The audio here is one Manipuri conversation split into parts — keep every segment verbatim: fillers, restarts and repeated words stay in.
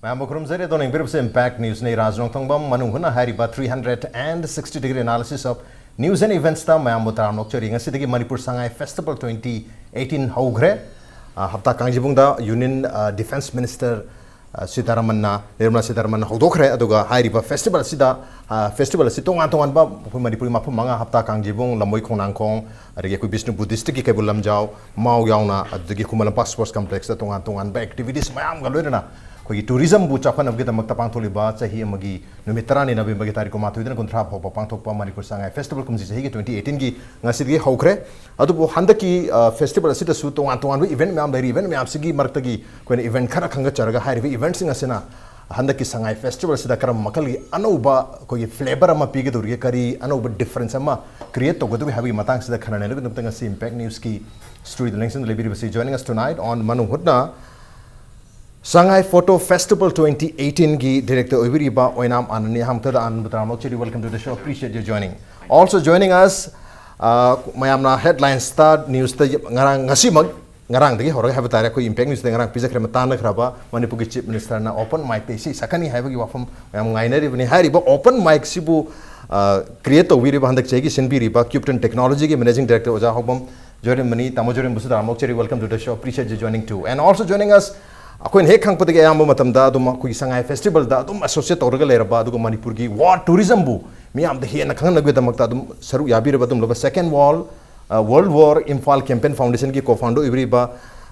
ꯃꯌꯥꯝꯕꯨ ꯈꯨꯔꯨꯝꯖꯔꯤ꯫ ꯑꯗꯣ ꯌꯦꯡꯕꯤꯔꯤꯕꯁꯦ Impact Newsꯅꯤ꯫ ꯔꯥꯖ ꯅꯣꯡꯊꯣꯡꯕꯝ꯫ ꯃꯅꯨꯡ ꯍꯨꯠꯅ ꯍꯥꯏꯔꯤꯕ three hundred and sixty degree analysis of news and eventsꯇ ꯃꯌꯥꯝꯕꯨ ꯇꯔꯥꯝꯅ ꯑꯣꯛꯆꯔꯤ꯫ ꯉꯁꯤꯗꯒꯤ Manipur Sangai Festival twenty eighteen ꯍꯧꯈ꯭ꯔꯦ꯫ ꯑ, ꯍꯞꯇꯥ ꯀꯥꯡꯖꯩꯕꯨꯡꯗ Union, ꯑ, Defence Minister, ꯑ, ꯁꯤꯇꯥꯔꯥꯃꯟꯅ, ꯅꯤꯔꯃꯂꯥ ꯁꯤꯇꯥꯔꯥꯃꯟꯅ ꯍꯧꯗꯣꯛꯈ꯭ꯔꯦ꯫ ꯑꯗꯨꯒ ꯍꯥꯏꯔꯤꯕ festival ꯑꯁꯤꯗ, ꯑ, festival ꯑꯁꯤ ꯇꯣꯉꯥꯟ ꯇꯣꯉꯥꯟꯕ ꯑꯩꯈꯣꯏ ꯃꯅꯤꯄꯨꯔꯒꯤ ꯃꯐꯝ ꯃꯉꯥ, ꯍꯞꯇꯥ ꯀꯥꯡꯖꯩꯕꯨꯡ, ꯂꯝꯕꯣꯏ ꯈꯣꯡꯅꯥꯡꯈꯣꯡ, ꯑꯗꯒꯤ ꯑꯩꯈꯣꯏ ꯕꯤꯁꯅꯨ ꯕꯨꯙꯤꯁ꯭ꯠꯀꯤ ꯀꯩꯕꯨꯜ ꯂꯝꯖꯥꯎ, ꯃꯥꯎ ꯌꯥꯎꯅ, ꯑꯗꯨꯗꯒꯤ ꯈꯨꯃꯟ ꯂꯝꯄꯥꯛ Sports Complexꯇ ꯇꯣꯉꯥꯟ ꯇꯣꯉꯥꯟꯕ activitiesꯃꯌꯥꯝꯒ ꯂꯣꯏꯅꯅ ꯑꯩꯈꯣꯏꯒꯤ tourismꯕꯨ ꯆꯥꯎꯈꯠꯅꯕꯒꯤꯗꯃꯛꯇ ꯄꯥꯡꯊꯣꯛꯂꯤꯕ ꯆꯍꯤ ꯑꯃꯒꯤ ꯅꯨꯃꯤꯠ ꯇꯔꯥꯅꯤ, ꯅꯕꯦꯝꯕꯔꯒꯤ ꯇꯥꯔꯤꯛ ꯀꯨꯟꯃꯥꯊꯣꯏꯗꯅ ꯀꯨꯟꯊ꯭ꯔꯥ ꯐꯥꯎꯕ ꯄꯥꯡꯊꯣꯛꯄ ꯃꯅꯤꯄꯨꯔ ꯁꯉꯥꯏ Festival ꯀꯨꯝꯁꯤ ꯆꯍꯤꯒꯤ twenty eighteenꯒꯤ ꯉꯁꯤꯗꯒꯤ ꯍꯧꯈ꯭ꯔꯦ꯫ ꯑꯗꯨꯕꯨ ꯍꯟꯗꯛꯀꯤ, ꯑ, festival ꯑꯁꯤꯗꯁꯨ ꯇꯣꯉꯥꯟ ꯇꯣꯉꯥꯟꯕ event ꯃꯌꯥꯝ ꯂꯩꯔꯤ꯫ Event ꯃꯌꯥꯝꯁꯤꯒꯤ ꯃꯔꯛꯇꯒꯤ ꯑꯩꯈꯣꯏꯅ event ꯈꯔ ꯈꯟꯒꯠꯆꯔꯒ ꯍꯥꯏꯔꯤꯕ eventꯁꯤꯡ ꯑꯁꯤꯅ ꯍꯟꯗꯛꯀꯤ ꯁꯉꯥꯏ Festivalꯁꯤꯗ ꯀꯔꯝꯕ ꯃꯈꯜꯒꯤ ꯑꯅꯧꯕ ꯑꯩꯈꯣꯏꯒꯤ flavour ꯑꯃ ꯄꯤꯒꯗꯧꯔꯤꯒꯦ, ꯀꯔꯤ ꯑꯅꯧꯕ difference ꯑꯃ create ꯇꯧꯒꯗꯧꯔꯤ ꯍꯥꯏꯕꯒꯤ ꯃꯇꯥꯡꯁꯤꯗ ꯈꯟꯅ ꯅꯩꯅꯕꯒꯤꯗꯃꯛꯇ ꯉꯁꯤ Impact Newsꯀꯤ studioꯗ ꯂꯦꯡꯁꯤꯟꯗꯨꯅ ꯂꯩꯕꯤꯔꯤꯕꯁꯤ, joining us tonight on ꯃꯅꯨꯡ ꯍꯨꯠꯅ Sangai Photo Festival twenty eighteenꯒꯤ director ꯑꯣꯏꯕꯤꯔꯤꯕ ꯑꯣꯏꯅꯥꯝ ꯑꯥꯅꯟꯅꯤ꯫ ꯑꯍꯥꯟꯕꯗ ꯑꯥꯅꯟꯕꯨ ꯇꯔꯥꯝꯅ ꯑꯣꯛꯆꯔꯤ꯫ Welcome to the show. Appreciate your joining. Also joining us, uh, ꯃꯌꯥꯝꯅ headlinesꯇ, newsꯇ ꯉꯔꯥꯡ, ꯉꯁꯤꯃꯛ, ꯉꯔꯥꯡꯗꯒꯤ ꯍꯧꯔꯒ ꯍꯥꯏꯕ ꯇꯥꯔꯦ, ꯑꯩꯈꯣꯏ Impact Newsꯇ ꯉꯔꯥꯡ ꯄꯤꯖꯈ꯭ꯔꯦ, ꯇꯥꯟꯅꯈ꯭ꯔꯕ ꯃꯅꯤꯄꯨꯔꯒꯤ Chief Ministerꯅ open micꯇ ꯏꯁꯩ ꯁꯛꯀꯅꯤ ꯍꯥꯏꯕꯒꯤ ꯋꯥꯐꯝ ꯃꯌꯥꯝ ꯉꯥꯏꯅꯔꯤꯕꯅꯤ꯫ ꯍꯥꯏꯔꯤꯕ open micꯁꯤꯕꯨ, ꯑ, create ꯇꯧꯕꯤꯔꯤꯕ, ꯍꯟꯗꯛ ꯆꯍꯤꯒꯤ ꯁꯤꯟꯕꯤꯔꯤꯕ Cubton Technologyꯒꯤ Managing Director ꯑꯣꯖꯥ ꯍꯥꯎꯕꯝ ꯖꯣꯏꯔꯦꯝꯕꯅꯤ꯫ ꯇꯥꯃꯣ ꯖꯣꯏꯔꯦꯝꯕꯨꯁꯨ ꯇꯔꯥꯝꯅ ꯑꯣꯛꯆꯔꯤ꯫ Welcome to the show. Appreciate you joining too. And also joining us, ꯑꯩꯈꯣꯏꯅ ꯍꯦꯛ ꯈꯪꯕꯗꯒꯤ ꯑꯌꯥꯝꯕ ꯃꯇꯝꯗ ꯑꯗꯨꯝ ꯑꯩꯈꯣꯏꯒꯤ ꯁꯉꯥꯏ Festivalꯗ ꯑꯗꯨꯝ associate ꯇꯧꯔꯒ ꯂꯩꯔꯕ, ꯑꯗꯨꯒ ꯃꯅꯤꯄꯨꯔꯒꯤ war tourismꯕꯨ ꯃꯤꯌꯥꯝꯗ ꯍꯦꯟꯅ ꯈꯪꯍꯟꯅꯕꯒꯤꯗꯃꯛꯇ ꯑꯗꯨꯝ ꯁꯔꯨꯛ ꯌꯥꯕꯤꯔꯕ ꯑꯗꯨꯝꯂꯕ Second World, ꯑ, World War Imphal Campaign Foundationꯒꯤ co-founder ꯑꯣꯏꯕꯤꯔꯤꯕ,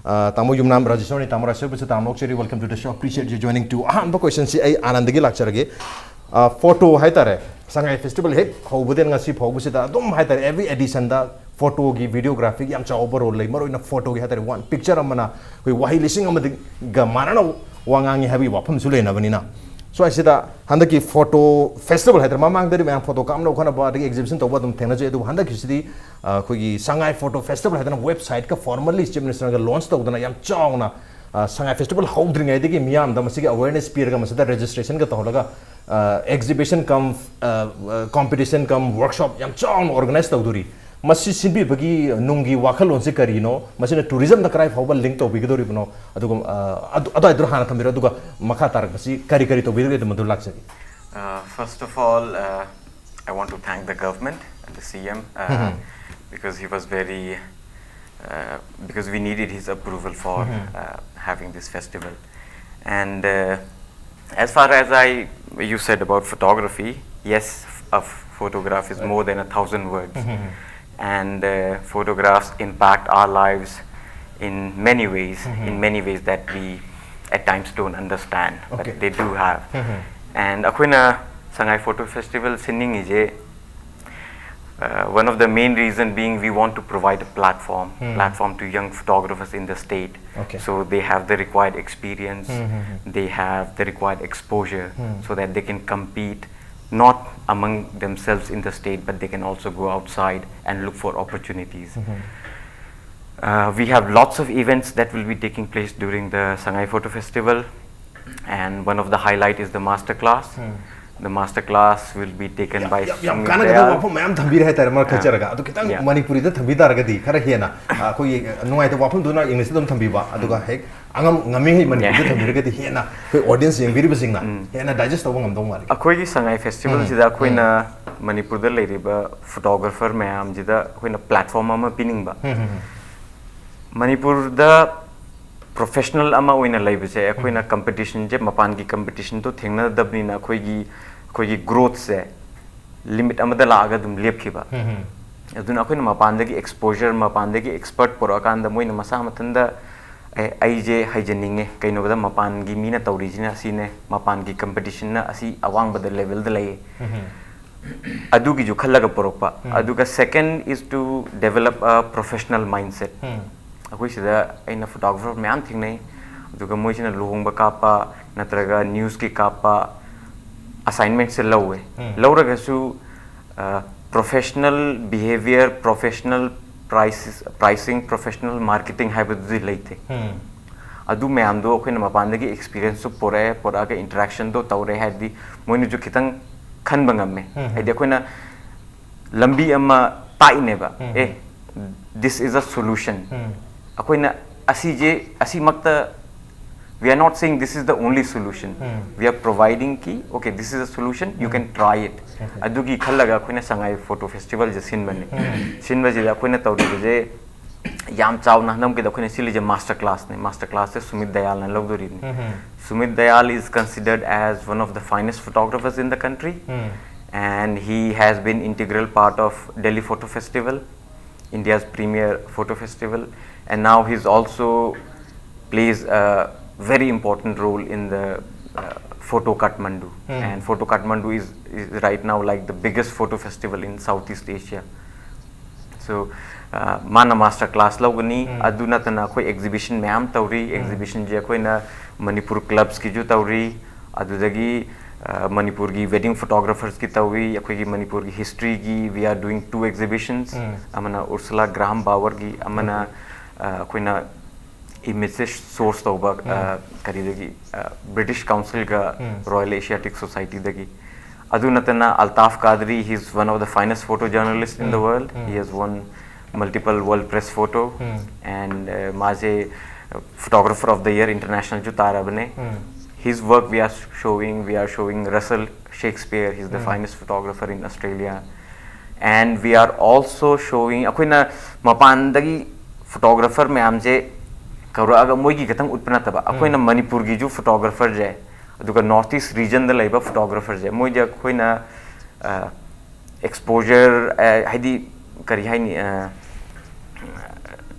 ꯑ, ꯇꯥꯃꯣ ꯌꯨꯝꯅꯥꯝ ꯔꯥꯖꯦꯁꯣꯔꯅꯤ꯫ ꯇꯥꯃꯣ ꯔꯥꯖꯦꯁꯣꯔꯕꯨꯁꯨ ꯇꯔꯥꯝꯅ ꯑꯣꯛꯆꯔꯤ꯫ Welcome to the show. Appreciate you joining too. ꯑꯍꯥꯟꯕ questionꯁꯤ ꯑꯩ ꯑꯥꯅꯟꯗꯒꯤ ꯂꯥꯛꯆꯔꯒꯦ꯫ ꯑ, photo ꯍꯥꯏꯇꯥꯔꯦ, ꯁꯉꯥꯏ Festival ꯍꯦꯛ ꯍꯧꯕꯗꯒꯤ ꯉꯁꯤ ꯐꯥꯎꯕꯁꯤꯗ ꯑꯗꯨꯝ ꯍꯥꯏꯇꯥꯔꯦ, every editionꯗ photoꯒꯤ, videographyꯒꯤ ꯌꯥꯝ ꯆꯥꯎꯕ role ꯂꯩ꯫ ꯃꯔꯨꯑꯣꯏꯅ photoꯒꯤ ꯍꯥꯏꯇꯥꯔꯦ, one picture ꯑꯃꯅ ꯑꯩꯈꯣꯏ ꯋꯥꯍꯩ ꯂꯤꯁꯤꯡ ꯑꯃꯒ ꯃꯥꯟꯅꯅ ꯋꯥ ꯉꯥꯡꯉꯤ ꯍꯥꯏꯕꯒꯤ ꯋꯥꯐꯝꯁꯨ ꯂꯩꯅꯕꯅꯤꯅ꯫ ꯁ꯭ꯋꯥꯏꯁꯤꯗ ꯍꯟꯗꯛꯀꯤ photo festival ꯍꯥꯏꯇꯥꯔꯦ, ꯃꯃꯥꯡꯗꯗꯤ ꯃꯌꯥꯝ photo ꯀꯥꯞꯅꯕ ꯈꯣꯠꯅꯕ ꯑꯗꯒꯤ exhibition ꯇꯧꯕ ꯑꯗꯨꯝ ꯊꯦꯡꯅꯖꯩ, ꯑꯗꯨꯕꯨ ꯍꯟꯗꯛꯀꯤꯁꯤꯗꯤ, ꯑ, ꯑꯩꯈꯣꯏꯒꯤ Sangai Photo Festival ꯍꯥꯏꯗꯅ websiteꯀ formally Chief Ministerꯒ launch ꯇꯧꯗꯅ ꯌꯥꯝ ꯆꯥꯎꯅ, ꯑ, Sangai Festival ꯍꯧꯗ꯭ꯔꯤꯉꯩꯗꯒꯤ ꯃꯤꯌꯥꯝꯗ ꯃꯁꯤꯒꯤ awareness ꯄꯤꯔꯒ ꯃꯁꯤꯗ registrationꯒ ꯇꯧꯍꯜꯂꯒ, ꯑ, exhibition cum, ꯑ, ꯑ, competition cum workshop ꯌꯥꯝ ꯆꯥꯎꯅ organize ꯇꯧꯗꯣꯔꯤ꯫ ꯃꯁꯤ ꯁꯤꯟꯕꯤꯕꯒꯤ ꯅꯨꯡꯒꯤ ꯋꯥꯈꯜꯂꯣꯟꯁꯤ ꯀꯔꯤꯅꯣ? ꯃꯁꯤꯅ tourism ꯗ ꯀꯗꯥꯏ ꯐꯥꯎꯕ link ꯇꯧꯕꯤꯒꯗꯧꯔꯤꯕꯅꯣ? ꯑꯗꯨꯒ, ꯑ, ꯑꯗꯨ, ꯑꯗꯨꯋꯥꯏꯗꯨ ꯍꯥꯟꯅ ꯊꯝꯕꯤꯔꯣ, ꯑꯗꯨꯒ ꯃꯈꯥ ꯇꯥꯔꯛꯄꯁꯤ ꯀꯔꯤ ꯀꯔꯤ ꯇꯧꯕꯤꯒꯗꯒꯦ, ꯃꯗꯨ ꯂꯥꯛꯆꯒꯦ꯫ Uh, first of all, uh, I want to thank the government and the C M uh, because he was very, uh, because we needed his approval for uh, having this festival. And uh, as far as I, you said about photography, yes, a photograph is more than a thousand words. And uh, photographs impact our lives in many ways, in many ways that we at times don't understand, Okay. But they do have. And ꯑꯩꯈꯣꯏꯅ Sangai Photo Festival ꯁꯤꯟꯅꯤꯡꯉꯤꯁꯦ, uh, one of the main reason being we want to provide a platform, platform to young photographers in the state. Okay. So they have the required experience, they have the required exposure, so that they can compete not among themselves in the state, but they can also go outside and look for opportunities. Uh, we have lots of events that will be taking place during the Sangai Photo Festival, and one of the highlight is the master class. The master class will be taken by ꯌꯥꯝ, ꯌꯥꯝ Sumit ꯀꯥꯟꯅꯒꯗꯕ Dayal. ꯋꯥꯐꯝ ꯃꯌꯥꯝ ꯊꯝꯕꯤꯔꯦ ꯍꯥꯏꯇꯥꯔꯦ, ꯃꯔꯛ ꯊꯠꯆꯔꯒ꯫ ꯑꯗꯨ ꯈꯤꯇꯪ Yeah. ꯃꯅꯤꯄꯨꯔꯤꯗ ꯊꯝꯕꯤ ꯇꯥꯔꯒꯗꯤ ꯈꯔ ꯍꯦꯟꯅ, ꯑ, ꯑꯩꯈꯣꯏꯒꯤ ꯅꯨꯡꯉꯥꯏꯇꯕ ꯋꯥꯐꯝꯗꯨꯅ ꯏꯪꯂꯤꯁꯇ ꯑꯗꯨꯝ ꯊꯝꯕꯤꯕ, ꯑꯗꯨꯒ ꯍꯦꯛ ꯑꯉꯝ ꯉꯝꯃꯤꯉꯩ ꯃꯅꯤꯄꯨꯔꯤꯗ ꯊꯝꯕꯤꯔꯒꯗꯤ ꯍꯦꯟꯅ ꯑꯩꯈꯣꯏ audience ꯌꯦꯡꯕꯤꯔꯤꯕꯁꯤꯡꯅ ꯍꯦꯟꯅ digest ꯇꯧꯕ ꯉꯝꯗꯧ ꯃꯥꯜꯂꯤ꯫ ꯑꯩꯈꯣꯏꯒꯤ Sangai Festival ꯁꯤꯗ ꯑꯩꯈꯣꯏꯅ ꯃꯅꯤꯄꯨꯔꯗ ꯂꯩꯔꯤꯕ photographer ꯃꯌꯥꯝꯁꯤꯗ ꯑꯩꯈꯣꯏꯅ platform ꯑꯃ ꯄꯤꯅꯤꯡꯕ꯫ ꯃꯅꯤꯄꯨꯔꯗ professional ꯑꯃ ꯑꯣꯏꯅ ꯂꯩꯕꯁꯦ, ꯑꯩꯈꯣꯏꯅ competition ꯁꯦ, ꯃꯄꯥꯟꯒꯤ competition ꯗꯣ ꯊꯦꯡꯅꯗꯕꯅꯤꯅ ꯑꯩꯈꯣꯏꯒꯤ, ꯑꯩꯈꯣꯏꯒꯤ growth ꯁꯦ limit ꯑꯃꯗ ꯂꯥꯛꯑꯒ ꯑꯗꯨꯝ ꯂꯦꯞꯈꯤꯕ꯫ ꯑꯗꯨꯅ ꯑꯩꯈꯣꯏꯅ ꯃꯄꯥꯟꯗꯒꯤ exposure, ꯃꯄꯥꯟꯗꯒꯤ expert ꯄꯨꯔꯛꯑꯀꯥꯟꯗ ꯃꯣꯏꯅ ꯃꯁꯥ ꯃꯊꯟꯇ, "ꯑꯦ, ꯑꯩꯁꯦ ꯍꯩꯖꯅꯤꯡꯉꯦ, ꯀꯩꯅꯣꯗ ꯃꯄꯥꯟꯒꯤ ꯃꯤꯅ ꯇꯧꯔꯤꯁꯤꯅ ꯑꯁꯤꯅꯦ, ꯃꯄꯥꯟꯒꯤ competition ꯅ ꯑꯁꯤ ꯑꯋꯥꯡꯕꯗ level ꯗ ꯂꯩꯌꯦ", ꯑꯗꯨꯒꯤꯁꯨ ꯈꯜꯂꯒ ꯄꯨꯔꯛꯄ꯫ ꯑꯗꯨꯒ second is to develop a professional mindset. ꯑꯩꯈꯣꯏ ꯁꯤꯗ ꯑꯩꯅ photographer ꯃꯌꯥꯝ ꯊꯦꯡꯅꯩ, ꯑꯗꯨꯒ ꯃꯣꯏꯁꯤꯅ ꯂꯨꯍꯣꯡꯕ ꯀꯥꯞꯄ ꯅꯠꯇ꯭ꯔꯒ news ꯀꯤ ꯀꯥꯞꯄ assignment ꯁꯦ ꯂꯧꯋꯦ꯫ ꯂꯧꯔꯒꯁꯨ professional behavior, professional prices, pricing, professional marketing ꯍꯥꯏꯕꯗꯨꯗꯤ ꯂꯩꯇꯦ꯫ ꯑꯗꯨ ꯃꯌꯥꯝꯗꯣ ꯑꯩꯈꯣꯏꯅ ꯃꯄꯥꯟꯗꯒꯤ experience ꯁꯨ ꯄꯨꯔꯛꯑꯦ, ꯄꯨꯔꯛꯑꯒ interaction ꯗꯣ ꯇꯧꯔꯦ ꯍꯥꯏꯔꯗꯤ ꯃꯣꯏꯅꯁꯨ ꯈꯤꯇꯪ ꯈꯟꯕ ꯉꯝꯃꯦ꯫ ꯍꯥꯏꯗꯤ ꯑꯩꯈꯣꯏꯅ ꯂꯝꯕꯤ ꯑꯃ ꯇꯥꯛꯏꯅꯦꯕ꯫ ꯑꯦ, this is a solution꯫ ꯑꯩꯈꯣꯏꯅ ꯑꯁꯤꯁꯦ, ꯑꯁꯤꯃꯛꯇ, we are not saying this is the only solution, we are providing ꯀꯤ, okay, this is a solution, you can try it꯫ ꯑꯗꯨꯒꯤ ꯈꯜꯂꯒ ꯑꯩꯈꯣꯏꯅ ꯁꯉꯥꯏ ꯐꯣꯇꯣ ꯐꯦꯁꯇꯤꯚꯦꯜꯁꯦ ꯁꯤꯟꯕꯅꯤ꯫ ꯁꯤꯟꯕꯁꯤꯗ ꯑꯩꯈꯣꯏꯅ ꯇꯧꯔꯤꯕꯁꯦ ꯌꯥꯝ ꯆꯥꯎꯅ ꯍꯟꯗꯛꯀꯤꯗ ꯑꯩꯈꯣꯏꯅ ꯁꯤꯜꯂꯤꯁꯦ ꯃꯥꯁꯇꯔ ꯀ꯭ꯂꯥꯁꯅꯦ꯫ ꯃꯥꯁꯇꯔ ꯀ꯭ꯂꯥꯁꯁꯦ Sumit ꯗꯌꯥꯜꯅ ꯂꯧꯗꯣꯔꯤꯕꯅꯤ꯫ Sumit Dayal is considered as one of the finest photographers in the country, and he has been integral part of Delhi Photo Festival, India's premier photo festival, and now he's also plays a very important role in the uh, Photo Kathmandu. And Photo Kathmandu is, is right now, like, the biggest photo festival in Southeast Asia. So, uh, ꯃꯥꯅ ꯃꯥꯁꯇꯔ ꯀ꯭ꯂꯥꯁ ꯂꯧꯒꯅꯤ꯫ ꯑꯗꯨ ꯅꯠꯇꯅ ꯑꯩꯈꯣꯏ ꯑꯦꯛꯖꯤꯕꯤꯁꯟ ꯃꯌꯥꯝ ꯇꯧꯔꯤ꯫ ꯑꯦꯛꯖꯤꯕꯤꯁꯟꯁꯦ ꯑꯩꯈꯣꯏꯅ ꯃꯅꯤꯄꯨꯔ ꯀ꯭ꯂꯕꯁꯀꯤꯁꯨ ꯇꯧꯔꯤ, ꯑꯗꯨꯗꯒꯤ ꯑ, ꯃꯅꯤꯄꯨꯔꯒꯤ ꯋꯦꯗꯤꯡ ꯐꯣꯇꯣꯒ꯭ꯔꯥꯐꯔꯁꯀꯤ ꯇꯧꯏ, ꯑꯩꯈꯣꯏꯒꯤ ꯃꯅꯤꯄꯨꯔꯒꯤ ꯍꯤꯁꯇ꯭ꯔꯤꯒꯤ, we are doing two exhibitions, ꯑꯃꯅ ꯎꯔꯁꯨꯂꯥ ꯒ꯭ꯔꯥꯍꯥꯝ ꯕꯥꯋꯔꯒꯤ, ꯑꯃꯅ ꯑ, ꯑꯩꯈꯣꯏꯅ ꯏꯃꯦꯖꯁꯦ ꯁꯣꯔꯁ ꯇꯧꯕ ꯑ, ꯀꯔꯤꯗꯒꯤ, ꯕ꯭ꯔꯤꯇꯤꯁ ꯀꯥꯎꯟꯁꯤꯜꯒ ꯔꯣꯌꯦꯜ ꯑꯦꯁꯤꯌꯥꯇꯤꯛ ꯁꯣꯁꯥꯏꯇꯤꯗꯒꯤ꯫ ꯑꯗꯨ ꯅꯠꯇꯅ Altaf Kadri, he is one of the finest photojournalists in the world, he has won multiple World Press Photo, and uh, ꯃꯥꯁꯦ Photographer of the Year Internationalꯁꯨ ꯇꯥꯔꯕꯅꯦ꯫ His work we are showing, we are showing Russell Shakespeare, he's the finest photographer in Australia, and we are also showing, ꯑꯩꯈꯣꯏꯅ ꯃꯄꯥꯟꯗꯒꯤ ꯐꯣꯇꯣꯒ꯭ꯔꯥꯐꯔ ꯃꯌꯥꯝꯁꯦ ꯀꯧꯔꯛꯑꯒ ꯃꯣꯏꯒꯤ ꯈꯛꯇꯪ ꯎꯠꯄ ꯅꯠꯇꯕ, ꯑꯩꯈꯣꯏꯅ ꯃꯅꯤꯄꯨꯔꯒꯤꯁꯨ ꯐꯣꯇꯣꯒ꯭ꯔꯥꯐꯔꯁꯦ, ꯑꯗꯨꯒ ꯅꯣꯔꯠ ꯏꯁ ꯔꯤꯖꯟꯗ ꯂꯩꯕ ꯐꯣꯇꯣꯒ꯭ꯔꯥꯐꯔꯁꯦ, ꯃꯣꯏꯗ ꯑꯩꯈꯣꯏꯅ ꯑꯦꯛꯁꯄꯣꯖꯔ, ꯍꯥꯏꯗꯤ, ꯀꯔꯤ ꯍꯥꯏꯅꯤ,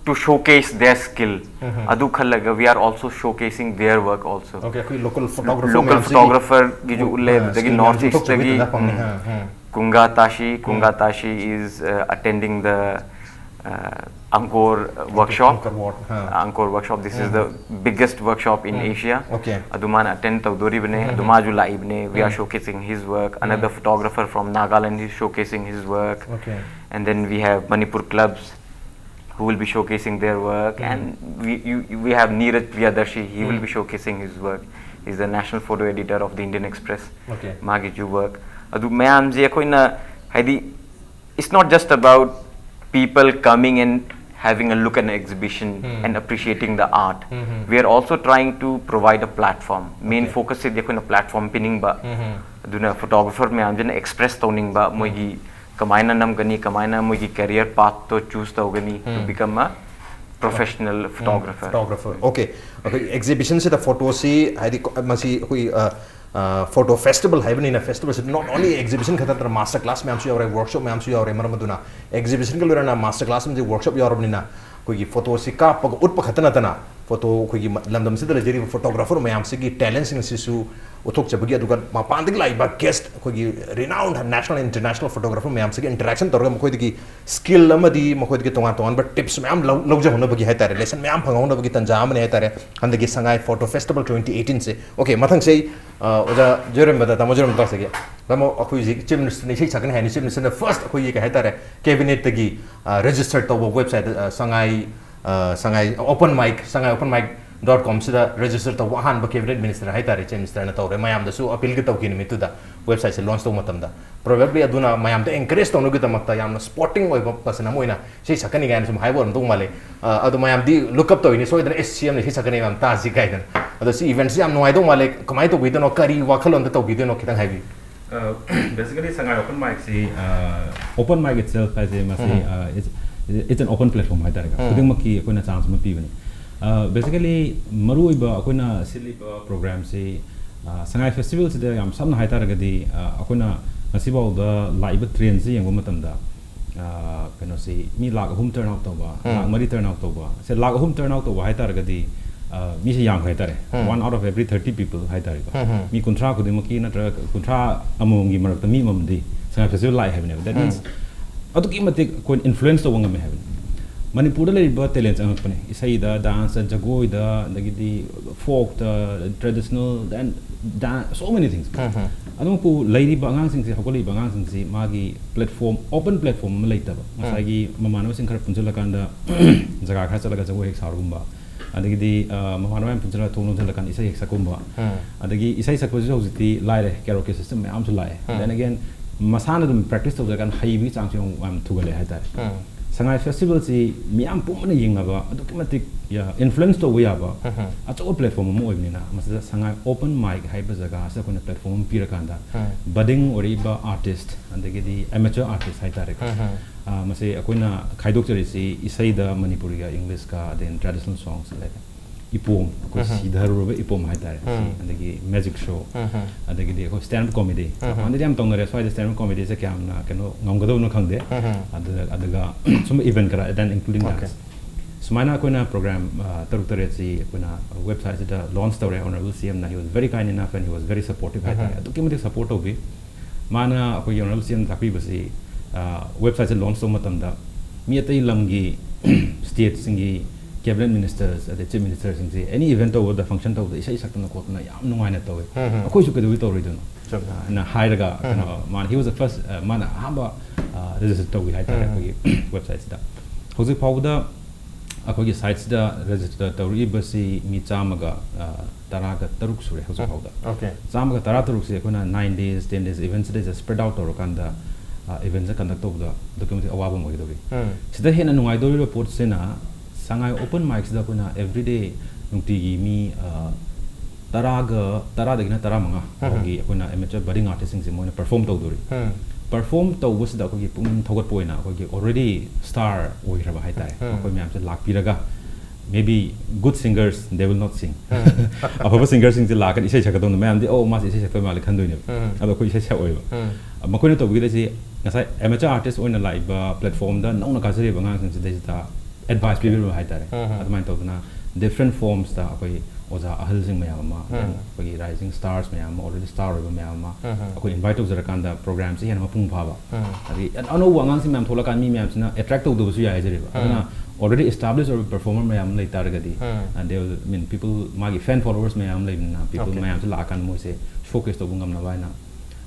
to showcase their skill, ꯑꯗꯨ ꯈꯜꯂꯒ we are also showcasing their work also. Okay, ꯑꯩꯈꯣꯏ ꯂꯣꯀꯦꯜ ꯐꯣꯇꯣꯒ꯭ꯔꯥꯐꯔ ꯂꯣꯀꯦꯜ ꯃꯌꯥꯝꯁꯤꯒꯤ ꯐꯣꯇꯣꯒ꯭ꯔꯥꯐꯔꯒꯤꯁꯨ ꯎꯠꯂꯦ, ꯑ, ꯑꯗꯨꯗꯒꯤ ꯁ꯭ꯀꯤꯜ ꯅꯣꯔꯠ ꯃꯌꯥꯝꯁꯨ ꯏꯁꯇꯒꯤ ꯎꯠꯊꯣꯛꯆꯕꯤꯗꯅ ꯐꯪꯉꯦ꯫ ꯑ, ꯑ. Kunga Tashi, Kunga Tashi is uh, attending the uh, Angkor workshop. Angkor Wat, huh. Angkor workshop. This is the biggest workshop in Asia. Okay. ꯑꯗꯨ ꯃꯥꯅ ꯑꯦꯇꯦꯟ ꯇꯧꯗꯣꯔꯤꯕꯅꯦ, ꯑꯗꯨ ꯃꯥꯁꯨ ꯂꯥꯛꯏꯕꯅꯦ. We are showcasing his work. Another photographer from Nagaland is showcasing his work. Okay. And then we have Manipur clubs who will be showcasing their work. And we, you, you- we have Neeraj Priyadarshi. He will be showcasing his work. He's the national photo editor of the Indian Express. Okay. ꯃꯥꯒꯤꯁꯨ work. ꯑꯗꯨ ꯃꯌꯥꯝꯁꯦ ꯑꯩꯈꯣꯏꯅ, ꯍꯥꯏꯗꯤ, it's not just about people coming and having a look at an exhibition and appreciating the art. We are also trying to provide a platform. Main focus ꯁꯤꯗꯤ ꯑꯩꯈꯣꯏꯅ platform ꯄꯤꯅꯤꯡꯕ, ꯑꯗꯨꯅ photographer ꯃꯌꯥꯝꯁꯤꯅ express ꯇꯧꯅꯤꯡꯕ, ꯃꯣꯏꯒꯤ ꯀꯃꯥꯏꯅ ꯅꯝꯒꯅꯤ, ꯀꯃꯥꯏꯅ ꯃꯣꯏꯒꯤ career path ꯇꯣ choose ꯇꯧꯒꯅꯤ to become a professional photographer. Photographer. Okay. ꯑꯩꯈꯣꯏ exhibition ꯁꯤꯗ photo ꯁꯤ ꯍꯥꯏꯗꯤ ꯀꯣ- ꯃꯁꯤ ꯑꯩꯈꯣꯏ photo festival ꯍꯥꯏꯕꯅꯤꯅ, festival ꯁꯤꯗ not only exhibition ꯈꯛꯇ ꯅꯠꯇꯅ master class ꯃꯌꯥꯝꯁꯨ ꯌꯥꯎꯔꯦ, workshop ꯃꯌꯥꯝꯁꯨ ꯌꯥꯎꯔꯦ꯫ ꯃꯔꯝ ꯑꯗꯨꯅ exhibition ꯒ ꯂꯣꯏꯅꯅ master class ꯑꯃꯗꯤ workshop ꯌꯥꯎꯔꯕꯅꯤꯅ ꯑꯩꯈꯣꯏꯒꯤ photo ꯁꯤ ꯀꯥꯞꯄꯒ ꯎꯠꯄ ꯈꯛꯇ ꯅꯠꯇꯅ photo ꯑꯩꯈꯣꯏꯒꯤ ꯂꯝꯗꯝꯁꯤꯗ ꯂꯩꯖꯔꯤꯕ photographer ꯃꯌꯥꯝꯁꯤꯒꯤ talent ꯁꯤꯡ ꯑꯁꯤꯁꯨ ꯎꯠꯊꯣꯛꯆꯕꯒꯤ, ꯑꯗꯨꯒ ꯃꯄꯥꯟꯗꯒꯤ ꯂꯥꯛꯏꯕ guest ꯑꯩꯈꯣꯏꯒꯤ renowned national and international photographer ꯃꯌꯥꯝꯁꯤꯒ interaction ꯇꯧꯔꯒ ꯃꯈꯣꯏꯗꯒꯤ skill ꯑꯃꯗꯤ ꯃꯈꯣꯏꯗꯒꯤ ꯇꯣꯉꯥꯟ ꯇꯣꯉꯥꯟꯕ tips ꯃꯌꯥꯝ ꯂꯧ- ꯂꯧꯖꯍꯧꯅꯕꯒꯤ ꯍꯥꯏꯇꯥꯔꯦ, lesson ꯃꯌꯥꯝ ꯐꯪꯍꯧꯅꯕꯒꯤ ꯇꯥꯟꯖꯥ ꯑꯃꯅꯤ ꯍꯥꯏꯇꯥꯔꯦ ꯍꯟꯗꯛꯀꯤ ꯁꯉꯥꯏ Photo Festival twenty eighteen ꯁꯦ꯫ Okay, ꯃꯊꯪꯁꯦ ꯑꯩ ꯑꯣꯖꯥ ꯖꯣꯏꯔꯦꯝꯕꯗ, ꯇꯥꯃꯣ ꯖꯣꯏꯔꯦꯝꯕ ꯇꯥꯛꯆꯒꯦ꯫ ꯇꯥꯃꯣ, ꯑꯩꯈꯣꯏ ꯍꯧꯖꯤꯛ Chief Minister ꯅ ꯏꯁꯩ ꯁꯛꯀꯅꯤ ꯍꯥꯏꯅꯤ, Chief Minister ꯅ first ꯑꯩꯈꯣꯏꯒꯤ ꯀꯩ ꯍꯥꯏꯇꯥꯔꯦ, cabinet ꯇꯒꯤ register ꯇꯧꯕ website ꯁꯉꯥꯏ ꯁꯉꯥꯏ open mic, sangaiOpenMic dot com ꯁꯤꯗ register ꯇꯧꯕ ꯑꯍꯥꯟꯕ cabinet minister ꯍꯥꯏꯇꯥꯔꯦ, Chief Minister ꯅ ꯇꯧꯔꯦ꯫ ꯃꯌꯥꯝꯗꯁꯨ appeal ꯒ ꯇꯧꯈꯤ ꯅꯨꯃꯤꯠꯇꯨꯗ, website ꯁꯦ launch ꯇꯧꯕ ꯃꯇꯝꯗ꯫ Probably ꯑꯗꯨꯅ ꯃꯌꯥꯝꯗ encourage ꯇꯧꯅꯕꯒꯤꯗꯃꯛꯇ ꯌꯥꯝꯅ sporting ꯑꯣꯏꯕ person ꯑꯃ ꯑꯣꯏꯅ ꯏꯁꯩ ꯁꯛꯀꯅꯤ ꯀꯥꯏꯅ ꯁꯨꯝ ꯍꯥꯏꯕ ꯑꯣꯏꯔꯝꯗꯧ ꯃꯥꯜꯂꯦ꯫ ꯑꯗꯣ ꯃꯌꯥꯝꯗꯤ look up ꯇꯧꯔꯤꯅꯤ ꯁꯣꯏꯗꯅ, ꯑꯦꯁ, CM ꯅ ꯏꯁꯩ ꯁꯛꯀꯅꯤ ꯃꯌꯥꯝ ꯇꯥꯁꯤ ꯀꯥꯏꯗꯅ꯫ ꯑꯗꯣ ꯁꯤ event ꯁꯤ ꯌꯥꯝ ꯅꯨꯡꯉꯥꯏꯗꯧ ꯃꯥꯜꯂꯦ꯫ ꯀꯃꯥꯏꯅ ꯇꯧꯕꯤꯗꯣꯏꯅꯣ, ꯀꯔꯤ ꯋꯥꯈꯜꯂꯣꯟꯗ ꯇꯧꯕꯤꯗꯣꯏꯅꯣ, ꯈꯤꯇꯪ ꯍꯥꯏꯕꯤꯌꯨ꯫ Basically ꯁꯉꯥꯏ open mic ꯁꯤ open mic itself ꯍꯥꯏꯁꯦ ꯃꯁꯤ it's an open platform ꯍꯥꯏꯇꯥꯔꯦ꯫ ꯈꯨꯗꯤꯡꯃꯛꯀꯤ ꯑꯩꯈꯣꯏꯅ chance ꯑꯃ ꯄꯤꯕꯅꯤ꯫ Basically ꯃꯔꯨꯑꯣꯏꯕ ꯑꯩꯈꯣꯏꯅ ꯁꯤꯜꯂꯤꯕ program ꯁꯤ ꯁꯉꯥꯏ festival ꯁꯤꯗ ꯌꯥꯝ ꯁꯝꯅ ꯍꯥꯏꯇꯥꯔꯒꯗꯤ ꯑꯩꯈꯣꯏꯅ ꯉꯁꯤꯐꯥꯎꯗ ꯂꯥꯛꯏꯕ trend ꯁꯤ ꯌꯦꯡꯕ ꯃꯇꯝꯗ ꯀꯩꯅꯣꯁꯤ ꯃꯤ ꯂꯥꯛ ꯑꯍꯨꯝ turn out ꯇꯧꯕ, ꯂꯥꯛ ꯃꯔꯤ turn out ꯇꯧꯕ ꯁꯦ, ꯂꯥꯛ ꯑꯍꯨꯝ turn out ꯇꯧꯕ ꯍꯥꯏꯇꯥꯔꯒꯗꯤ ꯃꯤꯁꯦ ꯌꯥꯝꯈ꯭ꯔꯦ ꯍꯥꯏꯇꯥꯔꯦ꯫ One out of every thirty people ꯍꯥꯏꯇꯥꯔꯦꯀꯣ꯫ ꯃꯤ ꯀꯨꯟꯊ꯭ꯔꯥ ꯈꯨꯗꯤꯡꯃꯛꯀꯤ ꯅꯠꯇ꯭ꯔꯒ ꯀꯨꯟꯊ꯭ꯔꯥ ꯑꯃꯃꯝꯒꯤ ꯃꯔꯛꯇ ꯃꯤ ꯑꯃꯃꯝꯗꯤ ꯁꯉꯥꯏ festival ꯂꯥꯛꯑꯦ ꯍꯥꯏꯕꯅꯦꯕ꯫ That means ꯑꯗꯨꯛꯀꯤ ꯃꯇꯤꯛ ꯑꯩꯈꯣꯏꯅ influence ꯇꯧꯕ ꯉꯝꯃꯦ ꯍꯥꯏꯕꯅꯤ꯫ ꯃꯅꯤꯄꯨꯔꯗ ꯂꯩꯔꯤꯕ talents ꯑꯉꯛꯄꯅꯦ꯫ ꯏꯁꯩꯗ, dance ꯇ, ꯖꯒꯣꯏꯗ, ꯑꯗꯒꯤꯗꯤ folk ꯇ, traditional, then dance, so many things꯫ ꯑꯗꯨꯃꯛꯄꯨ ꯂꯩꯔꯤꯕ ꯑꯉꯥꯡꯁꯤꯡꯁꯤ, ꯍꯧꯒꯠꯂꯛꯏꯕ ꯑꯉꯥꯡꯁꯤꯡꯁꯤ ꯃꯥꯒꯤ platform, open platform ꯑꯃ ꯂꯩꯇꯕ, ꯉꯁꯥꯏꯒꯤ ꯃꯃꯥꯟꯅꯕꯁꯤꯡ ꯈꯔ ꯄꯨꯟꯁꯤꯜꯂꯀꯥꯟꯗ ꯖꯒꯥ ꯈꯔ ꯆꯠꯂꯒ ꯖꯒꯣꯏ ꯍꯦꯛ ꯁꯥꯔꯨꯒꯨꯝꯕ, ꯑꯗꯒꯤꯗꯤ ꯃꯃꯥꯟꯅꯕ ꯃꯌꯥꯝ ꯄꯨꯟꯁꯤꯜꯂꯒ ꯊꯣꯡ ꯂꯣꯟꯁꯤꯜꯂꯀꯥꯟꯗ ꯏꯁꯩ ꯍꯦꯛ ꯁꯛꯀꯨꯝꯕ꯫ ꯑꯗꯒꯤ ꯏꯁꯩ ꯁꯛꯄꯁꯤꯁꯨ ꯍꯧꯖꯤꯛꯇꯤ ꯂꯥꯏꯔꯦ, karaoke system ꯃꯌꯥꯝꯁꯨ ꯂꯥꯛꯑꯦ꯫ Then again, ꯃꯁꯥꯅ ꯑꯗꯨꯝ practice ꯇꯧꯖꯔꯀꯥꯟꯗ ꯍꯩꯕꯒꯤ ꯆꯥꯡꯁꯦ ꯌꯥꯝ, ꯌꯥꯝ ꯊꯨꯒꯠꯂꯦ ꯍꯥꯏꯇꯥꯔꯦ꯫ ꯁꯉꯥꯏ festival ꯁꯤ ꯃꯤꯌꯥꯝ ꯄꯨꯝꯕꯅ ꯌꯦꯡꯅꯕ ꯑꯗꯨꯛꯀꯤ ꯃꯇꯤꯛ influence ꯇꯧꯕ ꯌꯥꯕ ꯑꯆꯧꯕ platform ꯑꯃ ꯑꯣꯏꯕꯅꯤꯅ, ꯃꯁꯤꯗ ꯁꯉꯥꯏ open mic ꯍꯥꯏꯕ ꯖꯒꯥ ꯑꯁꯤꯗ ꯑꯩꯈꯣꯏꯅ platform ꯑꯃ ꯄꯤꯔꯀꯥꯟꯗ budding ꯑꯣꯏꯔꯛꯏꯕ artist ꯑꯗꯒꯤꯗꯤ amateur artist ꯍꯥꯏꯇꯥꯔꯦꯀꯣ꯫ ꯑ, ꯃꯁꯤ ꯑꯩꯈꯣꯏꯅ ꯈꯥꯏꯗꯣꯛꯆꯔꯤꯁꯤ ꯏꯁꯩꯗ ꯃꯅꯤꯄꯨꯔꯤꯒ English ꯀ ꯑꯗꯩ traditional songs ꯂꯩꯔꯦ꯫ ꯏꯄꯣꯝ, ꯑꯩꯈꯣꯏ ꯁꯤꯊꯔꯨꯔꯕ ꯏꯄꯣꯝ ꯍꯥꯏꯇꯥꯔꯦ꯫ ꯁꯤ, ꯑꯗꯒꯤ magic show, ꯑꯗꯒꯤꯗꯤ ꯑꯩꯈꯣꯏ stand up comedy꯫ ꯃꯄꯥꯟꯗꯗꯤ ꯌꯥꯝ ꯇꯧꯅꯔꯦ, ꯁ꯭ꯋꯥꯏꯗ stand up comedy ꯁꯦ ꯀꯌꯥꯝꯅ ꯀꯩꯅꯣ ꯉꯝꯒꯗꯧꯅꯣ ꯈꯪꯗꯦ꯫ ꯑꯗꯨꯗ, ꯑꯗꯨꯒ ꯁꯨꯝꯕ event ꯈꯔ, then including dance꯫ ꯁꯨꯃꯥꯏꯅ ꯑꯩꯈꯣꯏꯅ program, ꯑ, ꯇꯔꯨꯛ ꯇꯔꯦꯠꯁꯤ ꯑꯩꯈꯣꯏꯅ website ꯁꯤꯗ launch ꯇꯧꯔꯦ꯫ Honourable C M ꯅ, he was very kind enough and he was very supportive ꯍꯥꯏꯇꯥꯔꯦ꯫ ꯑꯗꯨꯛꯀꯤ ꯃꯇꯤꯛ support ꯇꯧꯕꯤ꯫ ꯃꯥꯅ, ꯑꯩꯈꯣꯏꯒꯤ Honourable C M ꯅ ꯇꯥꯛꯄꯤꯕꯁꯤ, ꯑ, website ꯁꯦ launch ꯇꯧꯕ ꯃꯇꯝꯗ ꯃꯤ ꯑꯇꯩ ꯂꯝꯒꯤ state ꯁꯤꯡꯒꯤ cabinet ministers ꯑꯗꯩ chief minister ꯁꯤꯡꯁꯦ any event ꯇꯧꯕꯗ, function ꯇꯧꯕꯗ ꯏꯁꯩ ꯁꯛꯇꯅ ꯈꯣꯠꯇꯅ ꯌꯥꯝ ꯅꯨꯡꯉꯥꯏꯅ ꯇꯧꯋꯦ꯫ ꯑꯩꯈꯣꯏꯁꯨ ꯀꯩꯗꯧꯕꯩ ꯇꯧꯔꯣꯏꯗꯣꯏꯅꯣ? ꯆꯨꯝꯃꯦ꯫ ꯑ, ꯅ ꯍꯥꯏꯔꯒ, ꯀꯩꯅꯣ, ꯃꯥꯅ, he was the first, ꯑ, ꯃꯥꯅ ꯑꯍꯥꯟꯕ, ꯑ, register ꯇꯧꯏ ꯍꯥꯏꯇꯥꯔꯦ ꯑꯩꯈꯣꯏꯒꯤ website ꯁꯤꯗ꯫ ꯍꯧꯖꯤꯛ ꯐꯥꯎꯕꯗ ꯑꯩꯈꯣꯏꯒꯤ site ꯁꯤꯗ register ꯇꯧꯔꯛꯏꯕꯁꯤ ꯃꯤ ꯆꯥꯝꯃꯒ, ꯑ, ꯇꯔꯥꯒ ꯇꯔꯨꯛ ꯁꯨꯔꯦ ꯍꯧꯖꯤꯛ ꯐꯥꯎꯗ꯫ ꯆꯥꯝꯃꯒ ꯇꯔꯥ ꯇꯔꯨꯛꯁꯦ ꯑꯩꯈꯣꯏꯅ nine days, ten days event ꯁꯤꯗꯩꯁꯤꯗ spread out ꯇꯧꯔꯀꯥꯟꯗ, ꯑ, event ꯁꯦ conduct ꯇꯧꯕꯗ ꯑꯗꯨꯛꯀꯤ ꯃꯇꯤꯛ ꯑꯋꯥꯕ ꯑꯃ ꯑꯣꯏꯒꯗꯧꯔꯤ꯫ ꯁꯤꯗ ꯍꯦꯟꯅ ꯅꯨꯡꯉꯥꯏꯗꯧꯔꯤꯕ ꯄꯣꯠꯁꯤꯅ ꯁꯉꯥꯏ open mic ꯁꯤꯗ ꯑꯩꯈꯣꯏꯅ everyday ꯅꯨꯡꯇꯤꯒꯤ ꯃꯤ, ꯑ, ꯇꯔꯥꯒ, ꯇꯔꯥꯗꯒꯤꯅ ꯇꯔꯥꯃꯉꯥ ꯐꯥꯎꯒꯤ ꯑꯩꯈꯣꯏꯅ amateur budding artist ꯁꯤꯡꯁꯦ ꯃꯣꯏꯅ perform ꯇꯧꯗꯣꯔꯤ꯫ Perform ꯇꯧꯕꯁꯤꯗ ꯑꯩꯈꯣꯏꯒꯤ ꯄꯨꯛꯅꯤꯡ ꯊꯧꯒꯠꯄ ꯑꯣꯏꯅ ꯑꯩꯈꯣꯏꯒꯤ already star ꯑꯣꯏꯈ꯭ꯔꯕ ꯍꯥꯏꯇꯥꯔꯦ, ꯃꯈꯣꯏ ꯃꯌꯥꯝꯁꯦ ꯂꯥꯛꯄꯤꯔꯒ, maybe good singers, they will not sing. ꯑꯐꯕ singer ꯁꯤꯡꯁꯦ ꯂꯥꯛꯀꯅꯤ, ꯏꯁꯩ ꯁꯛꯀꯗꯧꯅꯤ, ꯃꯌꯥꯝꯗꯤ, "ꯑꯣ, ꯃꯥꯁꯦ ꯏꯁꯩ ꯁꯛꯇꯣꯏ ꯃꯥꯜꯂꯦ" ꯈꯟꯗꯣꯏꯅꯦꯕ꯫ ꯑꯗꯣ ꯑꯩꯈꯣꯏ ꯏꯁꯩ ꯁꯛꯑꯣꯏꯕ꯫ ꯃꯈꯣꯏꯅ ꯇꯧꯕꯤꯒꯗꯣꯏꯁꯤ ꯉꯁꯥꯏ amateur artist ꯑꯣꯏꯅ ꯂꯥꯛꯏꯕ platform ꯗ ꯅꯧꯅ ꯀꯥꯖꯔꯤꯕ ꯑꯉꯥꯡꯁꯤꯡꯁꯤꯗꯩꯁꯤꯗ advice ꯄꯤꯕꯤꯕ ꯍꯥꯏꯇꯥꯔꯦ꯫ ꯑꯗꯨꯃꯥꯏꯅ ꯇꯧꯗꯅ different forms ꯇ ꯑꯩꯈꯣꯏ ꯑꯣꯖꯥ ꯑꯍꯜꯁꯤꯡ ꯃꯌꯥꯝ ꯑꯃ, ꯑꯩꯈꯣꯏꯒꯤ rising stars ꯃꯌꯥꯝ ꯑꯃ, already star ꯑꯣꯏꯕ ꯃꯌꯥꯝ ꯑꯃ ꯑꯩꯈꯣꯏ invite ꯇꯧꯖꯔꯀꯥꯟꯗ program ꯁꯤ ꯍꯦꯟꯅ ꯃꯄꯨꯡ ꯐꯥꯕ, ꯑꯗꯒꯤ ꯑꯅꯧꯕ ꯑꯉꯥꯡꯁꯤꯡ ꯃꯌꯥꯝ ꯊꯣꯛꯂꯛꯀꯥꯟꯗ ꯃꯤ ꯃꯌꯥꯝꯁꯤꯅ attract ꯇꯧꯗꯕꯁꯨ ꯌꯥꯏ ꯍꯥꯏꯖꯔꯤꯕ꯫ ꯑꯗꯨꯅ already established ꯑꯣꯏꯕ performer ꯃꯌꯥꯝ ꯑꯃ ꯂꯩ ꯇꯥꯔꯒꯗꯤ, and they will, I mean, people, ꯃꯥꯒꯤ fan followers ꯃꯌꯥꯝ ꯑꯃ ꯂꯩꯕꯅꯤꯅ, people ꯃꯌꯥꯝꯁꯦ ꯂꯥꯛꯑꯀꯥꯟꯗ ꯃꯣꯏꯁꯦ showcase ꯇꯧꯕ ꯉꯝꯅꯕ ꯍꯥꯏꯅ,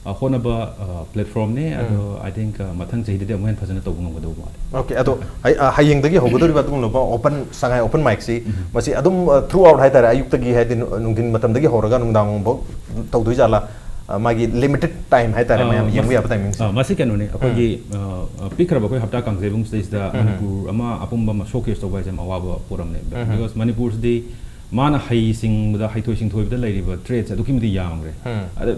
ꯑ, ꯍꯣꯠꯅꯕ, ꯑ, platform ꯅꯦ꯫ ꯑꯗꯣ I think, ꯑ, ꯃꯊꯪ ꯆꯍꯤꯗꯗꯤ ꯑꯃꯨꯛ ꯍꯦꯟꯅ ꯐꯖꯅ ꯇꯧꯕ ꯉꯝꯒꯗꯧꯕ ꯃꯥꯜꯂꯦ꯫ Okay, ꯑꯗꯣ ꯍꯌ-, ꯑ, ꯍꯌꯦꯡꯗꯒꯤ ꯍꯧꯒꯗꯧꯔꯤꯕ ꯑꯗꯨꯒꯨꯝꯂꯕ open, ꯁꯉꯥꯏ open mic ꯁꯤ, ꯃꯁꯤ ꯑꯗꯨꯝ, ꯑ, throughout ꯍꯥꯏꯇꯥꯔꯦ, ꯑꯌꯨꯛꯇꯒꯤ ꯍꯥꯏꯗꯤ ꯅꯨ-, ꯅꯨꯡꯊꯤꯟ ꯃꯇꯝꯗꯒꯤ ꯍꯧꯔꯒ ꯅꯨꯡꯗꯥꯡ ꯐꯥꯎ ꯇꯧꯗꯣꯏ ꯖꯥꯠꯂꯥ? ꯑ, ꯃꯥꯒꯤ limited time ꯍꯥꯏꯇꯥꯔꯦ, ꯑ, ꯃꯌꯥꯝ ꯌꯦꯡꯕ ꯃꯁꯤ-, ꯌꯥꯕ timing ꯁꯦ꯫ ꯑ, ꯃꯁꯤ ꯀꯩꯅꯣꯅꯦ, ꯑꯩꯈꯣꯏꯒꯤ, ꯑ, ꯑ, ꯄꯤꯛꯈ꯭ꯔꯕ ꯑꯩꯈꯣꯏ ꯍꯞꯇꯥ ꯀꯥꯡꯖꯩꯕꯨꯡꯁꯤꯗꯩꯁꯤꯗ ꯎꯝ꯫ ꯃꯅꯤꯄꯨꯔ ꯑꯃ ꯑꯄꯨꯝꯕ ꯑꯃ showcase ꯇꯧꯕ ꯍꯥꯏꯁꯦ ꯌꯥꯝ ꯑꯋꯥꯕ ꯄꯣꯠ ꯑꯃꯅꯦ꯫ ꯎꯝ꯫ Because ꯃꯅꯤꯄꯨꯔꯁꯤꯗꯤ ꯃꯥꯅ ꯍꯩꯁꯤꯡꯕꯗ, ꯍꯩꯊꯣꯏ ꯁꯤꯡꯊꯣꯏꯕꯗ ꯂꯩꯔꯤꯕ trade ꯁꯦ ꯑꯗꯨꯛꯀꯤ ꯃꯇꯤꯛ ꯌꯥꯝꯈ꯭ꯔꯦ꯫ ꯎꯝ꯫ ꯑꯗ,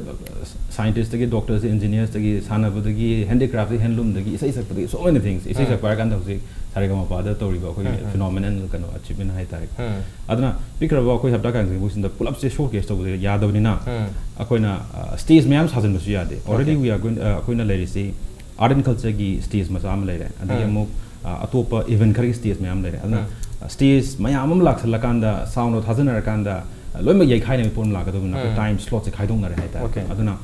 scientist ꯇꯒꯤ, doctor ꯗꯒꯤ, engineers ꯇꯒꯤ, ꯁꯥꯟꯅꯕꯗꯒꯤ, handicraft ꯇꯒꯤ, handloom ꯗꯒꯤ, ꯏꯁꯩ ꯁꯛꯄꯗꯒꯤ, so many things꯫ ꯏꯁꯩ ꯎꯝ꯫ ꯁꯛꯄ ꯍꯥꯏꯔ ꯀꯥꯟꯗ ꯍꯧꯖꯤꯛ ꯁꯥꯔꯦꯒꯥꯃꯥꯄꯥꯗ ꯇꯧꯔꯤꯕ ꯑꯩꯈꯣꯏꯒꯤ ꯎꯝ, ꯎꯝ꯫ phenomenal ꯀꯩꯅꯣ achievement ꯍꯥꯏꯇꯥꯔꯦ꯫ ꯎꯝ꯫ ꯑꯗꯨꯅ ꯄꯤꯛꯈ꯭ꯔꯕ ꯑꯩꯈꯣꯏ ꯍꯞꯇꯥ ꯀꯥꯡꯖꯩꯕꯨꯡꯁꯤꯗ ꯄꯨꯂꯞꯁꯦ showcase ꯇꯧꯕꯗ ꯌꯥꯗꯕꯅꯤꯅ, ꯎꯝ꯫ ꯑꯩꯈꯣꯏꯅ, ꯑ, stage ꯃꯌꯥꯝ ꯁꯥꯖꯤꯟꯕꯁꯨ ꯌꯥꯗꯦ꯫ Already Okay꯫ We are going, ꯑ, ꯑꯩꯈꯣꯏꯅ ꯂꯩꯔꯤꯁꯤ art and culture ꯒꯤ stage ꯃꯆꯥ ꯑꯃ ꯂꯩꯔꯦ, ꯑꯗꯒꯤ ꯎꯝ꯫ ꯑꯃꯨꯛ, ꯑ, ꯑꯇꯣꯞꯄ event ꯈꯔꯒꯤ stage ꯃꯌꯥꯝ ꯂꯩꯔꯦ꯫ ꯑꯗꯨꯅ, ꯎꯝ꯫ ꯑ, stage ꯃꯌꯥꯝ ꯑꯃ ꯂꯥꯛꯁꯜꯂꯀꯥꯟꯗ, sound ꯗꯣ ꯊꯥꯖꯅꯔꯀꯥꯟꯗ, ꯑ, ꯂꯣꯏꯅꯃꯛ ꯌꯩꯈꯥꯏꯅꯕꯒꯤ ꯄꯣꯠ ꯑꯃ ꯂꯥꯛꯀꯗꯧꯕꯅꯤꯅ ꯑꯩꯈꯣꯏ ꯎꯝ꯫ Time slot ꯁꯦ ꯈꯥꯏꯗꯣꯛꯅꯔꯦ ꯍꯥꯏꯇꯥꯔꯦ꯫ Okay꯫ ꯑꯗꯨꯅ,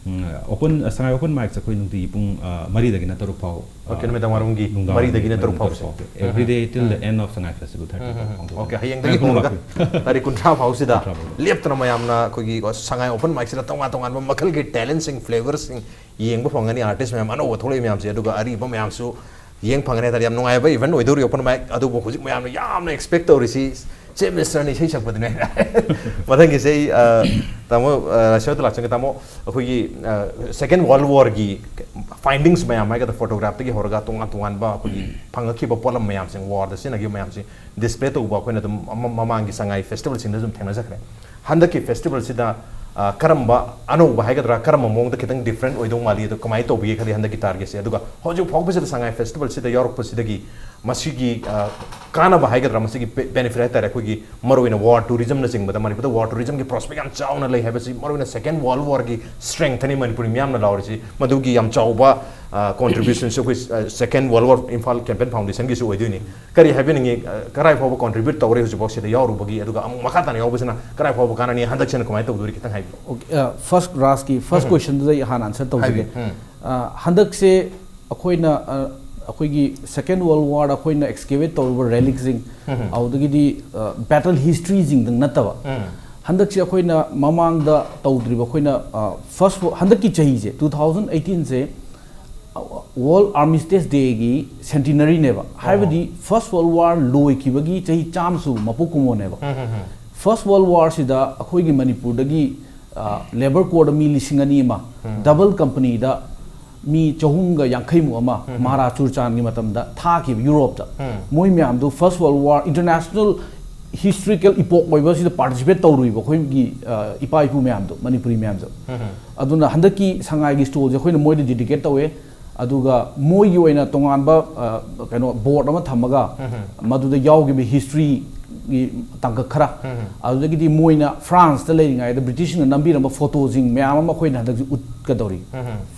ꯎꯝ, open, ꯑ, ꯁꯉꯥꯏ open mic ꯁꯦ ꯑꯩꯈꯣꯏ ꯅꯨꯡꯇꯤꯒꯤ ꯄꯨꯡ, ꯑ, ꯃꯔꯤꯗꯒꯤꯅ ꯇꯔꯨꯛ ꯐꯥꯎ, Okay, ꯑ, ꯅꯨꯃꯤꯗꯥꯡ ꯋꯥꯏꯔꯝꯒꯤ ꯅꯨꯡꯗꯥꯡ ꯃꯔꯤꯗꯒꯤꯅ ꯃꯔꯤ ꯇꯔꯨꯛ ꯐꯥꯎꯁꯦ꯫ ꯇꯔꯨꯛ ꯐꯥꯎ꯫ Every day till the um. End of Sangay Festival thirty ꯐꯥꯎ ꯎꯝ, ꯎꯝ, ꯎꯝ꯫ ꯄꯥꯡꯊꯣꯛꯀꯅꯤ꯫ Okay, ꯍꯌꯦꯡꯗꯒꯤ ꯉꯥꯏꯈꯣ, ꯍꯧꯔꯒ ꯉꯥꯏꯈꯣ꯫ ꯇꯥꯔꯤꯛ ꯀꯨꯟꯊ꯭ꯔꯥ ꯐꯥꯎꯁꯤꯗ ꯀꯨꯟꯊ꯭ꯔꯥ ꯐꯥꯎ꯫ ꯂꯦꯞꯇꯅ ꯃꯌꯥꯝꯅ ꯑꯩꯈꯣꯏꯒꯤ ꯁꯉꯥꯏ open mic ꯁꯤꯗ ꯇꯣꯉꯥꯟ ꯇꯣꯉꯥꯟꯕ ꯃꯈꯜꯒꯤ talent ꯁꯤꯡ, flavour ꯁꯤꯡ ꯌꯦꯡꯕ ꯐꯪꯒꯅꯤ꯫ Artist ꯃꯌꯥꯝ ꯑꯅꯧꯕ ꯊꯣꯛꯂꯛꯏ ꯃꯌꯥꯝꯁꯦ, ꯑꯗꯨꯒ ꯑꯔꯤꯕ ꯃꯌꯥꯝꯁꯨ ꯌꯦꯡ ꯐꯪꯒꯅꯤ ꯍꯥꯏꯇꯥꯔꯦ꯫ ꯌꯥꯝ ꯅꯨꯡꯉꯥꯏꯕ event ꯑꯣꯏꯗꯧꯔꯤ open mic꯫ ꯑꯗꯨꯕꯨ ꯍꯧꯖꯤꯛ ꯃꯌꯥꯝꯅ ꯌꯥꯝꯅ expect ꯇꯧꯔꯤꯁꯤ Chief Minister ꯅ ꯏꯁꯩ ꯁꯛꯄꯗꯨꯅꯦ꯫ ꯃꯊꯪꯒꯤꯁꯦ ꯑꯩ, ꯑ, ꯇꯥꯃꯣ, ꯑ, ꯔꯥꯖꯁꯦꯋꯥꯗ ꯂꯥꯛꯆꯒꯦ꯫ ꯇꯥꯃꯣ, ꯑꯩꯈꯣꯏꯒꯤ, ꯑ, Second World War ꯒꯤ findings ꯃꯌꯥꯝ ꯍꯥꯏꯒꯗ꯭ꯔꯥ, photograph ꯇꯒꯤ ꯍꯧꯔꯒ ꯇꯣꯉꯥꯟ ꯇꯣꯉꯥꯟꯕ ꯑꯩꯈꯣꯏꯒꯤ ꯐꯪꯉꯛꯈꯤꯕ ꯄꯣꯠꯂꯝ ꯃꯌꯥꯝꯁꯤꯡ, war ꯗ ꯁꯤꯖꯤꯟꯅꯈꯤꯕ ꯃꯌꯥꯝꯁꯤ display ꯇꯧꯕ ꯑꯩꯈꯣꯏꯅ ꯑꯗꯨꯝ ꯃꯃꯥꯡꯒꯤ ꯁꯉꯥꯏ festival ꯁꯤꯡꯗ ꯑꯗꯨꯝ ꯊꯦꯡꯅꯖꯈ꯭ꯔꯦ꯫ ꯍꯟꯗꯛꯀꯤ festival ꯁꯤꯗ, ꯑ, ꯀꯔꯝꯕ ꯑꯅꯧꯕ ꯍꯥꯏꯒꯗ꯭ꯔꯥ, ꯀꯔꯝꯕ ꯃꯑꯣꯡꯗ ꯈꯤꯇꯪ different ꯑꯣꯏꯗꯧ ꯃꯥꯜꯂꯤ, ꯑꯗꯣ ꯀꯃꯥꯏꯅ ꯇꯧꯕꯤꯒꯦ ꯈꯜꯂꯤ ꯍꯟꯗꯛꯀꯤ target ꯁꯦ? ꯑꯗꯨꯒ ꯍꯧꯖꯤꯛ ꯐꯥꯎꯕꯁꯤꯗ ꯁꯉꯥꯏ festival ꯁꯤꯗ ꯌꯥꯎꯔꯛꯄꯁꯤꯗꯒꯤ ꯃꯁꯤꯒꯤ, ꯑ, ꯀꯥꯟꯅꯕ ꯍꯥꯏꯒꯗ꯭ꯔꯥ, ꯃꯁꯤꯒꯤ be-, benefit ꯍꯥꯏꯇꯥꯔꯦ, ꯑꯩꯈꯣꯏꯒꯤ ꯃꯔꯨꯑꯣꯏꯅ war tourism ꯅꯆꯤꯡꯕꯗ ꯃꯅꯤꯄꯨꯔꯗ war tourism ꯒꯤ prospect ꯌꯥꯝ ꯆꯥꯎꯅ ꯂꯩ ꯍꯥꯏꯕꯁꯤ, ꯃꯔꯨꯑꯣꯏꯅ Second World War ꯒꯤ strength ꯅꯤ ꯃꯅꯤꯄꯨꯔꯤ ꯃꯤꯌꯥꯝꯅ ꯂꯥꯎꯔꯤꯁꯤ꯫ ꯃꯗꯨꯒꯤ ꯌꯥꯝ ꯆꯥꯎꯕ, ꯑ, contribution ꯁꯨ ꯑꯩꯈꯣꯏ, ꯑ, Second World War Imphal Campaign Foundation ꯒꯤꯁꯨ ꯑꯣꯏꯗꯣꯏꯅꯤ꯫ ꯀꯔꯤ ꯍꯥꯏꯕꯤꯅꯤꯡꯉꯤ? ꯑ, ꯀꯔꯥꯏ ꯐꯥꯎꯕ contribute ꯇꯧꯔꯦ ꯍꯧꯖꯤꯛꯐꯥꯎ ꯁꯤꯗ ꯌꯥꯎꯔꯨꯕꯒꯤ, ꯑꯗꯨꯒ ꯑꯃꯨꯛ ꯃꯈꯥ ꯇꯥꯅ ꯌꯥꯎꯕꯁꯤꯅ ꯀꯔꯥꯏ ꯐꯥꯎꯕ ꯀꯥꯟꯅꯅꯤ? ꯍꯟꯗꯛꯁꯤꯅ ꯀꯃꯥꯏꯅ ꯇꯧꯗꯣꯔꯤ? ꯈꯤꯇꯪ ꯍꯥꯏꯕꯤꯌꯨ꯫ Okay, ꯑ, first ꯔꯥꯖꯀꯤ first ꯎꯝ꯫ Question ꯗꯨꯗ ꯑꯩ ꯍꯥꯟꯅ answer ꯇꯧꯖꯒꯦ꯫ ꯍꯥꯏꯕꯤꯌꯨ꯫ ꯎꯝ꯫ ꯑ, ꯍꯟꯗꯛꯁꯦ ꯑꯩꯈꯣꯏꯅ, ꯑ, ꯑꯩꯈꯣꯏꯒꯤ Second World War ꯗ ꯑꯩꯈꯣꯏꯅ excavate ꯇꯧꯔꯤꯕ relic ꯁꯤꯡ, ꯎꯝ꯫ ꯑꯗꯨꯗꯒꯤꯗꯤ, ꯑ, battle history ꯁꯤꯡꯗꯪ ꯅꯠꯇꯕ, ꯎꯝ꯫ ꯍꯟꯗꯛꯁꯦ ꯑꯩꯈꯣꯏꯅ ꯃꯃꯥꯡꯗ ꯇꯧꯗ꯭ꯔꯤꯕ, ꯑꯩꯈꯣꯏꯅ, ꯑ, first war, ꯍꯟꯗꯛꯀꯤ ꯆꯍꯤꯁꯦ, two thousand eighteen ꯁꯦ, ꯑ, World Armistice Day ꯒꯤ centenary ꯅꯦꯕ꯫ ꯑꯣ꯫ ꯍꯥꯏꯕꯗꯤ First World War ꯂꯣꯏꯈꯤꯕꯒꯤ ꯆꯍꯤ ꯆꯥꯝꯃ ꯁꯨꯕ ꯃꯄꯣꯛ ꯀꯨꯝꯑꯣꯟꯅꯦꯕ꯫ ꯎꯝ, ꯎꯝ, ꯎꯝ꯫ First World War ꯁꯤꯗ ꯑꯩꯈꯣꯏꯒꯤ ꯃꯅꯤꯄꯨꯔꯗꯒꯤ, ꯂꯦꯕꯔ ꯀꯣꯔꯗ ꯃꯤ ꯂꯤꯁꯤꯡ ꯑꯅꯤ ꯑꯃ, ꯗꯕꯜ ꯀꯝꯄꯅꯤꯗ ꯃꯤ ꯆꯍꯨꯝꯒ ꯌꯥꯡꯈꯩꯃꯨꯛ ꯑꯃ ꯃꯍꯥꯔꯥꯖ ꯆꯨꯔꯆꯥꯟꯒꯤ ꯃꯇꯝꯗ ꯊꯥꯈꯤꯕ ꯌꯨꯔꯣꯞꯇ꯫ ꯃꯣꯏ ꯃꯌꯥꯝꯗꯨ first world war international historical ꯏꯄꯣꯛ ꯑꯣꯏꯕꯁꯤꯗ ꯄꯥꯔꯇꯤꯁꯤꯄꯦꯠ ꯇꯧꯔꯨꯏꯕ ꯑꯩꯈꯣꯏꯒꯤ ꯑ, ꯏꯄꯥ ꯏꯄꯨ ꯃꯌꯥꯝꯗꯣ, ꯃꯅꯤꯄꯨꯔꯤ ꯃꯌꯥꯝꯗꯣ꯫ ꯑꯗꯨꯅ ꯍꯟꯗꯛꯀꯤ ꯁꯉꯥꯏꯒꯤ ꯁ꯭ꯇꯣꯜꯁꯦ ꯑꯩꯈꯣꯏꯅ ꯃꯣꯏꯗ ꯗꯤꯗꯤꯀꯦꯠ ꯇꯧꯋꯦ꯫ ꯑꯗꯨꯒ ꯃꯣꯏꯒꯤ ꯑꯣꯏꯅ ꯇꯣꯉꯥꯟꯕ ꯑ, ꯀꯩꯅꯣ ꯕꯣꯔꯗ ꯑꯃ ꯊꯝꯃꯒ ꯃꯗꯨꯗ ꯌꯥꯎꯈꯤꯕ ꯍꯤꯁꯇ꯭ꯔꯤꯒꯤ ꯇꯥꯡꯀꯛ ꯈꯔ, ꯑꯗꯨꯗꯒꯤꯗꯤ ꯃꯣꯏꯅ ꯐ꯭ꯔꯥꯟꯁꯇ ꯂꯩꯔꯤꯉꯩꯗ ꯕ꯭ꯔꯤꯇꯤꯁꯁꯤꯡꯅ ꯅꯝꯕꯤꯔꯝꯕ ꯐꯣꯇꯣꯁꯤꯡ ꯃꯌꯥꯝ ꯑꯃ ꯑꯩꯈꯣꯏꯅ ꯍꯟꯗꯛꯁꯨ ꯎꯠꯀꯗꯧꯔꯤ꯫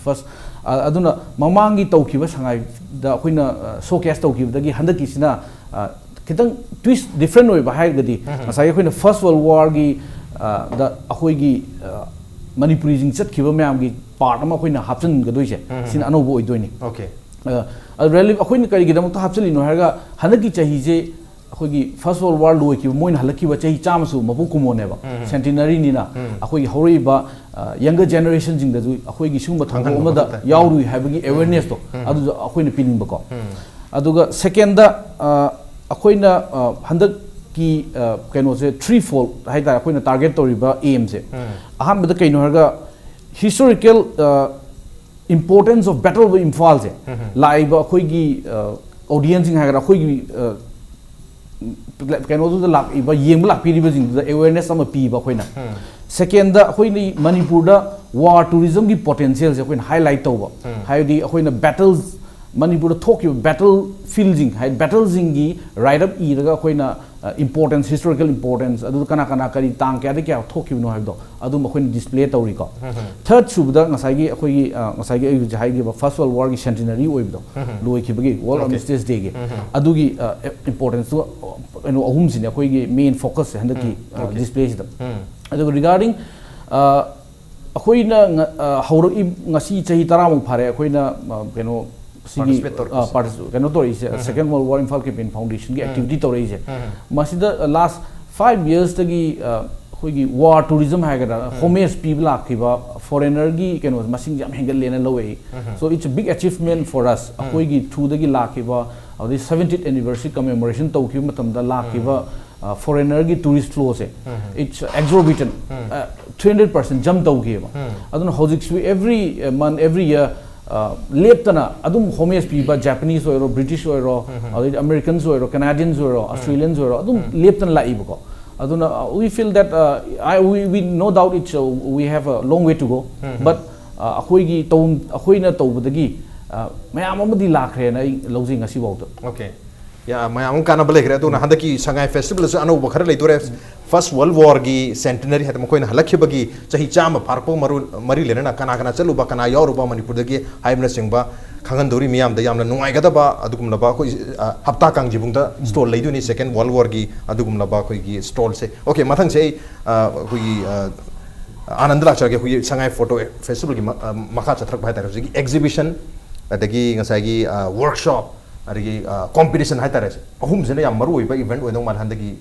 ꯐꯥꯔꯁ ꯑ, ꯑꯗꯨꯅ ꯃꯃꯥꯡꯒꯤ ꯇꯧꯈꯤꯕ ꯁꯉꯥꯏꯗ ꯑꯩꯈꯣꯏꯅ ꯁꯣ ꯀꯦꯁ ꯇꯧꯈꯤꯕꯗꯒꯤ ꯍꯟꯗꯛꯀꯤꯁꯤꯅ ꯑ, ꯈꯤꯇꯪ ꯇ꯭ꯋꯤꯁ ꯗꯤꯐ꯭ꯔꯦꯟ ꯑꯣꯏꯕ ꯍꯥꯏꯔꯒꯗꯤ ꯉꯁꯥꯏꯒꯤ ꯑꯩꯈꯣꯏꯅ ꯐꯥꯔꯁ ꯋꯥꯔꯜ ꯋꯥꯔꯒꯤ ꯑ, ꯗ ꯑꯩꯈꯣꯏꯒꯤ ꯑ, ꯃꯅꯤꯄꯨꯔꯤꯁꯤꯡ ꯆꯠꯈꯤꯕ ꯃꯌꯥꯝꯒꯤ ꯄꯥꯔꯠ ꯑꯃ ꯑꯩꯈꯣꯏꯅ ꯍꯥꯞꯆꯤꯟꯒꯗꯣꯏꯁꯦ, ꯁꯤꯅ ꯑꯅꯧꯕ ꯑꯣꯏꯗꯣꯏꯅꯤ꯫ ꯑꯣꯀꯦ꯫ ꯑ, ꯑꯗꯨ ꯔꯦꯂꯤꯞ ꯑꯩꯈꯣꯏꯅ ꯀꯔꯤꯒꯤꯗꯃꯛꯇ ꯍꯥꯞꯆꯤꯜꯂꯤꯅꯣ ꯍꯥꯏꯔꯒ, ꯍꯟꯗꯛꯀꯤ ꯆꯍꯤꯁꯦ ꯑꯩꯈꯣꯏꯒꯤ ꯐꯥꯔꯁ ꯋꯥꯔꯜ ꯋꯥꯔ ꯂꯣꯏꯈꯤꯕ, ꯃꯣꯏꯅ ꯍꯜꯂꯛꯈꯤꯕ ꯆꯍꯤ ꯆꯥꯝꯃꯁꯨ ꯃꯄꯨ ꯀꯨꯝꯃꯣꯟꯅꯦꯕ, ꯁꯦꯟꯇꯤꯅꯔꯤꯅꯤꯅ꯫ ꯑꯩꯈꯣꯏꯒꯤ ꯍꯧꯔꯛꯏꯕ ꯌꯪꯒꯔ ꯖꯦꯅꯦꯔꯦꯁꯟꯁꯤꯡꯗꯁꯨ ꯑꯩꯈꯣꯏꯒꯤ ꯁꯤꯒꯨꯝꯕ ꯊꯧꯗꯣꯛ ꯈꯪꯍꯟꯕ ꯑꯃꯗ ꯃꯊꯧ ꯇꯥꯏ꯫ ꯌꯥꯎꯔꯨꯏ ꯍꯥꯏꯕꯒꯤ ꯑꯦꯋꯦꯔꯅꯦꯁꯇꯣ ꯑꯗꯨꯁꯨ ꯑꯩꯈꯣꯏꯅ ꯄꯤꯅꯤꯡꯕꯀꯣ꯫ ꯑꯗꯨꯒ ꯁꯦꯀꯦꯟꯗ, ꯑ, ꯑꯩꯈꯣꯏꯅ ꯑ, ꯍꯟꯗꯛꯀꯤ ꯑ, ꯀꯩꯅꯣꯁꯦ ꯊ꯭ꯔꯤ ꯐꯣꯜ ꯍꯥꯏꯇꯥꯔꯦ, ꯑꯩꯈꯣꯏꯅ ꯇꯥꯔꯒꯦꯠ ꯇꯧꯔꯤꯕ ꯑꯦꯝꯁꯦ꯫ ꯑꯍꯥꯟꯕꯗ ꯀꯩꯅꯣ ꯍꯥꯏꯔꯒ, historical importance of Battle of ꯏꯝꯐꯥꯜꯁꯦ ꯂꯥꯛꯏꯕ ꯑꯩꯈꯣꯏꯒꯤ ꯑꯣꯗꯤꯌꯦꯟꯁꯁꯤꯡ ꯍꯥꯏꯒꯗ꯭ꯔꯥ, ꯑꯩꯈꯣꯏꯒꯤ ꯑ, ꯀꯩꯅꯣꯗꯨꯗ ꯂꯥꯛꯏꯕ, ꯌꯦꯡꯕ ꯂꯥꯛꯄꯤꯔꯤꯕꯁꯤꯡꯗꯨꯗ ꯑꯦꯋꯦꯔꯅꯦꯁ ꯑꯃ ꯄꯤꯕ ꯑꯩꯈꯣꯏꯅ꯫ ꯁꯦꯀꯦꯟꯗ, ꯑꯩꯈꯣꯏꯅ ꯃꯅꯤꯄꯨꯔꯗ ꯋꯥꯔ ꯇꯨꯔꯤꯖꯝꯒꯤ ꯄꯣꯇꯦꯟꯁꯤꯌꯦꯜꯁꯦ ꯑꯩꯈꯣꯏꯅ ꯍꯥꯏꯂꯥꯏꯠ ꯇꯧꯕ, ꯍꯥꯏꯕꯗꯤ ꯑꯩꯈꯣꯏꯅ ꯕꯦꯇꯜꯁ, ꯃꯅꯤꯄꯨꯔꯗ ꯊꯣꯛꯈꯤꯕ ꯕꯦꯇꯜ ꯐꯤꯜꯁꯤꯡ ꯍꯥꯏꯗꯤ ꯕꯦꯇꯜꯁꯤꯡꯒꯤ ꯔꯥꯏꯠ ꯑꯞ ꯏꯔꯒ ꯑꯩꯈꯣꯏꯅ ꯏꯝꯄꯣꯔꯇꯦꯟꯁ, ꯍꯤꯁꯇꯣꯔꯤꯀꯦꯜ ꯏꯝꯄꯣꯔꯇꯦꯟꯁ, ꯑꯗꯨ ꯀꯅꯥ ꯀꯅꯥ ꯀꯔꯤ ꯇꯥꯡ ꯀꯌꯥꯗ ꯀꯌꯥ ꯊꯣꯛꯈꯤꯕꯅꯣ ꯍꯥꯏꯕꯗꯣ ꯑꯗꯨꯝ ꯑꯩꯈꯣꯏꯅ ꯗꯤꯁꯄ꯭ꯂꯦ ꯇꯧꯔꯤꯀꯣ꯫ ꯊꯥꯔꯠ ꯁꯨꯕꯗ ꯉꯁꯥꯏꯒꯤ ꯑꯩꯈꯣꯏꯒꯤ ꯑ, ꯉꯁꯥꯏꯒꯤ ꯑꯩ ꯍꯧꯖꯤꯛ ꯍꯥꯏꯈꯤꯕ ꯐꯥꯔꯁ ꯋꯥꯔꯜ ꯋꯥꯔꯒꯤ ꯁꯦꯟꯇꯤꯅꯔꯤ ꯑꯣꯏꯕꯗꯣ, ꯂꯣꯏꯈꯤꯕꯒꯤ ꯋꯥꯔꯜ Okay. ꯑꯥꯔꯃꯤꯁꯇꯤꯁ ꯗꯦꯒꯤ, ꯑꯗꯨꯒꯤ ꯏꯝꯄꯣꯔꯇꯦꯟꯁꯇꯨ ꯀꯩꯅꯣ ꯑꯍꯨꯝꯁꯤꯅꯦ ꯑꯩꯈꯣꯏꯒꯤ ꯃꯦꯟ ꯐꯣꯀꯁꯁꯦ ꯍꯟꯗꯛꯀꯤ Okay. ꯗꯤꯁꯄ꯭ꯂꯦꯁꯤꯗ꯫ ꯎꯝ. ꯑꯗꯨꯒ ꯔꯤꯒꯥꯔꯗꯤꯡ ꯑꯩꯈꯣꯏꯅ ꯉ- ꯑ, ꯍꯧꯔꯛꯏ, ꯉꯁꯤ ꯆꯍꯤ ꯇꯔꯥꯃꯨꯛ ꯐꯥꯔꯦ ꯑꯩꯈꯣꯏꯅ ꯑ, ꯀꯩꯅꯣ ꯁꯤꯒꯤ Participate ꯇꯧꯔꯛꯄꯁꯦ꯫ ꯑ, participate, ꯀꯩꯅꯣ ꯇꯧꯔꯛꯏꯁꯦ, second world war Imphal campaign ꯐꯥꯎꯟꯗꯦꯁꯟꯒꯤ ꯑꯦꯛꯇꯤꯚꯤꯇꯤ ꯇꯧꯔꯛꯏꯁꯦ꯫ ꯃꯁꯤꯗ ꯂꯥꯁ ꯐꯥꯏꯚ ꯌꯔꯁꯇꯒꯤ ꯑꯩꯈꯣꯏꯒꯤ ꯋꯥꯔ ꯇꯨꯔꯤꯖꯝ ꯍꯥꯏꯒꯗ꯭ꯔꯥ, ꯍꯣꯃꯦꯖ ꯄꯤꯕ ꯂꯥꯛꯈꯤꯕ ꯐꯣꯔꯦꯅꯔꯒꯤ ꯀꯩꯅꯣ ꯃꯁꯤꯡꯁꯦ ꯌꯥꯝ ꯍꯦꯟꯒꯠꯂꯦꯅ ꯂꯧꯋꯦ ꯑꯩ꯫ So it's a big achievement for us꯫ ꯑꯩꯈꯣꯏꯒꯤ ꯊ꯭ꯔꯨꯗꯒꯤ ꯂꯥꯛꯈꯤꯕ, ꯑꯗꯩ ꯁꯕꯦꯟꯇꯤꯟ ꯑꯦꯅꯤꯚꯔꯁꯔꯤ ꯀꯃꯦꯃꯣꯔꯦꯁꯟ ꯇꯧꯈꯤꯕ ꯃꯇꯝꯗ ꯂꯥꯛꯈꯤꯕ ꯐꯣꯔꯦꯅꯔꯒꯤ ꯇꯨꯔꯤꯁ ꯐ꯭ꯂꯣꯁꯦ, it's exorbitant, three hundred percent jump ꯇꯧꯈꯤꯑꯕ. ꯑꯗꯨꯅ ꯍꯧꯖꯤꯛꯁꯨ every month, every year, ꯂꯦꯞꯇꯅ ꯑꯗꯨꯝ ꯍꯣꯃꯦꯖ ꯄꯤꯕ ꯖꯄꯥꯅꯤꯁ ꯑꯣꯏꯔꯣ, ꯕ꯭ꯔꯤꯇꯤꯁ ꯑꯣꯏꯔꯣ, ꯑꯗꯩꯗꯤ ꯑꯃꯦꯔꯤꯀꯟꯁ ꯑꯣꯏꯔꯣ, ꯀꯦꯅꯥꯗꯤꯌꯟꯁ ꯑꯣꯏꯔꯣ, ꯑꯣꯁꯇ꯭ꯔꯦꯂꯤꯌꯟꯁ ꯑꯣꯏꯔꯣ, ꯑꯗꯨꯝ ꯂꯦꯞꯇꯅ ꯂꯥꯛꯏꯕꯀꯣ. ꯑꯗꯨꯅ we feel that, I we we no doubt it's, we have a long way to go, but ꯑꯩꯈꯣꯏꯒꯤ ꯇꯧ ꯑꯩꯈꯣꯏꯅ ꯇꯧꯕꯗꯒꯤ ꯃꯌꯥꯝ ꯑꯃꯗꯤ ꯂꯥꯛꯈ꯭ꯔꯦꯅ ꯑꯩ ꯂꯧꯖꯩ ꯉꯁꯤꯐꯥꯎꯗ. Okay. ꯌꯥ, ꯃꯌꯥꯝ ꯑꯃ ꯀꯥꯟꯅꯕ ꯂꯩꯈ꯭ꯔꯦ꯫ ꯑꯗꯨꯅ ꯍꯟꯗꯛꯀꯤ ꯁꯉꯥꯏ ꯐꯦꯁꯇꯤꯚꯦꯜꯗꯁꯨ ꯑꯅꯧꯕ ꯈꯔ ꯂꯩꯗꯣꯔꯦ꯫ ꯐꯥꯔꯁ ꯋꯥꯔꯜ ꯋꯥꯔꯒꯤ ꯁꯦꯟꯇꯤꯅꯔꯤ, ꯍꯥꯏꯗꯤ ꯃꯈꯣꯏꯅ ꯍꯜꯂꯛꯈꯤꯕꯒꯤ ꯆꯍꯤ ꯆꯥꯝꯃ ꯐꯥꯔꯛꯄꯒ ꯃꯔꯨ ꯃꯔꯤ ꯂꯩꯅꯅ ꯀꯅꯥ ꯀꯅꯥ ꯆꯠꯂꯨꯕ, ꯀꯅꯥ ꯌꯥꯎꯔꯨꯕ ꯃꯅꯤꯄꯨꯔꯗꯒꯤ ꯍꯥꯏꯕꯅꯆꯤꯡꯕ ꯈꯪꯍꯟꯗꯧꯔꯤ ꯃꯤꯌꯥꯝꯗ꯫ ꯌꯥꯝꯅ ꯅꯨꯡꯉꯥꯏꯒꯗꯕ ꯑꯗꯨꯒꯨꯝꯂꯕ ꯑꯩꯈꯣꯏ ꯍꯞꯇꯥ ꯀꯥꯡꯖꯤꯕꯨꯡꯗ ꯁ꯭ꯇꯣꯜ ꯂꯩꯗꯣꯏꯅꯤ, ꯁꯦꯀꯦꯟ ꯋꯥꯔꯜ ꯋꯥꯔꯒꯤ ꯑꯗꯨꯒꯨꯝꯂꯕ ꯑꯩꯈꯣꯏꯒꯤ ꯁ꯭ꯇꯣꯜꯁꯦ꯫ Okay, ꯃꯊꯪꯁꯦ ꯑꯩ ꯑꯩꯈꯣꯏꯒꯤ ꯑꯥꯅꯟꯗ ꯂꯥꯛꯆꯔꯒꯦ꯫ ꯑꯩꯈꯣꯏꯒꯤ ꯁꯉꯥꯏ ꯐꯣꯇꯣ ꯐꯦꯁꯇꯤꯚꯦꯜꯒꯤ ꯃꯈꯥ ꯆꯠꯊꯔꯛꯄ ꯍꯥꯏꯇꯥꯔꯦ, ꯍꯧꯖꯤꯛꯀꯤ ꯑꯦꯛꯖꯤꯕꯤꯁꯟ, ꯑꯗꯒꯤ ꯉꯁꯥꯏꯒꯤ ꯋꯥꯔꯛꯁꯣꯞ, ꯑꯗꯒꯤ ꯀꯣꯝꯄꯤꯇꯤꯁꯟ ꯍꯥꯏꯇꯥꯔꯦ, ꯑꯍꯨꯝꯁꯤꯅ ꯌꯥꯝ ꯃꯔꯨ ꯑꯣꯏꯕ ꯏꯚꯦꯟꯠ ꯑꯣꯏꯗꯧ ꯃꯥꯜꯂꯦ ꯍꯟꯗꯛꯀꯤ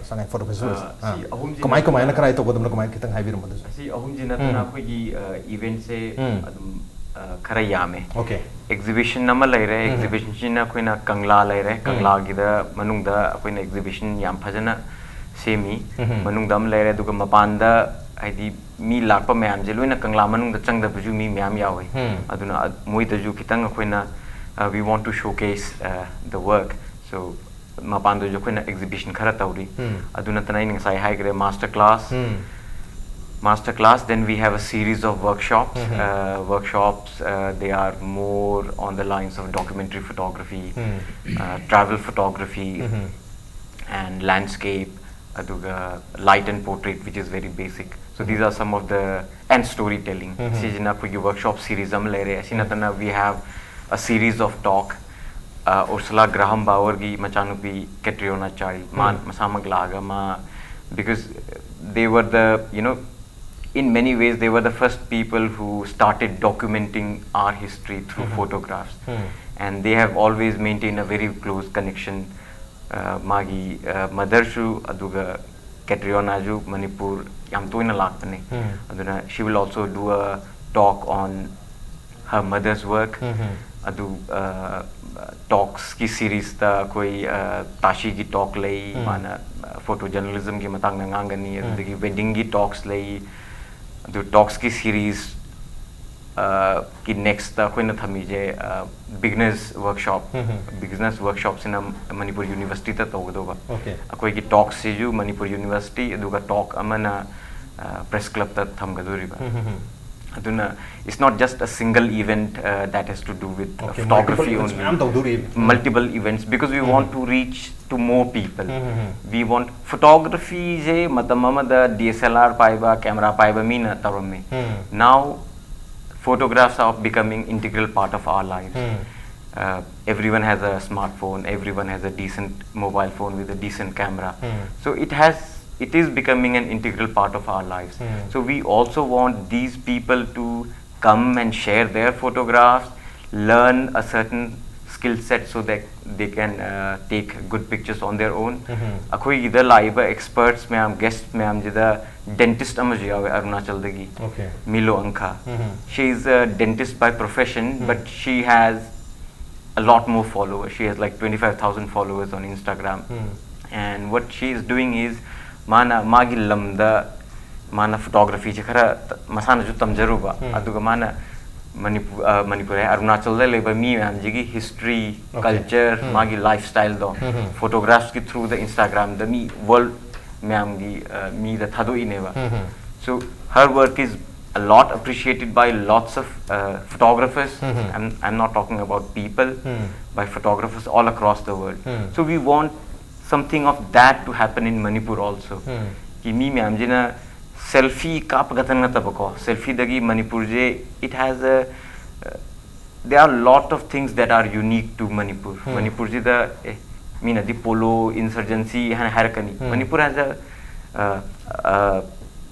ꯁꯉꯥꯏ ꯐꯣꯇꯣ ꯐꯦꯁꯇꯤꯚꯦꯜꯁꯦ꯫ ꯁꯤ ꯑꯍꯨꯝꯁꯤ ꯀꯃꯥꯏ ꯀꯃꯥꯏꯅ ꯅꯠꯇꯅ ꯀꯗꯥꯏ ꯇꯧꯒꯗꯕꯅꯣ, ꯀꯃꯥꯏꯅ ꯈꯤꯇꯪ ꯍꯥꯏꯕꯤꯔꯝꯃꯣ ꯑꯗꯨꯁꯨ꯫ ꯁꯤ ꯑꯍꯨꯝꯁꯤ ꯅꯠꯇꯅ ꯑꯩꯈꯣꯏꯒꯤ ꯏꯚꯦꯟꯠꯁꯦ ꯑꯗꯨꯝ ꯈꯔ ꯌꯥꯝꯃꯦ꯫ Okay. ꯑꯦꯛꯖꯤꯕꯤꯁꯟ ꯑꯃ ꯂꯩꯔꯦ꯫ ꯑꯦꯛꯖꯤꯕꯤꯁꯟꯁꯤꯅ ꯑꯩꯈꯣꯏꯅ ꯀꯪꯂꯥ ꯂꯩꯔꯦ꯫ ꯀꯪꯂꯥꯒꯤꯗ ꯃꯅꯨꯡꯗ ꯑꯩꯈꯣꯏꯅ ꯑꯦꯛꯖꯤꯕꯤꯁꯟ ꯌꯥꯝ ꯐꯖꯅ ꯁꯦꯝꯃꯤ꯫ ꯃꯅꯨꯡꯗ ꯑꯃ ꯂꯩꯔꯦ, ꯑꯗꯨꯒ ꯃꯄꯥꯟꯗ ꯍꯥꯏꯗꯤ ꯃꯤ ꯂꯥꯛꯄ ꯃꯌꯥꯝꯁꯦ ꯂꯣꯏꯅ ꯀꯪꯂꯥ ꯃꯅꯨꯡꯗ ꯆꯪꯗꯕꯁꯨ ꯃꯤ ꯃꯌꯥꯝ ꯌꯥꯎꯋꯦ꯫ ꯑꯗꯨꯅ ꯃꯣꯏꯗꯁꯨ ꯈꯤꯇꯪ ꯑꯩꯈꯣꯏꯅ, we want to showcase the work, so ꯃꯄꯥꯟꯗꯁꯨ ꯑꯩꯈꯣꯏꯅ ꯑꯦꯛꯖꯤꯕꯤꯁꯟ ꯈꯔ ꯇꯧꯔꯤ꯫ ꯑꯗꯨ ꯅꯠꯇꯅ ꯑꯩꯅ ꯉꯁꯥꯏ ꯍꯥꯏꯈ꯭ꯔꯦ, master class, master class, then we have a series of workshops. Uh, workshops, uh, they are more on the lines of documentary photography, uh, travel photography, and landscape, ꯑꯗꯨꯒ light and portrait, which is very basic. So these are some of the, and storytelling. ꯁꯤꯁꯤꯅ ꯑꯩꯈꯣꯏꯒꯤ ꯋꯥꯔꯛꯁꯣꯞ ꯁꯤꯔꯤꯁ ꯑꯃ ꯂꯩꯔꯦ꯫ ꯑꯁꯤ ꯅꯠꯇꯅ we have a series of talk. Uh, Ursula Graham Bauer ꯒꯤ ꯃꯆꯥꯅꯨꯄꯤ ꯀꯦꯇ꯭ꯔꯤꯌꯣꯅꯥ ꯆꯥꯏꯜ, ꯃꯥ ꯃꯁꯥꯃꯛ ꯂꯥꯛꯑꯒ ꯃꯥ, because they were the, you know, in many ways they were the first people who started documenting our history through photographs, and they have always maintained a very close connection. Uh, ꯃꯥꯒꯤ ꯃꯗꯔꯁꯨ ꯑꯗꯨꯒ ꯀꯦꯇ꯭ꯔꯤꯌꯣꯅꯥꯁꯨ ꯃꯅꯤꯄꯨꯔ ꯌꯥꯝ ꯇꯣꯏꯅ ꯂꯥꯛꯄꯅꯦ꯫ ꯑꯗꯨꯅ she will also do a talk on her mother's work. ꯑꯗꯨ ꯇꯣꯛꯁꯀꯤ ꯁꯤꯔꯤꯁꯇ ꯑꯩꯈꯣꯏ ꯇꯥꯁꯤꯒꯤ ꯇꯣꯛ ꯂꯩ, ꯃꯥꯅ ꯐꯣꯇꯣ ꯖꯔꯅꯦꯂꯤꯖꯝꯒꯤ ꯃꯇꯥꯡꯗ ꯉꯥꯡꯒꯅꯤ, ꯑꯗꯨꯗꯒꯤ ꯋꯦꯗꯤꯡꯒꯤ ꯇꯣꯛꯁ ꯂꯩ, ꯑꯗꯨ ꯇꯣꯛꯁꯀꯤ ꯁꯤꯔꯤꯁ ꯀꯤ ꯅꯦꯛꯁꯇ ꯑꯩꯈꯣꯏꯅ ꯊꯝꯃꯤꯁꯦ ꯕꯤꯒꯅꯔꯁ ꯋꯔꯛꯁꯣꯞ꯫ ꯕꯤꯒꯅꯔꯁ ꯋꯔꯛꯁꯣꯞꯁꯤꯅ ꯃꯅꯤꯄꯨꯔ ꯌꯨꯅꯤꯚꯔꯁꯤꯇꯤꯗ ꯇꯧꯒꯗꯧꯕ꯫ Okay. ꯑꯩꯈꯣꯏꯒꯤ ꯇꯣꯛꯁꯤꯁꯨ ꯃꯅꯤꯄꯨꯔ ꯌꯨꯅꯤꯚꯔꯁꯤꯇꯤ, ꯑꯗꯨꯒ ꯇꯣꯛ ꯑꯃꯅ ꯄ꯭ꯔꯦꯁ ꯀ꯭ꯂꯕꯇ ꯊꯝꯒꯗꯧꯔꯤꯕ꯫ ꯑꯗꯨꯅ it's not just a single event that has to do with Okay, photography multiple events only. ꯃꯌꯥꯝ ꯇꯧꯗꯧꯔꯤ. Multiple events, because we want to reach to more people. We want photographyꯁꯦ ꯃꯇꯝ ꯑꯃꯗ D S L R ꯄꯥꯏꯕ, ꯀꯦꯃꯦꯔꯥ ꯄꯥꯏꯕ ꯃꯤꯅ ꯇꯧꯔꯝꯃꯤ꯫ Now photographs are becoming integral part of our lives. Uh, everyone has a smartphone, everyone has a decent mobile phone with a decent camera. So it has, it is becoming an integral part of our lives. So we also want these people to come and share their photographs, learn a certain skill set so that they can uh, take good pictures on their own. ꯑꯩꯈꯣꯏꯒꯤꯗ ꯂꯥꯛꯏꯕ ꯑꯦꯛꯁꯄꯔꯠꯁ ꯃꯌꯥꯝ, ꯒꯦꯁꯠ ꯃꯌꯥꯝꯁꯤꯗ ꯗꯦꯟꯇꯤꯁ ꯑꯃꯁꯨ ꯌꯥꯎꯋꯦ ꯑꯔꯨꯅꯥꯆꯜꯗꯒꯤ, Okay. ꯃꯤꯂꯣ ꯑꯪꯈꯥ꯫ She is a dentist by profession, but she has a lot more followers. She has like twenty-five thousand followers on Instagram. And what she is doing is, ꯃꯥꯅ ꯃꯥꯒꯤ ꯂꯝꯗ ꯃꯥꯅ ꯐꯣꯇꯣꯒ꯭ꯔꯥꯐꯤꯁꯦ ꯈꯔ ꯇ- ꯃꯁꯥꯅꯁꯨ ꯇꯝꯖꯔꯨꯕ, ꯑꯗꯨꯒ ꯃꯥꯅ ꯃꯅꯤꯄꯨꯔ, ꯃꯅꯤꯄꯨꯔ ꯍꯥꯏ, ꯑꯔꯨꯅꯥꯆꯜꯗ ꯂꯩꯕ ꯃꯤ ꯃꯌꯥꯝꯁꯤꯒꯤ ꯍꯤꯁꯇ꯭ꯔꯤ, Okay. ꯀꯜꯆꯔ, ꯃꯥꯒꯤ ꯂꯥꯏꯐ ꯁ꯭ꯇꯥꯏꯜꯗꯣ ꯐꯣꯇꯣꯒ꯭ꯔꯥꯐꯁꯀꯤ ꯊ꯭ꯔꯨꯗ ꯏꯟꯁꯇꯥꯒ꯭ꯔꯥꯝꯗ ꯃꯤ ꯋꯥꯔꯜ ꯃꯌꯥꯝꯒꯤ ꯑ, ꯃꯤꯗ ꯊꯥꯗꯣꯛꯏꯅꯦꯕ꯫ So her work is a lot appreciated by lots of uh, photographers. I'm, I'm not talking about people, by photographers all across the world. So we want something of that to happen in Manipur also. ꯀꯤ ꯃꯤ ꯃꯌꯥꯝꯁꯤꯅ ꯁꯦꯜꯐꯤ ꯀꯥꯞꯄ ꯈꯛꯇꯪ ꯅꯠꯇꯕꯀꯣ, ꯁꯦꯜꯐꯤꯗꯒꯤ ꯃꯅꯤꯄꯨꯔꯁꯦ, it has a uh, there are lot of things that are unique to Manipur. ꯃꯅꯤꯄꯨꯔꯁꯤꯗ ꯑꯦ, ꯃꯤꯅꯗꯤ ꯄꯣꯂꯣ, ꯏꯟꯁꯔꯖꯦꯟꯁꯤ ꯍꯥꯏꯅ ꯍꯥꯏꯔꯛꯀꯅꯤ꯫ Manipur has a uh, uh,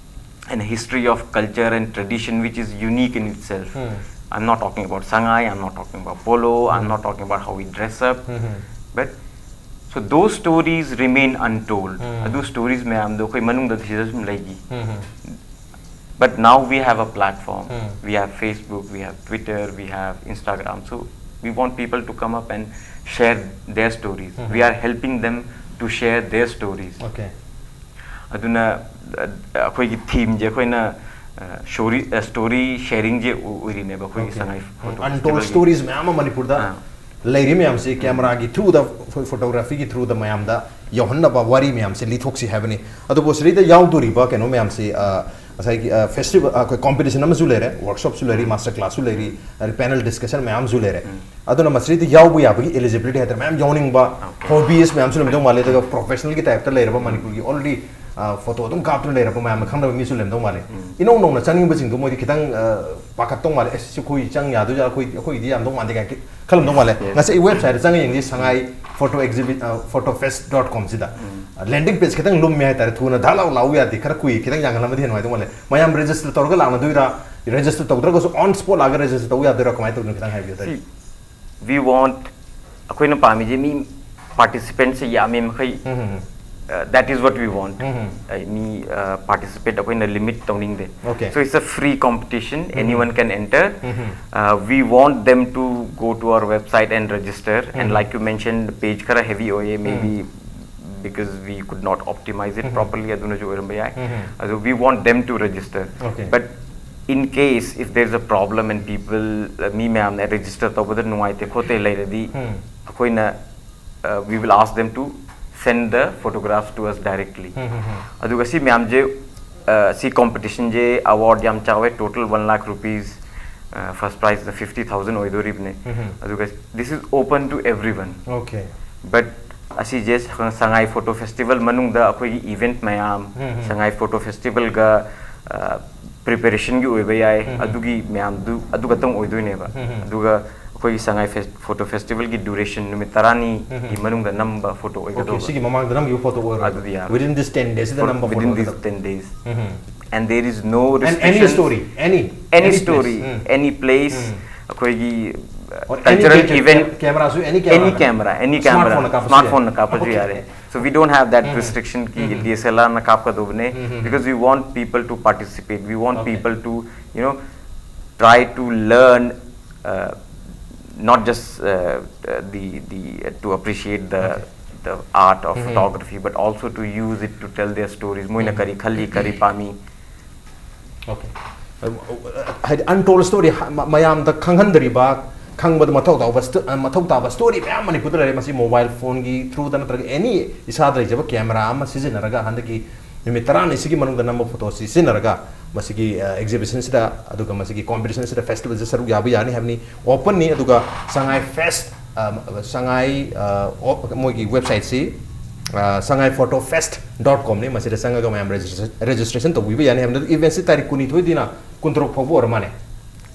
and history of culture and tradition which is unique in itself. I'm not talking about Sangai, I'm not talking about Polo, I'm not talking about how we dress up. But so those stories remain untold. ꯑꯗꯨ ꯁ꯭ꯇꯣꯔꯤꯁ ꯃꯌꯥꯝꯗꯣ ꯑꯩꯈꯣꯏ ꯃꯅꯨꯡꯗ ꯁꯤꯗ ꯁꯨꯝ ꯂꯩꯈꯤ꯫ But now we have a platform. We have Facebook, we have Twitter, we have Instagram. So we want people to come up and share their stories. We are helping them to share their stories. Okay. ꯑꯗꯨꯅ ꯑ, ꯑꯩꯈꯣꯏꯒꯤ ꯊꯤꯝꯁꯦ ꯑꯩꯈꯣꯏꯅ ꯁꯣꯔꯤ ꯁ꯭ꯇꯣꯔꯤ ꯁꯦꯌꯔꯤꯡꯁꯦ ꯑꯣꯏꯔꯤꯅꯦꯕ ꯑꯩꯈꯣꯏꯒꯤ ꯁꯉꯥꯏ ꯐꯣꯇꯣ ꯑꯟꯇꯣꯜ ꯁ꯭ꯇꯣꯔꯤꯁ ꯃꯌꯥꯝ ꯑꯃ ꯃꯅꯤꯄꯨꯔꯗ ꯂꯩꯔꯤ ꯃꯌꯥꯝꯁꯤ ꯀꯦꯃꯦꯔꯥꯒꯤ ꯊ꯭ꯔꯨꯗ, ꯐꯣꯇꯣꯒ꯭ꯔꯥꯐꯤꯒꯤ ꯊ꯭ꯔꯨꯗ ꯃꯌꯥꯝꯗ ꯌꯧꯍꯟꯅꯕ ꯋꯥꯔꯤ ꯃꯌꯥꯝꯁꯦ ꯂꯤꯊꯣꯛꯁꯤ ꯍꯥꯏꯕꯅꯤ꯫ ꯑꯗꯨꯕꯨ ꯁꯤꯗꯩꯗ ꯌꯥꯎꯗꯣꯔꯤꯕ ꯀꯩꯅꯣ ꯃꯌꯥꯝꯁꯤ, ꯑ, ꯉꯁꯥꯏꯒꯤ ꯐꯦꯁꯇꯤꯚꯦꯜ, ꯑꯩꯈꯣꯏ ꯀꯣꯝꯄꯤꯇꯤꯁꯟ ꯑꯃꯁꯨ ꯂꯩꯔꯦ, ꯋꯔꯛꯁꯣꯞꯁꯨ ꯂꯩꯔꯤ, ꯃꯥꯁꯇꯔ ꯀ꯭ꯂꯥꯁꯁꯨ ꯂꯩꯔꯤ, ꯄꯦꯅꯦꯜ ꯗꯤꯁꯀꯁꯟ ꯃꯌꯥꯝꯁꯨ ꯂꯩꯔꯦ꯫ ꯑꯗꯨꯅ ꯃꯁꯤꯗꯩꯗ ꯌꯥꯎꯕ ꯌꯥꯕꯒꯤ ꯑꯦꯂꯤꯖꯤꯕꯤꯂꯤꯇꯤ ꯍꯥꯏꯇꯥꯔꯦ ꯃꯌꯥꯝ ꯌꯥꯎꯅꯤꯡꯕ ꯍꯣꯕꯤꯁ ꯃꯌꯥꯝꯁꯨ ꯂꯩꯔꯝꯗꯧ ꯃꯥꯜꯂꯦ꯫ ꯑꯗꯨꯒ ꯄ꯭ꯔꯣꯐꯦꯁꯅꯦꯜꯒꯤ ꯇꯥꯏꯞꯇ ꯂꯩꯔꯕ, ꯃꯅꯤꯄꯨꯔꯒꯤ ꯑꯣꯜꯔꯦꯗꯤ ꯐꯣꯇꯣ ꯑꯗꯨꯝ ꯀꯥꯞꯇꯨꯅ ꯂꯩꯔꯕ ꯃꯌꯥꯝꯅ ꯈꯪꯗꯕ ꯃꯤꯁꯨ ꯂꯩꯔꯝꯗꯧ ꯃꯥꯜꯂꯦ꯫ ꯏꯅꯧ ꯅꯧꯅ ꯆꯪꯅꯤꯡꯕꯁꯤꯡꯗꯣ ꯃꯣꯏꯗꯤ ꯈꯤꯇꯪ, ꯑ, ꯄꯥꯈꯠꯇꯧ ꯃꯥꯜꯂꯦ꯫ "ꯑꯦꯁ, ꯁꯤ ꯑꯩꯈꯣꯏ ꯆꯪ ꯌꯥꯗꯣꯏꯖꯥꯠꯂ? ꯑꯩꯈꯣꯏ, ꯑꯩꯈꯣꯏꯒꯤꯗꯤ ꯌꯥꯝꯗꯧ ꯃꯥꯟꯗꯦ" ꯀꯥꯏꯅ ꯈꯜꯂꯝꯗꯧ ꯃꯥꯜꯂꯦ꯫ ꯉꯁꯤ ꯑꯩ ꯋꯦꯕꯁꯥꯏꯠꯇ ꯆꯪꯉ ꯌꯦꯡꯗꯤ, ꯁꯉꯥꯏ photo exhibit, photo face dot ꯀꯣꯝꯁꯤꯗ ꯂꯦꯟꯗꯤꯡ ꯄꯦꯖ ꯈꯤꯇꯪ ꯂꯨꯝꯃꯦ ꯍꯥꯏꯇꯥꯔꯦ꯫ ꯊꯨꯅ ꯙꯥꯛ ꯂꯥꯎ ꯂꯥꯎ ꯌꯥꯗꯦ, ꯈꯔ ꯀꯨꯏ, ꯈꯤꯇꯪ ꯌꯥꯡꯍꯜꯂꯝꯃꯗꯤ ꯍꯦꯟꯅ ꯅꯨꯡꯉꯥꯏꯗꯧ ꯃꯥꯜꯂꯦ꯫ ꯃꯌꯥꯝ ꯔꯦꯖꯤꯁꯇꯔ ꯇꯧꯔꯒ ꯂꯥꯛꯅꯗꯣꯏꯔꯥ, ꯔꯦꯖꯤꯁꯇꯔ ꯇꯧꯗ꯭ꯔꯒꯁꯨ ꯑꯣꯟ ꯁ꯭ꯄꯣꯠ ꯂꯥꯛꯑꯒ ꯔꯦꯖꯤꯁꯇꯔ ꯇꯧꯕ ꯌꯥꯗꯣꯏꯔꯥ, ꯀꯃꯥꯏꯅ ꯇꯧꯗꯣꯏꯅꯣ, ꯈꯤꯇꯪ ꯍꯥꯏꯕꯤꯌꯨ ꯇꯥꯏ꯫ See, we want, ꯑꯩꯈꯣꯏꯅ ꯄꯥꯝꯃꯤꯁꯦ ꯃꯤ ꯄꯥꯔꯇꯤꯁꯤꯄꯦꯟꯠꯁꯦ ꯌꯥꯝꯃꯤ ꯃꯈꯩ, that is what we want. ꯑꯩ ꯃꯤ ꯄꯥꯔꯇꯤꯁꯤꯄꯦꯠ ꯑꯩꯈꯣꯏꯅ ꯂꯤꯃꯤꯠ ꯇꯧꯅꯤꯡꯗꯦ꯫ Okay. So it's a free competition, anyone can enter. Uh, we want them to go to our website and register, and like you mentioned, page ꯈꯔ heavy ꯑꯣꯏꯌꯦ, maybe because we could not optimize it properly, ꯑꯗꯨꯅꯁꯨ ꯑꯣꯏꯔꯝꯕ ꯌꯥꯏ꯫ ꯑꯗꯨ we want them to register. Okay. But in case if there's a problem and people, uh, ꯃꯤ ꯃꯌꯥꯝꯅ ꯔꯦꯖꯤꯁꯇꯔ ꯇꯧꯕꯗ ꯅꯨꯡꯉꯥꯏꯇꯦ ꯈꯣꯠꯇꯦ ꯂꯩꯔꯗꯤ, ꯑꯩꯈꯣꯏꯅ, uh, we will ask them to send the photographs to us directly. ꯑꯗꯨꯒ ꯁꯤ ꯃꯌꯥꯝꯁꯦ, uh, ꯁꯤ ꯀꯣꯝꯄꯤꯇꯤꯁꯟꯁꯦ ꯑꯦꯋꯥꯔꯗ ꯌꯥꯝ ꯆꯥꯎꯋꯦ, total one lakh rupees, uh, first prize fifty thousand ꯑꯣꯏꯗꯣꯔꯤꯕꯅꯦ꯫ ꯑꯗꯨꯒ this is open to everyone. Okay. But ꯑꯁꯤꯁꯦ ꯁꯉꯥꯏ ꯐꯣꯇꯣ ꯐꯦꯁꯇꯤꯚꯦꯜ ꯃꯅꯨꯡꯗ ꯑꯩꯈꯣꯏꯒꯤ ꯏꯚꯦꯟꯠ ꯃꯌꯥꯝ, ꯁꯉꯥꯏ ꯐꯣꯇꯣ ꯐꯦꯁꯇꯤꯚꯦꯜꯒ ꯄ꯭ꯔꯤꯄꯦꯔꯦꯁꯟꯒꯤ ꯑꯣꯏꯕ ꯌꯥꯏ, ꯑꯗꯨꯒꯤ ꯃꯌꯥꯝꯗꯨ ꯑꯗꯨ ꯈꯛꯇꯪ ꯑꯣꯏꯗꯣꯏꯅꯦꯕ꯫ ꯑꯗꯨꯒ ꯑꯩꯈꯣꯏꯒꯤ ꯁꯉꯥꯏ ꯐꯣꯇꯣ ꯐꯦꯁꯇꯤꯚꯦꯜꯒꯤ ꯗ꯭ꯌꯨꯔꯦꯁꯟ ꯅꯨꯃꯤꯠ ꯇꯔꯥꯅꯤꯒꯤ ꯃꯅꯨꯡꯗ ꯅꯝꯕ ꯐꯣꯇꯣ Okay, ꯑꯣꯏꯒꯗꯧꯕ꯫ ꯁꯤꯒꯤ ꯃꯃꯥꯡꯗ ꯅꯝꯈꯤꯕ ꯐꯣꯇꯣ ꯑꯣꯏꯔꯣꯏ꯫ ꯑꯗꯨꯗꯤ ꯌꯥꯔꯣꯏ꯫ Within this ten days ꯗ ꯅꯝꯕ Within photo these ten days. And there is no And any restriction. story, any, Any any story, place. any place, ꯑꯩꯈꯣꯏꯒꯤ Or any cultural gadget, event, camera ꯁꯨ any any camera. Camera, any camera, Smartphone ꯅ ꯀꯥꯞꯄꯁꯨ smartphone ꯌꯥꯔꯦ꯫ ꯅ ꯀꯥꯞꯄꯁꯨ Okay. ꯌꯥꯔꯦ꯫ So we don't have that restriction ꯀꯤ D S L R ꯅ ꯀꯥꯞꯀꯗꯧꯕꯅꯦ, because we want people to participate, we want Okay. people to, you know, try to learn, uh, not just, uh, uh, the the uh, to appreciate the Okay. art or photography, but also to use it to tell their stories. ꯃꯣꯏꯅ ꯀꯔꯤ ꯈꯜꯂꯤ, ꯀꯔꯤ ꯄꯥꯝꯃꯤ? Okay. ꯍꯥꯏꯗꯤ untold story ꯃꯌꯥꯝꯗ ꯈꯪꯍꯟꯗꯔꯤꯕ, ꯈꯪꯕꯗ ꯃꯊꯧ ꯇꯥꯕ sto- ꯃꯊꯧ ꯇꯥꯕ story ꯃꯌꯥꯝ ꯃꯅꯤꯄꯨꯔꯗ ꯂꯩꯔꯦ꯫ ꯃꯁꯤ mobile phoneꯒꯤ throughꯗ ꯅꯠꯇ꯭ꯔꯒ any ꯏꯁꯥꯗ ꯂꯩꯖꯕ camera ꯑꯃ ꯁꯤꯖꯤꯟꯅꯔꯒ ꯍꯟꯗꯛꯀꯤ ꯅꯨꯃꯤꯠ ꯇꯔꯥꯅꯤꯁꯤꯒꯤ ꯃꯅꯨꯡꯗ ꯅꯝꯕ photoꯁꯤ ꯁꯤꯖꯤꯟꯅꯔꯒ ꯃꯁꯤꯒꯤ exhibitionꯁꯤꯗ, ꯑꯗꯨꯒ ꯃꯁꯤꯒꯤ competitionꯁꯤꯗ, festivalꯁꯤꯗ ꯁꯔꯨꯛ ꯌꯥꯕ ꯌꯥꯅꯤ ꯍꯥꯏꯕꯅꯤ꯫ Openꯅꯤ꯫ ꯑꯗꯨꯒ Sangai Fest, Sangai, ꯃꯣꯏꯒꯤ websiteꯁꯤ Sangai Photo Fest dot comꯅꯤ꯫ ꯃꯁꯤꯗ ꯆꯪꯉꯒ ꯃꯌꯥꯝ registration ꯇꯧꯕꯤꯕ ꯌꯥꯅꯤ ꯍꯥꯏꯕꯅꯤ꯫ Eventꯁꯤ ꯇꯥꯔꯤꯛ ꯀꯨꯟꯅꯤꯊꯣꯏꯗꯩꯅ ꯀꯨꯟꯇꯔꯨꯛ ꯐꯥꯎꯕ ꯑꯣꯏꯔ ꯃꯥꯜꯂꯦ꯫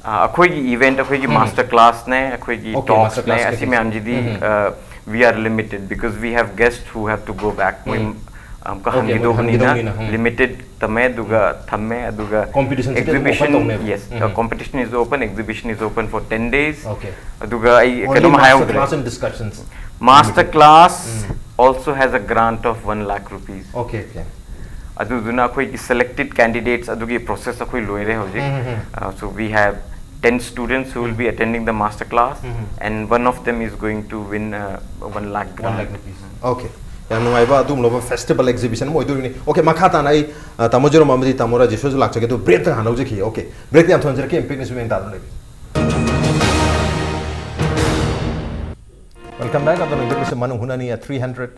ꯑꯩꯈꯣꯏꯒꯤ event, ꯑꯩꯈꯣꯏꯒꯤ master classꯅꯦ, ꯑꯩꯈꯣꯏꯒꯤ Okay, master talksꯅꯦ, class ꯑꯁꯤ ꯃꯌꯥꯝꯁꯤꯗꯤ we are limited because we have guests who have to go back. ꯃꯣꯏ ꯑꯃꯨꯛꯀ Okay, ꯃꯣꯏ ꯍꯟꯈꯤꯗꯧꯕꯅꯤꯅ ꯍꯟꯈꯤꯗꯧꯅꯤꯅ, ꯎꯝ. Limited ꯇꯝꯃꯦ꯫ ꯑꯗꯨꯒ ꯊꯝꯃꯦ꯫ ꯑꯗꯨꯒ Competitionꯁꯤꯗꯤ ꯑꯗꯨꯝ open exhibition, ꯇꯧꯅꯦꯕ꯫ yes, um. Competition is open, exhibition is open for ten days. Okay. ꯑꯗꯨꯒ ꯑꯩ Only ꯀꯩꯅꯣꯝ master ꯍꯥꯏꯍꯧꯗ꯭ꯔꯦ. Class and discussions. Master class also has a grant of one lakh rupees. Okay, okay. ꯑꯗꯨꯗꯨꯅ ꯑꯩꯈꯣꯏꯒꯤ selected candidates ꯑꯗꯨꯒꯤ process ꯑꯩꯈꯣꯏ ꯂꯣꯏꯔꯦ ꯍꯧꯖꯤꯛ꯫ ꯎꯝ, ꯎꯝ, ꯎꯝ. Uh, so we have ten students who will be attending the master class, and one of them is going to win uh, one lakh One grant. Lakh rupees. Okay. ꯌꯥꯝ ꯅꯨꯡꯉꯥꯏꯕ ꯑꯗꯨꯒꯨꯝꯂꯕ festival exhibition ꯑꯃ ꯑꯣꯏꯗꯣꯔꯤꯕꯅꯤ꯫ Okay, ꯃꯈꯥ ꯇꯥꯅ ꯑꯩ ꯑ, ꯇꯥꯃꯣ ꯖꯦꯔꯣꯝ ꯑꯃꯗꯤ ꯇꯥꯃꯣ ꯔꯥꯖꯦꯁꯣꯔꯁꯨ ꯂꯥꯛꯆꯒꯦ꯫ ꯑꯗꯨ breakꯇ ꯍꯥꯟꯅ ꯂꯧꯖꯈꯤꯒꯦ꯫ Okay, breakꯇ ꯌꯥꯝ ꯊꯨꯅ ꯍꯟꯖꯔꯛꯀꯦ꯫ ꯏꯝꯄꯦꯛ ꯅ꯭ꯌꯨꯁ ꯃꯤꯠ ꯇꯥꯗꯨꯅ ꯂꯩꯕꯤꯌꯨ꯫ Welcome back. ꯑꯗꯣ ꯅꯪꯕꯤꯔꯤꯕꯁꯤ ꯃꯅꯨꯡ ꯍꯨꯠꯅꯅꯤ at three hundred.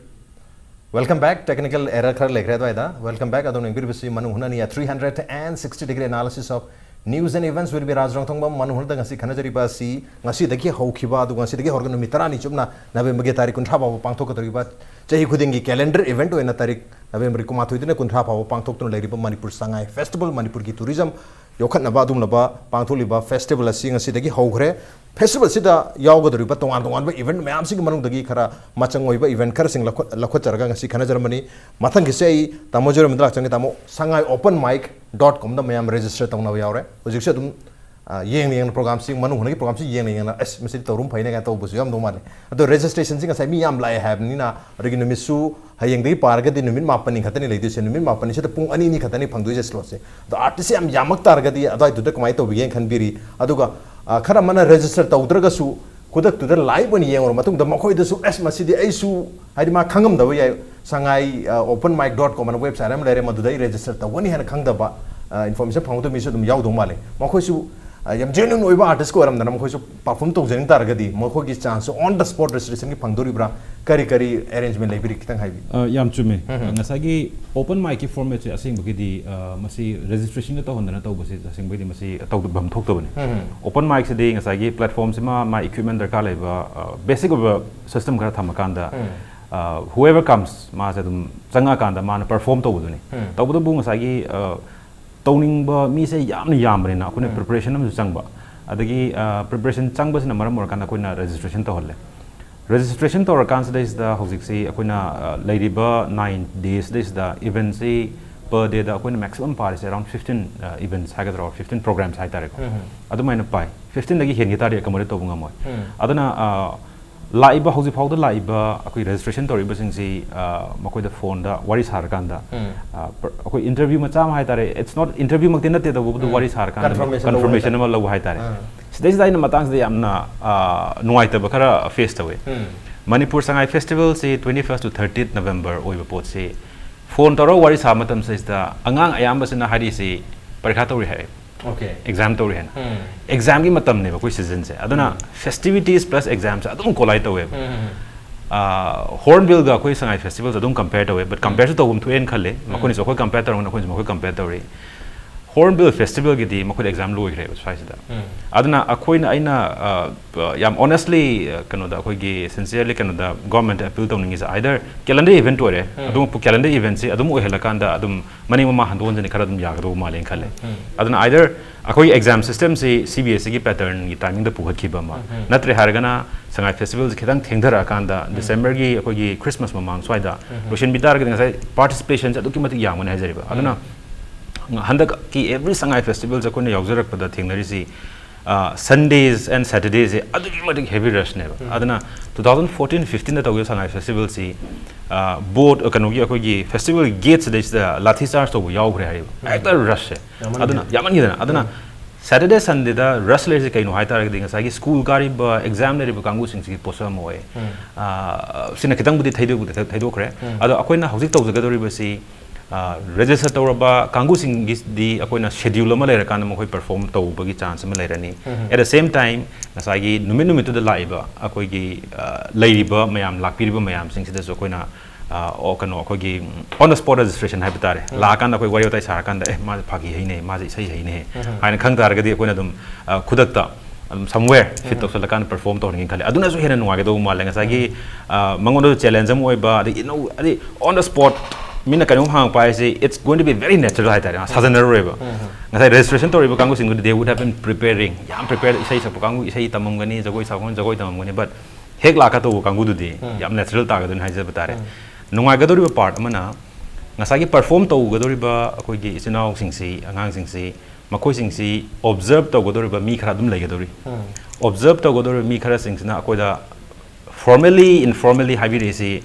Welcome back. Technical error ꯈꯔ ꯂꯩꯈ꯭ꯔꯦ ꯑꯗꯨꯋꯥꯏꯗ꯫ Welcome back. ꯑꯗꯣ ꯅꯪꯕꯤꯔꯤꯕꯁꯤ ꯃꯅꯨꯡ ꯍꯨꯠꯅꯅꯤ at three hundred and sixty degree analysis of news and events with me, ꯔꯥꯖ ꯔꯣꯡꯊꯣꯡꯕꯝ꯫ ꯃꯅꯨꯡ ꯍꯨꯠꯅ ꯉꯁꯤ ꯈꯟꯅꯖꯔꯤꯕ ꯑꯁꯤ ꯉꯁꯤꯗꯒꯤ ꯍꯧꯈꯤꯕ, ꯑꯗꯨꯒ ꯉꯁꯤꯗꯒꯤ ꯍꯧꯔꯒ ꯅꯨꯃꯤꯠ ꯇꯔꯥꯅꯤ ꯆꯨꯞꯅ ꯅꯕꯦꯝꯕꯔꯒꯤ ꯇꯥꯔꯤꯛ ꯀꯨꯟꯊ꯭ꯔꯥ ꯐꯥꯎꯕ ꯄꯥꯡꯊꯣꯛꯀꯗꯧꯔꯤꯕ ꯆꯍꯤ ꯈꯨꯗꯤꯡꯒꯤ calendar event ꯑꯣꯏꯅ ꯇꯥꯔꯤꯛ ꯅꯕꯦꯝꯕꯔꯒꯤ ꯀꯨꯟꯃꯥꯊꯣꯏꯗꯩꯅ ꯀꯨꯟꯊ꯭ꯔꯥ ꯐꯥꯎꯕ ꯄꯥꯡꯊꯣꯛꯇꯨꯅ ꯂꯩꯔꯤꯕ ꯃꯅꯤꯄꯨꯔ ꯁꯉꯥꯏ festival, ꯃꯅꯤꯄꯨꯔꯒꯤ tourism ꯌꯣꯛꯈꯠꯅꯕ ꯑꯗꯨꯒꯨꯝꯂꯕ ꯄꯥꯡꯊꯣꯛꯂꯤꯕ festival ꯑꯁꯤ ꯉꯁꯤꯗꯒꯤ ꯍꯧꯈ꯭ꯔꯦ꯫ Festivalꯁꯤꯗ ꯌꯥꯎꯒꯗꯧꯔꯤꯕ ꯇꯣꯉꯥꯟ ꯇꯣꯉꯥꯟꯕ event ꯃꯌꯥꯝꯁꯤꯒꯤ ꯃꯅꯨꯡꯗꯒꯤ ꯈꯔ ꯃꯆꯪ ꯑꯣꯏꯕ event ꯈꯔꯁꯤꯡ ꯂꯧꯈꯠ-, ꯂꯧꯈꯠꯆꯔꯒ ꯉꯁꯤ ꯈꯟꯅꯖꯔꯝꯕꯅꯤ꯫ ꯃꯊꯪꯒꯤꯁꯦ ꯑꯩ ꯇꯥꯃꯣ ꯖꯦꯔꯣꯝꯗ ꯂꯥꯛꯆꯒꯦ꯫ ꯇꯥꯃꯣ, Sangai Open Mic dot comꯗ ꯃꯌꯥꯝ register ꯇꯧꯅꯕ ꯌꯥꯎꯔꯦ꯫ ꯍꯧꯖꯤꯛꯁꯨ ꯑꯗꯨꯝ, ꯑ, ꯌꯦꯡꯅ ꯌꯦꯡꯅ programꯁꯤ, ꯃꯅꯨꯡ ꯍꯨꯠꯅꯒꯤ programꯁꯤ ꯌꯦꯡꯅ ꯌꯦꯡꯅ, "ꯑꯁ, ꯃꯁꯤꯗꯤ ꯇꯧꯔꯨꯝ ꯐꯩꯅꯦ" ꯀꯥꯏꯅ ꯇꯧꯕꯁꯨ ꯌꯥꯝꯗꯧ ꯃꯥꯜꯂꯦ꯫ ꯑꯗꯣ registrationꯁꯤ ꯉꯁꯥꯏ ꯃꯤ ꯌꯥꯝ ꯂꯥꯛꯑꯦ ꯍꯥꯏꯕꯅꯤꯅ, ꯑꯗꯒꯤ ꯅꯨꯃꯤꯠꯁꯨ ꯍꯌꯦꯡꯗꯒꯤ ꯄꯥꯔꯒꯗꯤ ꯅꯨꯃꯤꯠ ꯃꯥꯄꯟꯅꯤ ꯈꯛꯇꯅꯤ ꯂꯩꯗꯣꯏꯁꯦ꯫ ꯅꯨꯃꯤꯠ ꯃꯥꯄꯟꯅꯤꯁꯤꯗ ꯄꯨꯡ ꯑꯅꯤ ꯑꯅꯤ ꯈꯛꯇꯅꯤ ꯐꯪꯗꯣꯏꯁꯦ slotꯁꯦ꯫ ꯑꯗꯣ artistꯁꯦ ꯌꯥꯝ ꯌꯥꯝꯃꯛ ꯇꯥꯔꯒꯗꯤ ꯑꯗꯨꯋꯥꯏꯗꯨꯗ ꯀꯃꯥꯏꯅ ꯇꯧꯕꯤꯒꯦꯅ ꯈꯟꯕꯤꯔꯤ? ꯑꯗꯨꯒ, ꯑ, ꯈꯔ ꯑꯃꯅ register ꯇꯧꯗ꯭ꯔꯒꯁꯨ ꯈꯨꯗꯛꯇꯨꯗ live ꯑꯣꯏꯅ ꯌꯦꯡꯉꯨꯔ ꯃꯇꯨꯡꯗ ꯃꯈꯣꯏꯗꯁꯨ, "ꯑꯁ, ꯃꯁꯤꯗꯤ ꯑꯩꯁꯨ," ꯍꯥꯏꯗꯤ ꯃꯥ ꯈꯪꯉꯝꯗꯕ ꯌꯥꯏ, "ꯁꯉꯥꯏ, ꯑ, open mic dot com" ꯑꯅ website ꯑꯃ ꯂꯩꯔꯦ, ꯃꯗꯨꯗ ꯑꯩ register ꯇꯧꯒꯅꯤ ꯍꯥꯏꯅ ꯈꯪꯗꯕ, ꯑ, information ꯐꯪꯍꯧꯗꯕ ꯃꯤꯁꯨ ꯑꯗꯨꯝ ꯌꯥꯎꯗꯧ ꯃꯥꯜꯂꯦ꯫ ꯃꯈꯣꯏꯁꯨ, ꯑ, ꯌꯥꯝ genuine ꯑꯣꯏꯕ artist ꯀ ꯑꯣꯏꯔꯝꯗꯅ ꯃꯈꯣꯏꯁꯨ perform ꯇꯧꯖꯅꯤꯡ ꯇꯥꯔꯒꯗꯤ ꯃꯈꯣꯏꯒꯤ chance ꯁꯨ on the spot registration ꯒꯤ ꯐꯪꯗꯣꯔꯤꯕ꯭ꯔꯥ? ꯀꯔꯤ ꯀꯔꯤ arrangement ꯂꯩꯕꯤꯔꯤ? ꯈꯤꯇꯪ ꯍꯥꯏꯕꯤꯌꯨ꯫ ꯑ, ꯌꯥꯝ ꯆꯨꯝꯃꯦ꯫ ꯎꯝ꯫ ꯉꯁꯥꯏꯒꯤ open mic ꯀꯤ format ꯁꯦ ꯑꯁꯦꯡꯕꯒꯤꯗꯤ, ꯑ, ꯃꯁꯤ registration ꯒ ꯇꯧꯍꯟꯗꯅ ꯇꯧꯕꯁꯦ ꯑꯁꯦꯡꯕꯒꯤꯗꯤ ꯃꯁꯤ ꯇꯧꯗꯐꯝ ꯊꯣꯛꯇꯕꯅꯤ꯫ ꯎꯝ꯫ Open mic ꯁꯤꯗꯤ ꯉꯁꯥꯏꯒꯤ platform ꯁꯤꯃ, ꯃꯥ equipment ꯗꯔꯀꯥꯔ ꯂꯩꯕ, ꯑ, basic ꯑꯣꯏꯕ system ꯈꯔ ꯊꯝꯃꯀꯥꯟꯗ, ꯎꯝ꯫ ꯑ, whoever comes, ꯃꯥꯁꯦ ꯑꯗꯨꯝ ꯆꯪꯉꯛꯑꯀꯥꯟꯗ ꯃꯥꯅ perform ꯇꯧꯕꯗꯨꯅꯤ꯫ ꯎꯝ꯫ ꯇꯧꯕꯇꯕꯨ ꯉꯁꯥꯏꯒꯤ, ꯑ, ꯇꯧꯅꯤꯡꯕ ꯃꯤꯁꯦ ꯌꯥꯝꯅ ꯌꯥꯝꯕꯅꯤꯅ ꯑꯩꯈꯣꯏꯅ ꯎꯝ꯫ Preparation ꯑꯃꯁꯨ ꯆꯪꯕ, ꯑꯗꯒꯤ, ꯑ, preparation ꯆꯪꯕꯁꯤꯅ ꯃꯔꯝ ꯑꯣꯏꯔꯀꯥꯟꯗ ꯑꯩꯈꯣꯏꯅ registration ꯇꯧꯍꯜꯂꯦ꯫ Registration ꯇꯧꯔꯀꯥꯟꯁꯤꯗꯩꯁꯤꯗ ꯍꯧꯖꯤꯛꯁꯤ ꯑꯩꯈꯣꯏꯅ, ꯑ, ꯂꯩꯔꯤꯕ nine days ꯁꯤꯗꯩꯁꯤꯗ event ꯁꯤ per day ꯗ ꯑꯩꯈꯣꯏꯅ maximum ꯄꯥꯔꯤꯁꯦ around fifteen, ꯑ, events ꯍꯥꯏꯒꯗ꯭ꯔꯥ, or fifteen programs ꯍꯥꯏꯇꯥꯔꯦꯀꯣ꯫ ꯎꯝ꯫ ꯑꯗꯨꯃꯥꯏꯅ ꯄꯥꯏ꯫ Fifteen ꯗꯒꯤ ꯍꯦꯟꯈꯤ ꯇꯥꯔꯗꯤ accommodate ꯇꯧꯕ ꯉꯝꯃꯣꯏ꯫ ꯎꯝ꯫ ꯑꯗꯨꯅ, ꯑ, ꯂꯥꯛꯏꯕ, ꯍꯧꯖꯤꯛ ꯐꯥꯎꯗ ꯂꯥꯛꯏꯕ ꯑꯩꯈꯣꯏ registration ꯇꯧꯔꯤꯕꯁꯤꯡꯁꯤ, ꯑ, ꯃꯈꯣꯏꯗ phone ꯗ ꯋꯥꯔꯤ ꯁꯥꯔꯀꯥꯟꯗ, ꯎꯝ꯫ ꯑ, per-, ꯑꯩꯈꯣꯏ interview ꯃꯆꯥ ꯑꯃ ꯍꯥꯏꯇꯥꯔꯦ, it's not interview ꯃꯛꯇꯤ ꯅꯠꯇꯦ, ꯇꯧꯕꯕꯨꯗꯨ ꯎꯝ꯫ ꯋꯥꯔꯤ ꯁꯥꯔꯀꯥꯟꯗ Confirmation ꯂꯧꯕ confirmation ꯍꯥꯏꯇꯥꯔꯦ꯫ ꯑꯃ ꯂꯧꯕ ꯍꯥꯏꯇꯥꯔꯦ꯫ ꯑꯥ꯫ ꯁꯤꯗꯩꯁꯤꯗ ꯑꯩꯅ ꯃꯇꯥꯡꯁꯤꯗ ꯌꯥꯝꯅ, ꯑ, ꯅꯨꯡꯉꯥꯏꯇꯕ ꯈꯔ face ꯇꯧꯋꯦ꯫ ꯎꯝ꯫ ꯃꯅꯤꯄꯨꯔ ꯁꯉꯥꯏ festival ꯁꯤ twenty first to thirtieth November ꯑꯣꯏꯕ ꯄꯣꯠꯁꯤ phone ꯇꯧꯔꯒ ꯋꯥꯔꯤ ꯁꯥꯕ ꯃꯇꯝꯁꯤꯗꯩꯁꯤꯗ ꯑꯉꯥꯡ ꯑꯌꯥꯝꯕꯁꯤꯅ ꯍꯥꯏꯔꯤꯁꯤ ꯄꯔꯤꯈꯥ ꯇꯧꯔꯤ ꯍꯥꯏ꯫ Okay꯫ Exam ꯇꯧꯔꯤ ꯍꯥꯏꯅ꯫ ꯎꯝ꯫ Exam ꯒꯤ ꯃꯇꯝꯅꯦꯕ ꯑꯩꯈꯣꯏ season ꯁꯦ꯫ ꯑꯗꯨꯅ ꯎꯝ꯫ Festivities plus exam ꯁꯦ ꯑꯗꯨꯝ collide ꯇꯧꯋꯦꯕ꯫ ꯎꯝ, ꯎꯝ, ꯎꯝ꯫ ꯑꯥ, Hornbill ꯒ ꯑꯩꯈꯣꯏ ꯁꯉꯥꯏ festival ꯁꯦ ꯑꯗꯨꯝ compare ꯇꯧꯋꯦ, but ꯎꯝ꯫ Compare ꯁꯨ ꯇꯧꯐꯝ ꯊꯣꯛꯑꯦꯅ ꯈꯜꯂꯦ꯫ ꯎꯝ꯫ ꯃꯈꯣꯏꯅꯁꯨ ꯑꯩꯈꯣꯏ compare ꯇꯧꯔꯝꯒꯅꯤ, ꯑꯩꯈꯣꯏꯅꯁꯨ ꯃꯈꯣꯏ compare ꯇꯧꯔꯤ꯫ Hornbill festival ꯒꯤꯗꯤ ꯃꯈꯣꯏꯗ exam ꯂꯣꯏꯈ꯭ꯔꯦꯕ ꯁ꯭ꯋꯥꯏꯁꯤꯗ꯫ ꯎꯝ꯫ ꯑꯗꯨꯅ ꯑꯩꯈꯣꯏꯅ, ꯑꯩꯅ, ꯑ, ꯌꯥꯝ honestly, ꯑ, ꯀꯩꯅꯣꯗ, ꯑꯩꯈꯣꯏꯒꯤ sincerely ꯀꯩꯅꯣꯗ government ꯗ appeal ꯇꯧꯅꯤꯡꯉꯤꯁꯦ, either calendar event ꯑꯣꯏꯔꯦ, ꯎꯝ꯫ ꯑꯗꯨꯝ calendar event ꯁꯤ ꯑꯗꯨꯝ ꯑꯣꯏꯍꯜꯂꯀꯥꯟꯗ ꯑꯗꯨꯝ ꯃꯅꯤꯡ ꯃꯃꯥꯡ ꯍꯟꯗꯣꯛ ꯍꯟꯖꯤꯟ ꯈꯔ ꯑꯗꯨꯝ ꯌꯥꯒꯗꯧꯕ ꯃꯥꯜꯂꯦꯅ ꯈꯜꯂꯦ꯫ ꯎꯝ꯫ ꯑꯗꯨꯅ either ꯑꯩꯈꯣꯏꯒꯤ exam system ꯁꯤ C B S E ꯒꯤ pattern ꯒꯤ timing ꯗ ꯄꯨꯈꯠꯈꯤꯕ ꯑꯃ, ꯎꯝ꯫ ꯅꯠꯇ꯭ꯔꯦ ꯍꯥꯏꯔꯒꯅ ꯁꯉꯥꯏ festival ꯁꯤ ꯈꯤꯇꯪ ꯊꯦꯡꯊꯔꯛꯑꯀꯥꯟꯗ, ꯎꯝ꯫ December ꯒꯤ ꯑꯩꯈꯣꯏꯒꯤ Christmas ꯃꯃꯥꯡ ꯁ꯭ꯋꯥꯏꯗ ꯎꯝ꯫ ꯂꯣꯏꯁꯤꯟꯕꯤ ꯇꯥꯔꯒꯗꯤ ꯉꯁꯥꯏ participation ꯁꯦ ꯑꯗꯨꯛꯀꯤ ꯃꯇꯤꯛ ꯌꯥꯝꯒꯅꯤ ꯍꯥꯏꯖꯔꯤꯕ꯫ ꯑꯗꯨꯅ ꯎꯝ꯫ ꯍꯟꯗꯛꯀꯤ every ꯁꯉꯥꯏ festival ꯁꯦ ꯑꯩꯈꯣꯏꯅ ꯌꯥꯎꯖꯔꯛꯄꯗ ꯊꯦꯡꯅꯔꯤꯁꯤ, ꯑ, Sundays and Saturdays ꯁꯦ ꯑꯗꯨꯛꯀꯤ ꯃꯇꯤꯛ heavy rush ꯅꯦꯕ꯫ ꯎꯝ꯫ ꯑꯗꯨꯅ two thousand fourteen fifteen ꯗ ꯇꯧꯈꯤꯕ ꯁꯉꯥꯏ festival ꯁꯤ, ꯑ, boat, ꯑ, ꯀꯩꯅꯣꯒꯤ, ꯑꯩꯈꯣꯏꯒꯤ festival ꯒꯤ gate ꯁꯤꯗꯩꯁꯤꯗ ꯂꯥꯊꯤ charge ꯇꯧꯕ ꯌꯥꯎꯈ꯭ꯔꯦ ꯍꯥꯏꯔꯤꯕ꯫ ꯎꯝ꯫ ꯍꯦꯛꯇ rush ꯁꯦ꯫ ꯌꯥꯝꯃꯟꯈꯤꯗꯅ꯫ ꯑꯗꯨꯅ ꯌꯥꯝꯃꯟꯈꯤꯗꯅ꯫ ꯑꯗꯨꯅ ꯎꯝ꯫ Saturday Sundayꯗ rush ꯂꯩꯔꯤꯁꯦ ꯀꯩꯅꯣ ꯍꯥꯏ ꯇꯥꯔꯒꯗꯤ, ꯉꯁꯥꯏꯒꯤ school ꯀꯥꯔꯤꯕ, exam ꯂꯩꯔꯤꯕ ꯀꯥꯡꯕꯨꯁꯤꯡꯁꯤꯒꯤ ꯄꯣꯠꯁꯛ ꯑꯃ ꯑꯣꯏ꯫ ꯑ, ꯁꯤꯅ ꯈꯤꯇꯪꯕꯨꯗꯤ ꯊꯩꯗꯣꯛ-, ꯊꯩꯗꯣꯛꯈ꯭ꯔꯦ꯫ ꯑꯗꯣ ꯑꯩꯈꯣꯏꯅ ꯍꯧꯖꯤꯛ ꯇꯧꯖꯒꯗꯧꯔꯤꯕꯁꯤ, ꯑ, register ꯇꯧꯔꯕ ꯀꯥꯡꯕꯨꯁꯤꯡꯒꯤꯗꯤ ꯑꯩꯈꯣꯏꯅ schedule ꯑꯃ ꯂꯩꯔꯀꯥꯟꯗ ꯃꯈꯣꯏ perform ꯇꯧꯕꯒꯤ chance ꯑꯃ ꯂꯩꯔꯅꯤ꯫ At the same time, ꯉꯁꯥꯏꯒꯤ ꯅꯨꯃꯤꯠ ꯅꯨꯃꯤꯠꯇꯨꯗ ꯂꯥꯛꯏꯕ ꯑꯩꯈꯣꯏꯒꯤ, ꯑ, ꯂꯩꯔꯤꯕ ꯃꯌꯥꯝ, ꯂꯥꯛꯄꯤꯔꯤꯕ ꯃꯌꯥꯝꯁꯤꯡꯁꯤꯗꯁꯨ ꯑꯩꯈꯣꯏꯅ, ꯑ, ꯑꯣ, ꯀꯩꯅꯣ, ꯑꯩꯈꯣꯏꯒꯤ, ꯎꯝ, on the spot registration ꯍꯥꯏꯕ ꯇꯥꯔꯦ꯫ ꯂꯥꯛꯑꯀꯥꯟꯗ ꯑꯩꯈꯣꯏ ꯋꯥꯔꯤ ꯋꯥꯇꯥꯏ ꯁꯥꯔꯀꯥꯟꯗ, "ꯑꯦ, ꯃꯥꯁꯦ ꯐꯥꯒꯤ ꯍꯩꯅꯦ, ꯃꯥꯁꯦ ꯏꯁꯩ ꯍꯩꯅꯦ" ꯍꯥꯏꯅ ꯈꯪ ꯇꯥꯔꯒꯗꯤ ꯑꯩꯈꯣꯏꯅ ꯑꯗꯨꯝ, ꯑ, ꯈꯨꯗꯛꯇ ꯑꯗꯨꯝ somewhere fit ꯇꯧꯁꯜꯂꯀꯥꯟꯗ perform ꯇꯧꯍꯟꯒꯦꯅ ꯈꯜꯂꯤ꯫ ꯑꯗꯨꯅꯁꯨ ꯍꯦꯟꯅ ꯅꯨꯡꯉꯥꯏꯒꯗꯧꯕ ꯃꯥꯜꯂꯦ꯫ ꯉꯁꯥꯏꯒꯤ, ꯑ, ꯃꯉꯣꯟꯗꯁꯨ challenge ꯑꯃ ꯑꯣꯏꯕ, ꯑꯗꯩ ꯏꯅꯧ-, ꯑꯗꯩ on the spot ꯃꯤꯅ ꯀꯩꯅꯣꯝ ꯍꯪꯉꯛꯄ ꯍꯥꯏꯁꯦ, it's going to be very natural ꯍꯥꯏ ꯇꯥꯔꯦ, ꯁꯥꯖꯟꯅꯔꯔꯣꯏꯕ꯫ ꯉꯁꯥꯏ registration ꯇꯧꯔꯤꯕ ꯀꯥꯡꯕꯨꯁꯤꯡꯗꯨꯗꯤ they would have been preparing, ꯌꯥꯝ prepare, ꯏꯁꯩ ꯁꯛꯄ ꯀꯥꯡꯕꯨ ꯏꯁꯩ ꯇꯝꯃꯝꯒꯅꯤ, ꯖꯒꯣꯏ ꯁꯥꯕ ꯀꯥꯡꯕꯨ ꯖꯒꯣꯏ ꯇꯝꯃꯝꯒꯅꯤ, but ꯍꯦꯛ ꯂꯥꯛꯀꯗꯧꯕ ꯀꯥꯡꯕꯨꯗꯨꯗꯤ ꯌꯥꯝ natural ꯇꯥꯒꯗꯣꯏꯅꯤ ꯍꯥꯏꯖꯕ ꯇꯥꯔꯦ꯫ ꯅꯨꯡꯉꯥꯏꯒꯗꯧꯔꯤꯕ part ꯑꯃꯅ, ꯉꯁꯥꯏꯒꯤ perform ꯇꯧꯒꯗꯧꯔꯤꯕ ꯑꯩꯈꯣꯏꯒꯤ ꯏꯆꯤꯟ ꯏꯅꯥꯎꯁꯤꯡꯁꯤ, ꯑꯉꯥꯡꯁꯤꯡꯁꯤ, ꯃꯈꯣꯏꯁꯤꯡꯁꯤ observe ꯇꯧꯒꯗꯧꯔꯤꯕ ꯃꯤ ꯈꯔ ꯑꯗꯨꯝ ꯂꯩꯒꯗꯧꯔꯤ꯫ Observe ꯇꯧꯒꯗꯧꯔꯤꯕ ꯃꯤ ꯈꯔꯁꯤꯡꯁꯤꯅ ꯑꯩꯈꯣꯏꯗ formally, informally ꯍꯥꯏꯕꯤꯔꯛꯏꯁꯤ,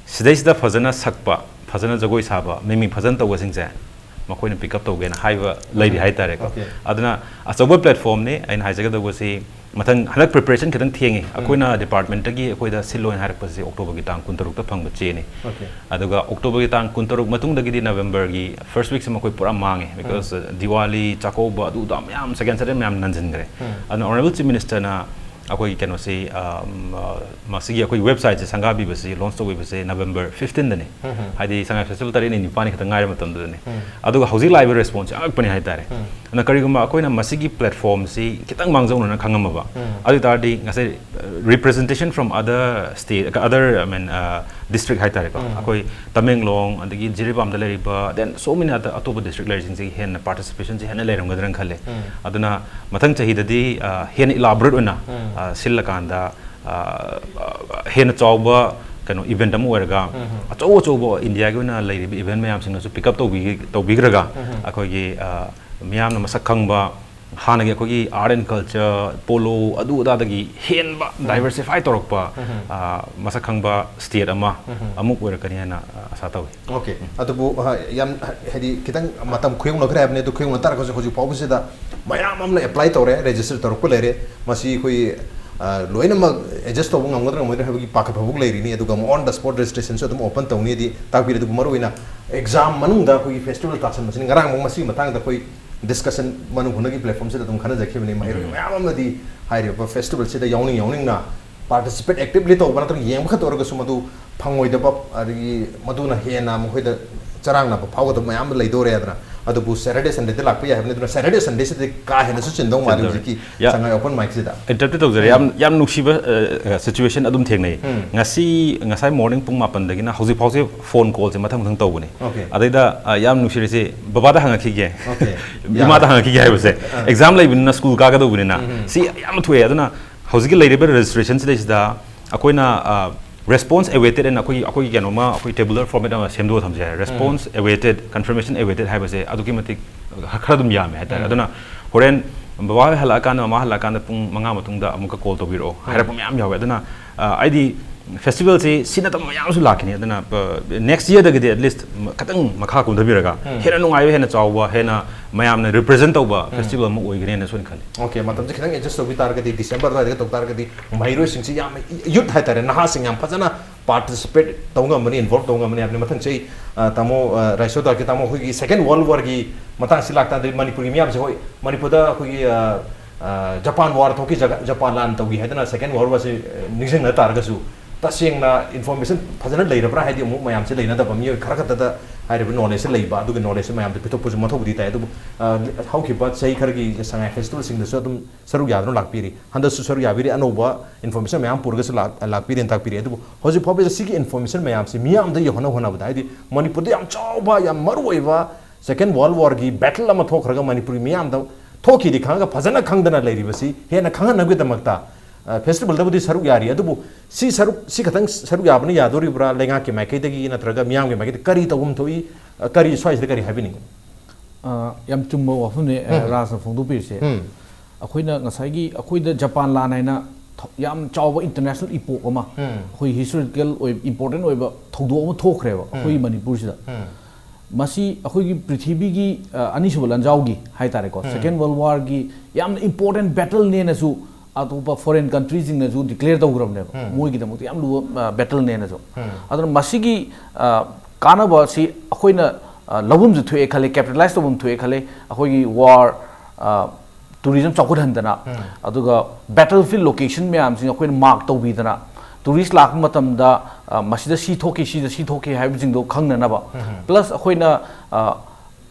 ꯁꯤꯗꯩꯁꯤꯗ ꯐꯖꯅ ꯁꯛꯄ, ꯐꯖꯅ ꯖꯒꯣꯏ ꯁꯥꯕ, ꯃꯤꯃꯤꯡ ꯐꯖꯅ ꯇꯧꯕꯁꯤꯡꯁꯦ ꯃꯈꯣꯏꯅ pick up ꯇꯧꯒꯦꯅ ꯍꯥꯏꯕ ꯂꯩꯔꯤ ꯍꯥꯏꯇꯥꯔꯦꯀꯣ꯫ ꯑꯗꯨꯅ ꯑꯆꯧꯕ platformꯅꯤ꯫ ꯑꯩꯅ ꯍꯥꯏꯖꯒꯗꯧꯕꯁꯤ, ꯃꯊꯪ ꯍꯟꯗꯛ preparation ꯈꯤꯇꯪ ꯊꯦꯡꯉꯤ꯫ ꯑꯩꯈꯣꯏꯅ departmentꯇꯒꯤ ꯑꯩꯈꯣꯏꯗ ꯁꯤꯜꯂꯣꯅ ꯍꯥꯏꯔꯛꯄꯁꯤ Octoberꯒꯤ ꯇꯥꯡ ꯀꯨꯟꯇꯔꯨꯛꯇ ꯐꯪꯕ ꯆꯦꯅꯤ꯫ ꯑꯗꯨꯒ Octoberꯒꯤ ꯇꯥꯡ ꯀꯨꯟꯇꯔꯨꯛ ꯃꯇꯨꯡꯗꯒꯤꯗꯤ Novemberꯒꯤ first weekꯁꯦ ꯃꯈꯣꯏ ꯄꯨꯔꯥ ꯃꯥꯡꯉꯦ, because, ꯑ, Diwali, ꯆꯥꯛꯀꯧꯕ, ꯑꯗꯨ ꯑꯗꯥ ꯃꯌꯥꯝ, second Saturday ꯃꯌꯥꯝ ꯅꯟꯁꯤꯟꯈ꯭ꯔꯦ꯫ ꯑꯗꯨꯅ Honourable Chief Ministerꯅ ꯑꯩꯈꯣꯏꯒꯤ ꯀꯩꯅꯣꯁꯤ, ꯑ, ꯃ-, ꯃꯁꯤꯒꯤ ꯑꯩꯈꯣꯏꯒꯤ websiteꯁꯦ ꯁꯪꯒꯥꯕꯤꯕꯁꯦ launch ꯇꯧꯈꯤꯕꯁꯦ November fifteenꯗꯅꯦ꯫ ꯍꯥꯏꯗꯤ ꯁꯉꯥꯏ festival ꯇꯔꯦꯠꯅꯤ ꯅꯤꯄꯥꯜꯅꯤ ꯈꯛꯇꯪ ꯉꯥꯏꯔ ꯃꯇꯝꯗꯨꯗꯅꯦ꯫ ꯑꯗꯨꯒ ꯍꯧꯖꯤꯛ ꯂꯥꯛꯏꯕ response ꯌꯥꯝ ꯉꯛꯄꯅꯦ ꯍꯥꯏꯇꯥꯔꯦ꯫ ꯑꯗꯨꯅ ꯀꯔꯤꯒꯨꯝꯕ ꯑꯩꯈꯣꯏꯅ ꯃꯁꯤꯒꯤ platformꯁꯤ ꯈꯤꯇꯪ ꯃꯥꯡꯖꯧꯅꯅ ꯈꯪꯉꯝꯃꯕ, ꯑꯗꯨ ꯑꯣꯏ ꯇꯥꯔꯗꯤ ꯉꯁꯥꯏ, ꯑ, representation from other state, other, I mean, ꯑ, district ꯍꯥꯏꯇꯥꯔꯦꯀꯣ꯫ ꯑꯩꯈꯣꯏ ꯇꯃꯦꯡꯂꯣꯡ, ꯑꯗꯒꯤ ꯖꯤꯔꯤꯕꯥꯝꯗ ꯂꯩꯔꯤꯕ, then so many other ꯑꯇꯣꯞꯄ district ꯂꯩꯔꯤꯁꯤꯡꯁꯤꯒꯤ ꯍꯦꯟꯅ participationꯁꯤ ꯍꯦꯟꯅ ꯂꯩꯔꯝꯒꯗ꯭ꯔꯅ ꯈꯜꯂꯦ꯫ ꯑꯗꯨꯅ ꯃꯊꯪ ꯆꯍꯤꯗꯗꯤ, ꯑ, ꯍꯦꯟꯅ elaborate ꯑꯣꯏꯅ, ꯑ, ꯁꯤꯜꯂꯀꯥꯟꯗ, ꯑ, ꯑ, ꯍꯦꯟꯅ ꯆꯥꯎꯕ ꯀꯩꯅꯣ event ꯑꯃ ꯑꯣꯏꯔꯒ, ꯑꯆꯧ ꯑꯆꯧꯕ Indiaꯒꯤ ꯑꯣꯏꯅ ꯂꯩꯔꯤꯕ event ꯃꯌꯥꯝꯁꯤꯡꯅꯁꯨ pick up ꯇꯧꯕꯤ-, ꯇꯧꯕꯤꯈ꯭ꯔꯒ, ꯑꯩꯈꯣꯏꯒꯤ, ꯑ, ꯃꯤꯌꯥꯝꯅ ꯃꯁꯛ ꯈꯪꯕ, ꯍꯥꯟꯅꯒꯤ ꯑꯩꯈꯣꯏꯒꯤ art and culture, polo, ꯑꯗꯨ ꯑꯗꯥꯗꯒꯤ ꯍꯦꯟꯕ diversify ꯇꯧꯔꯛꯄ, ꯑ, ꯃꯁꯛ ꯈꯪꯕ state ꯑꯃ ꯑꯃꯨꯛ ꯑꯣꯏꯔꯛꯀꯅꯤ ꯍꯥꯏꯅ, ꯑ, ꯑꯁꯥ ꯇꯧꯏ꯫ Okay, ꯑꯗꯨꯕꯨ, ꯑ, ꯌꯥꯝ, ꯍꯥꯏꯗꯤ, ꯈꯤꯇꯪ ꯃꯇꯝ ꯈꯨꯌꯧꯅꯈ꯭ꯔꯦ ꯍꯥꯏꯕꯅꯤ꯫ ꯑꯗꯨ ꯈꯨꯌꯧꯅ ꯇꯥꯔꯒꯁꯨ ꯍꯧꯖꯤꯛ ꯐꯥꯎꯕꯁꯤꯗ ꯃꯌꯥꯝ ꯑꯃꯅ apply ꯇꯧꯔꯦ, register ꯇꯧꯔꯛꯄ ꯂꯩꯔꯦ꯫ ꯃꯁꯤ ꯑꯩꯈꯣꯏ, ꯑ, ꯂꯣꯏꯅꯃꯛ adjust ꯇꯧꯕ ꯉꯝꯒꯗ꯭ꯔꯥ ꯉꯝꯃꯣꯏꯗ꯭ꯔꯥ ꯍꯥꯏꯕꯒꯤ ꯄꯥꯈꯠ ꯐꯥꯎꯕ ꯂꯩꯔꯤꯅꯤ꯫ ꯑꯗꯨꯒ ꯑꯃꯨꯛ on the spot registrationꯁꯨ ꯑꯗꯨꯝ open ꯇꯧꯅꯤꯗꯤ ꯇꯥꯛꯄꯤꯔꯦ꯫ ꯑꯗꯨꯕꯨ ꯃꯔꯨꯑꯣꯏꯅ exam ꯃꯅꯨꯡꯗ ꯑꯩꯈꯣꯏꯒꯤ festival ꯇꯥꯁꯟꯕꯁꯤꯅ, ꯉꯔꯥꯡꯃꯨꯛ ꯃꯁꯤꯒꯤ ꯃꯇꯥꯡꯗ ꯑꯩꯈꯣꯏ discussion ꯃꯅꯨꯡ ꯍꯨꯠꯅꯒꯤ platformꯁꯤꯗ ꯑꯗꯨꯝ ꯈꯟꯅꯖꯈꯤꯕꯅꯤ꯫ ꯃꯍꯩꯔꯣꯏ ꯃꯌꯥꯝ ꯑꯃꯗꯤ ꯍꯥꯏꯔꯤꯕ festivalꯁꯤꯗ ꯌꯥꯎꯅꯤꯡ ꯌꯥꯎꯅꯤꯡꯅ participate actively ꯇꯧꯕ ꯅꯠꯇ꯭ꯔꯒ ꯌꯦꯡꯕ ꯈꯛꯇ ꯑꯣꯏꯔꯒꯁꯨ ꯃꯗꯨ ꯐꯪꯉꯣꯏꯗꯕ, ꯑꯗꯒꯤ ꯃꯗꯨꯅ ꯍꯦꯟꯅ ꯃꯈꯣꯏꯗ ꯆꯔꯥꯡꯅꯕ ꯐꯥꯎꯒꯗꯕ ꯃꯌꯥꯝ ꯑꯃ ꯂꯩꯗꯧꯔꯦ ꯍꯥꯏꯗꯅ꯫ ꯑꯗꯨꯕꯨ Saturday Sundayꯗ ꯂꯥꯛꯄ ꯌꯥꯏ ꯍꯥꯏꯕꯅꯤ꯫ ꯑꯗꯨꯅ Saturday Sundayꯁꯤꯗꯤ ꯀꯥ ꯍꯦꯟꯅꯁꯨ ꯆꯤꯟꯗꯧ ꯃꯥꯜꯂꯤ ꯆꯤꯟꯗꯧꯔꯦ꯫ ꯍꯧꯖꯤꯛꯀꯤ ꯌꯥ-, ꯁꯉꯥꯏ open micꯁꯤꯗ꯫ Interrupt ꯇꯧꯖꯔꯦ꯫ ꯌꯥꯝ, ꯌꯥꯝ ꯅꯨꯡꯁꯤꯕ, ꯑ, situation ꯑꯗꯨꯝ ꯊꯦꯡꯅꯩ꯫ ꯉꯁꯤ, ꯉꯁꯥꯏ morning ꯄꯨꯡ ꯃꯥꯄꯟꯗꯒꯤꯅ ꯍꯧꯖꯤꯛ ꯐꯥꯎꯁꯦ phone callꯁꯦ ꯃꯊꯪ ꯃꯊꯪ ꯇꯧꯕꯅꯦ꯫ Okay. ꯑꯗꯩꯗ, ꯑ, ꯌꯥꯝ ꯅꯨꯡꯁꯤꯔꯤꯁꯦ, ꯕꯕꯥꯗ ꯍꯪꯉꯛꯈꯤꯒꯦ, Okay. ꯏꯃꯥꯗ ꯍꯪꯉꯛꯈꯤꯒꯦ ꯍꯥꯏꯕꯁꯦ꯫ Exam ꯂꯩꯕꯅꯤꯅ, school ꯀꯥꯒꯗꯧꯕꯅꯤꯅ, ꯁꯤ ꯌꯥꯝ ꯊꯣꯛꯑꯦ꯫ ꯑꯗꯨꯅ ꯍꯧꯖꯤꯛꯀꯤ ꯂꯩꯔꯤꯕ registrationꯁꯤꯗꯩꯁꯤꯗ ꯑꯩꯈꯣꯏꯅ, ꯑ, response awaited ꯑꯅ ꯑꯩꯈꯣꯏꯒꯤ, ꯑꯩꯈꯣꯏꯒꯤ ꯀꯩꯅꯣꯃ, ꯑꯩꯈꯣꯏ tabular format ꯑꯃ ꯁꯦꯝꯗꯣꯛꯑ ꯊꯝꯖꯩ ꯍꯥꯏ꯫ Response awaited, confirmation awaited ꯍꯥꯏꯕꯁꯦ ꯑꯗꯨꯛꯀꯤ ꯃꯇꯤꯛ ꯈꯔ ꯑꯗꯨꯝ ꯌꯥꯝꯃꯦ ꯍꯥꯏꯇꯥꯔꯦ꯫ ꯑꯗꯨꯅ ꯍꯣꯔꯦꯟ ꯕꯕꯥ ꯍꯣꯏ ꯍꯜꯂꯛꯑꯀꯥꯟꯗ, ꯃꯃꯥ ꯍꯜꯂꯛꯑꯀꯥꯟꯗ ꯄꯨꯡ ꯃꯉꯥ ꯃꯇꯨꯡꯗ ꯑꯃꯨꯛꯀ call ꯇꯧꯕꯤꯔꯛꯑꯣ ꯍꯥꯏꯔꯛꯄ ꯃꯌꯥꯝ ꯌꯥꯎꯋꯦ꯫ ꯑꯗꯨꯅ, ꯑ, ꯑꯩꯗꯤ festivalꯁꯤ ꯁꯤ ꯅꯠꯇꯕ ꯃꯌꯥꯝ ꯑꯃꯁꯨ ꯂꯥꯛꯈꯤꯅꯤ꯫ ꯑꯗꯨꯅ, ꯑ, next yearꯗꯒꯤꯗꯤ at least ꯈꯤꯇꯪ ꯃꯈꯥ ꯀꯨꯝꯊꯕꯤꯔꯒ ꯍꯦꯟꯅ ꯅꯨꯡꯉꯥꯏꯕ, ꯍꯦꯟꯅ ꯆꯥꯎꯕ, ꯍꯦꯟꯅ ꯃꯌꯥꯝꯅ represent ꯇꯧꯕ festival ꯑꯃ ꯑꯣꯏꯒꯅꯤ ꯍꯥꯏꯅ ꯁꯣꯏꯅ ꯈꯜꯂꯤ꯫ Okay, ꯃꯇꯝꯁꯦ ꯈꯤꯇꯪ adjust ꯇꯧꯕꯤ ꯇꯥꯔꯒꯗꯤ December ꯑꯗꯨꯋꯥꯏꯗꯒ ꯇꯧ ꯇꯥꯔꯒꯗꯤ ꯃꯍꯩꯔꯣꯏꯁꯤꯡꯁꯤ ꯌꯥꯝ, youth ꯍꯥꯏꯇꯥꯔꯦ, ꯅꯍꯥꯁꯤꯡ ꯌꯥꯝ ꯐꯖꯅ participate ꯇꯧ ꯉꯝꯕꯅꯤ, involve ꯇꯧ ꯉꯝꯕꯅꯤ ꯍꯥꯏꯕꯅꯤ꯫ ꯃꯊꯪ ꯆꯍꯤ, ꯑ, ꯇꯥꯃꯣ, ꯑ, ꯔꯥꯏꯁꯣ ꯇꯥꯔꯛꯀꯤ ꯇꯥꯃꯣ, ꯑꯩꯈꯣꯏꯒꯤ Second World Warꯒꯤ ꯃꯇꯥꯡꯁꯤ ꯂꯥꯛꯇꯥꯔꯗꯤ ꯃꯅꯤꯄꯨꯔꯒꯤ ꯃꯤꯌꯥꯝꯁꯦ, ꯍꯣꯏ, ꯃꯅꯤꯄꯨꯔꯗ ꯑꯩꯈꯣꯏꯒꯤ, ꯑ, ꯑ, Japan War ꯊꯣꯛꯈꯤ, ꯖꯒ-, Japan ꯂꯥꯟ ꯇꯧꯈꯤ ꯍꯥꯏꯗꯅ Second World Warꯁꯤ, ꯑ, ꯅꯤꯡꯁꯤꯡꯅ ꯇꯥꯔꯒꯁꯨ ꯇꯁꯦꯡꯅ information ꯐꯖꯅ ꯂꯩꯔꯕ꯭ꯔꯥ ꯍꯥꯏꯗꯤ ꯑꯃꯨꯛ ꯃꯌꯥꯝꯁꯦ ꯂꯩꯅꯗꯕ, ꯃꯤꯑꯣꯏ ꯈꯔ ꯈꯛꯇꯗ ꯍꯥꯏꯔꯤꯕ knowledgeꯁꯦ ꯂꯩꯕ, ꯑꯗꯨꯒꯤ knowledgeꯁꯦ ꯃꯌꯥꯝꯗ ꯄꯤꯊꯣꯛꯄꯁꯨ ꯃꯊꯧꯕꯨꯗꯤ ꯇꯥꯏ꯫ ꯑꯗꯨꯕꯨ, ꯑ, ꯍꯧꯈꯤꯕ ꯆꯍꯤ ꯈꯔꯒꯤ ꯁꯉꯥꯏ festivalꯁꯤꯡꯗꯁꯨ ꯑꯗꯨꯝ ꯁꯔꯨꯛ ꯌꯥꯗꯨꯅ ꯂꯥꯛꯄꯤꯔꯤ꯫ ꯍꯟꯗꯛꯁꯨ ꯁꯔꯨꯛ ꯌꯥꯕꯤꯔꯤ, ꯑꯅꯧꯕ information ꯃꯌꯥꯝ ꯄꯨꯔꯒꯁꯨ ꯂꯥꯛ-, ꯂꯥꯛꯄꯤꯔꯦꯅ ꯇꯥꯛꯄꯤꯔꯤ꯫ ꯑꯗꯨꯕꯨ ꯍꯧꯖꯤꯛ ꯐꯥꯎꯕꯗ ꯁꯤꯒꯤ information ꯃꯌꯥꯝꯁꯤ ꯃꯤꯌꯥꯝꯗ ꯌꯧꯍꯟꯅꯕ ꯍꯣꯠꯅꯕꯗ, ꯍꯥꯏꯗꯤ ꯃꯅꯤꯄꯨꯔꯗ ꯌꯥꯝ ꯆꯥꯎꯕ, ꯌꯥꯝ ꯃꯔꯨ ꯑꯣꯏꯕ Second World Warꯒꯤ battle ꯑꯃ ꯊꯣꯛꯈ꯭ꯔꯒ ꯃꯅꯤꯄꯨꯔꯒꯤ ꯃꯤꯌꯥꯝꯗ ꯊꯣꯛꯈꯤꯗꯤ ꯈꯪꯉꯒ ꯐꯖꯅ ꯈꯪꯗꯅ ꯂꯩꯔꯤꯕꯁꯤ ꯍꯦꯟꯅ ꯈꯪꯍꯟꯅꯕꯒꯤꯗꯃꯛꯇ, ꯑ, festivalꯗꯕꯨꯗꯤ ꯁꯔꯨꯛ ꯌꯥꯔꯤ, ꯑꯗꯨꯕꯨ ꯁꯤ ꯁꯔꯨꯛ, ꯁꯤ ꯈꯛꯇꯪ ꯁꯔꯨꯛ ꯌꯥꯕꯅ ꯌꯥꯗꯣꯔꯤꯕ꯭ꯔꯥ? ꯂꯩꯉꯥꯛꯀꯤ ꯃꯥꯏꯀꯩꯗꯒꯤ ꯅꯠꯇ꯭ꯔꯒ ꯃꯤꯌꯥꯝꯒꯤ ꯃꯥꯏꯀꯩꯗꯒꯤ ꯀꯔꯤ ꯇꯧꯐꯝ ꯊꯣꯛꯏ? ꯑ, ꯀꯔꯤ, ꯁ꯭ꯋꯥꯏꯁꯤꯗ ꯀꯔꯤ ꯍꯥꯏꯕꯤꯅꯤꯡꯉꯤ? ꯑ, ꯌꯥꯝ ꯆꯨꯝꯕ ꯋꯥꯐꯝꯅꯦ, ꯑ, ꯎꯝ꯫ ꯔꯥꯖꯅ ꯐꯣꯡꯗꯣꯛꯄꯤꯔꯤꯁꯦ꯫ ꯎꯝ꯫ ꯑꯩꯈꯣꯏꯅ ꯉꯁꯥꯏꯒꯤ ꯑꯩꯈꯣꯏꯗ ꯖꯄꯥꯟ ꯂꯥꯟ ꯍꯥꯏꯅ ꯊ-, ꯌꯥꯝ ꯆꯥꯎꯕ international epoch ꯑꯃ, ꯎꯝ꯫ ꯑꯩꯈꯣꯏ historical ꯑꯣꯏ-, important ꯑꯣꯏꯕ ꯊꯧꯗꯣꯛ ꯑꯃ ꯊꯣꯛꯈ꯭ꯔꯦꯕ ꯑꯩꯈꯣꯏꯒꯤ ꯎꯝ꯫ ꯃꯅꯤꯄꯨꯔꯁꯤꯗ꯫ ꯎꯝ꯫ ꯃꯁꯤ ꯑꯩꯈꯣꯏꯒꯤ ꯄ꯭ꯔꯤꯊꯤꯕꯤꯒꯤ, ꯑ, ꯑꯅꯤꯁꯨꯕ ꯂꯥꯟꯖꯥꯎꯒꯤ ꯍꯥꯏꯇꯥꯔꯦꯀꯣ, ꯎꯝ꯫ Second World War ꯒꯤ ꯌꯥꯝꯅ important battle ꯅꯦꯅꯁꯨ ꯑꯇꯣꯞꯄ foreign country ꯁꯤꯡꯅꯁꯨ declare ꯇꯧꯈ꯭ꯔꯕꯅꯦꯕ, ꯎꯝ꯫ ꯃꯣꯏꯒꯤꯗꯃꯛꯇ ꯌꯥꯝ ꯂꯨꯕ, ꯑ, battle ꯅꯦꯅꯁꯨ꯫ ꯎꯝ꯫ ꯑꯗꯨꯅ ꯃꯁꯤꯒꯤ, ꯑ, ꯀꯥꯟꯅꯕ ꯑꯁꯤ ꯑꯩꯈꯣꯏꯅ, ꯑ, ꯂꯧꯐꯝꯁꯨ ꯊꯣꯛꯑꯦ ꯈꯜꯂꯦ, capitalize ꯇꯧꯐꯝ ꯊꯣꯛꯑꯦ ꯈꯜꯂꯦ꯫ ꯑꯩꯈꯣꯏꯒꯤ war, ꯑ, tourism ꯆꯥꯎꯈꯠꯍꯟꯗꯅ, ꯎꯝ꯫ ꯑꯗꯨꯒ battlefield location ꯃꯌꯥꯝꯁꯤꯡ ꯑꯩꯈꯣꯏꯅ mark ꯇꯧꯕꯤꯗꯅ, tourist ꯂꯥꯛꯄ ꯃꯇꯝꯗ, ꯑ, ꯃꯁꯤꯗ ꯁꯤ ꯊꯣꯛꯈꯤ, ꯁꯤꯗ ꯁꯤ ꯊꯣꯛꯈꯤ ꯍꯥꯏꯕꯁꯤꯡꯗꯣ ꯈꯪꯅꯅꯕ꯫ ꯎꯝ꯫ Plus ꯑꯩꯈꯣꯏꯅ, ꯑ,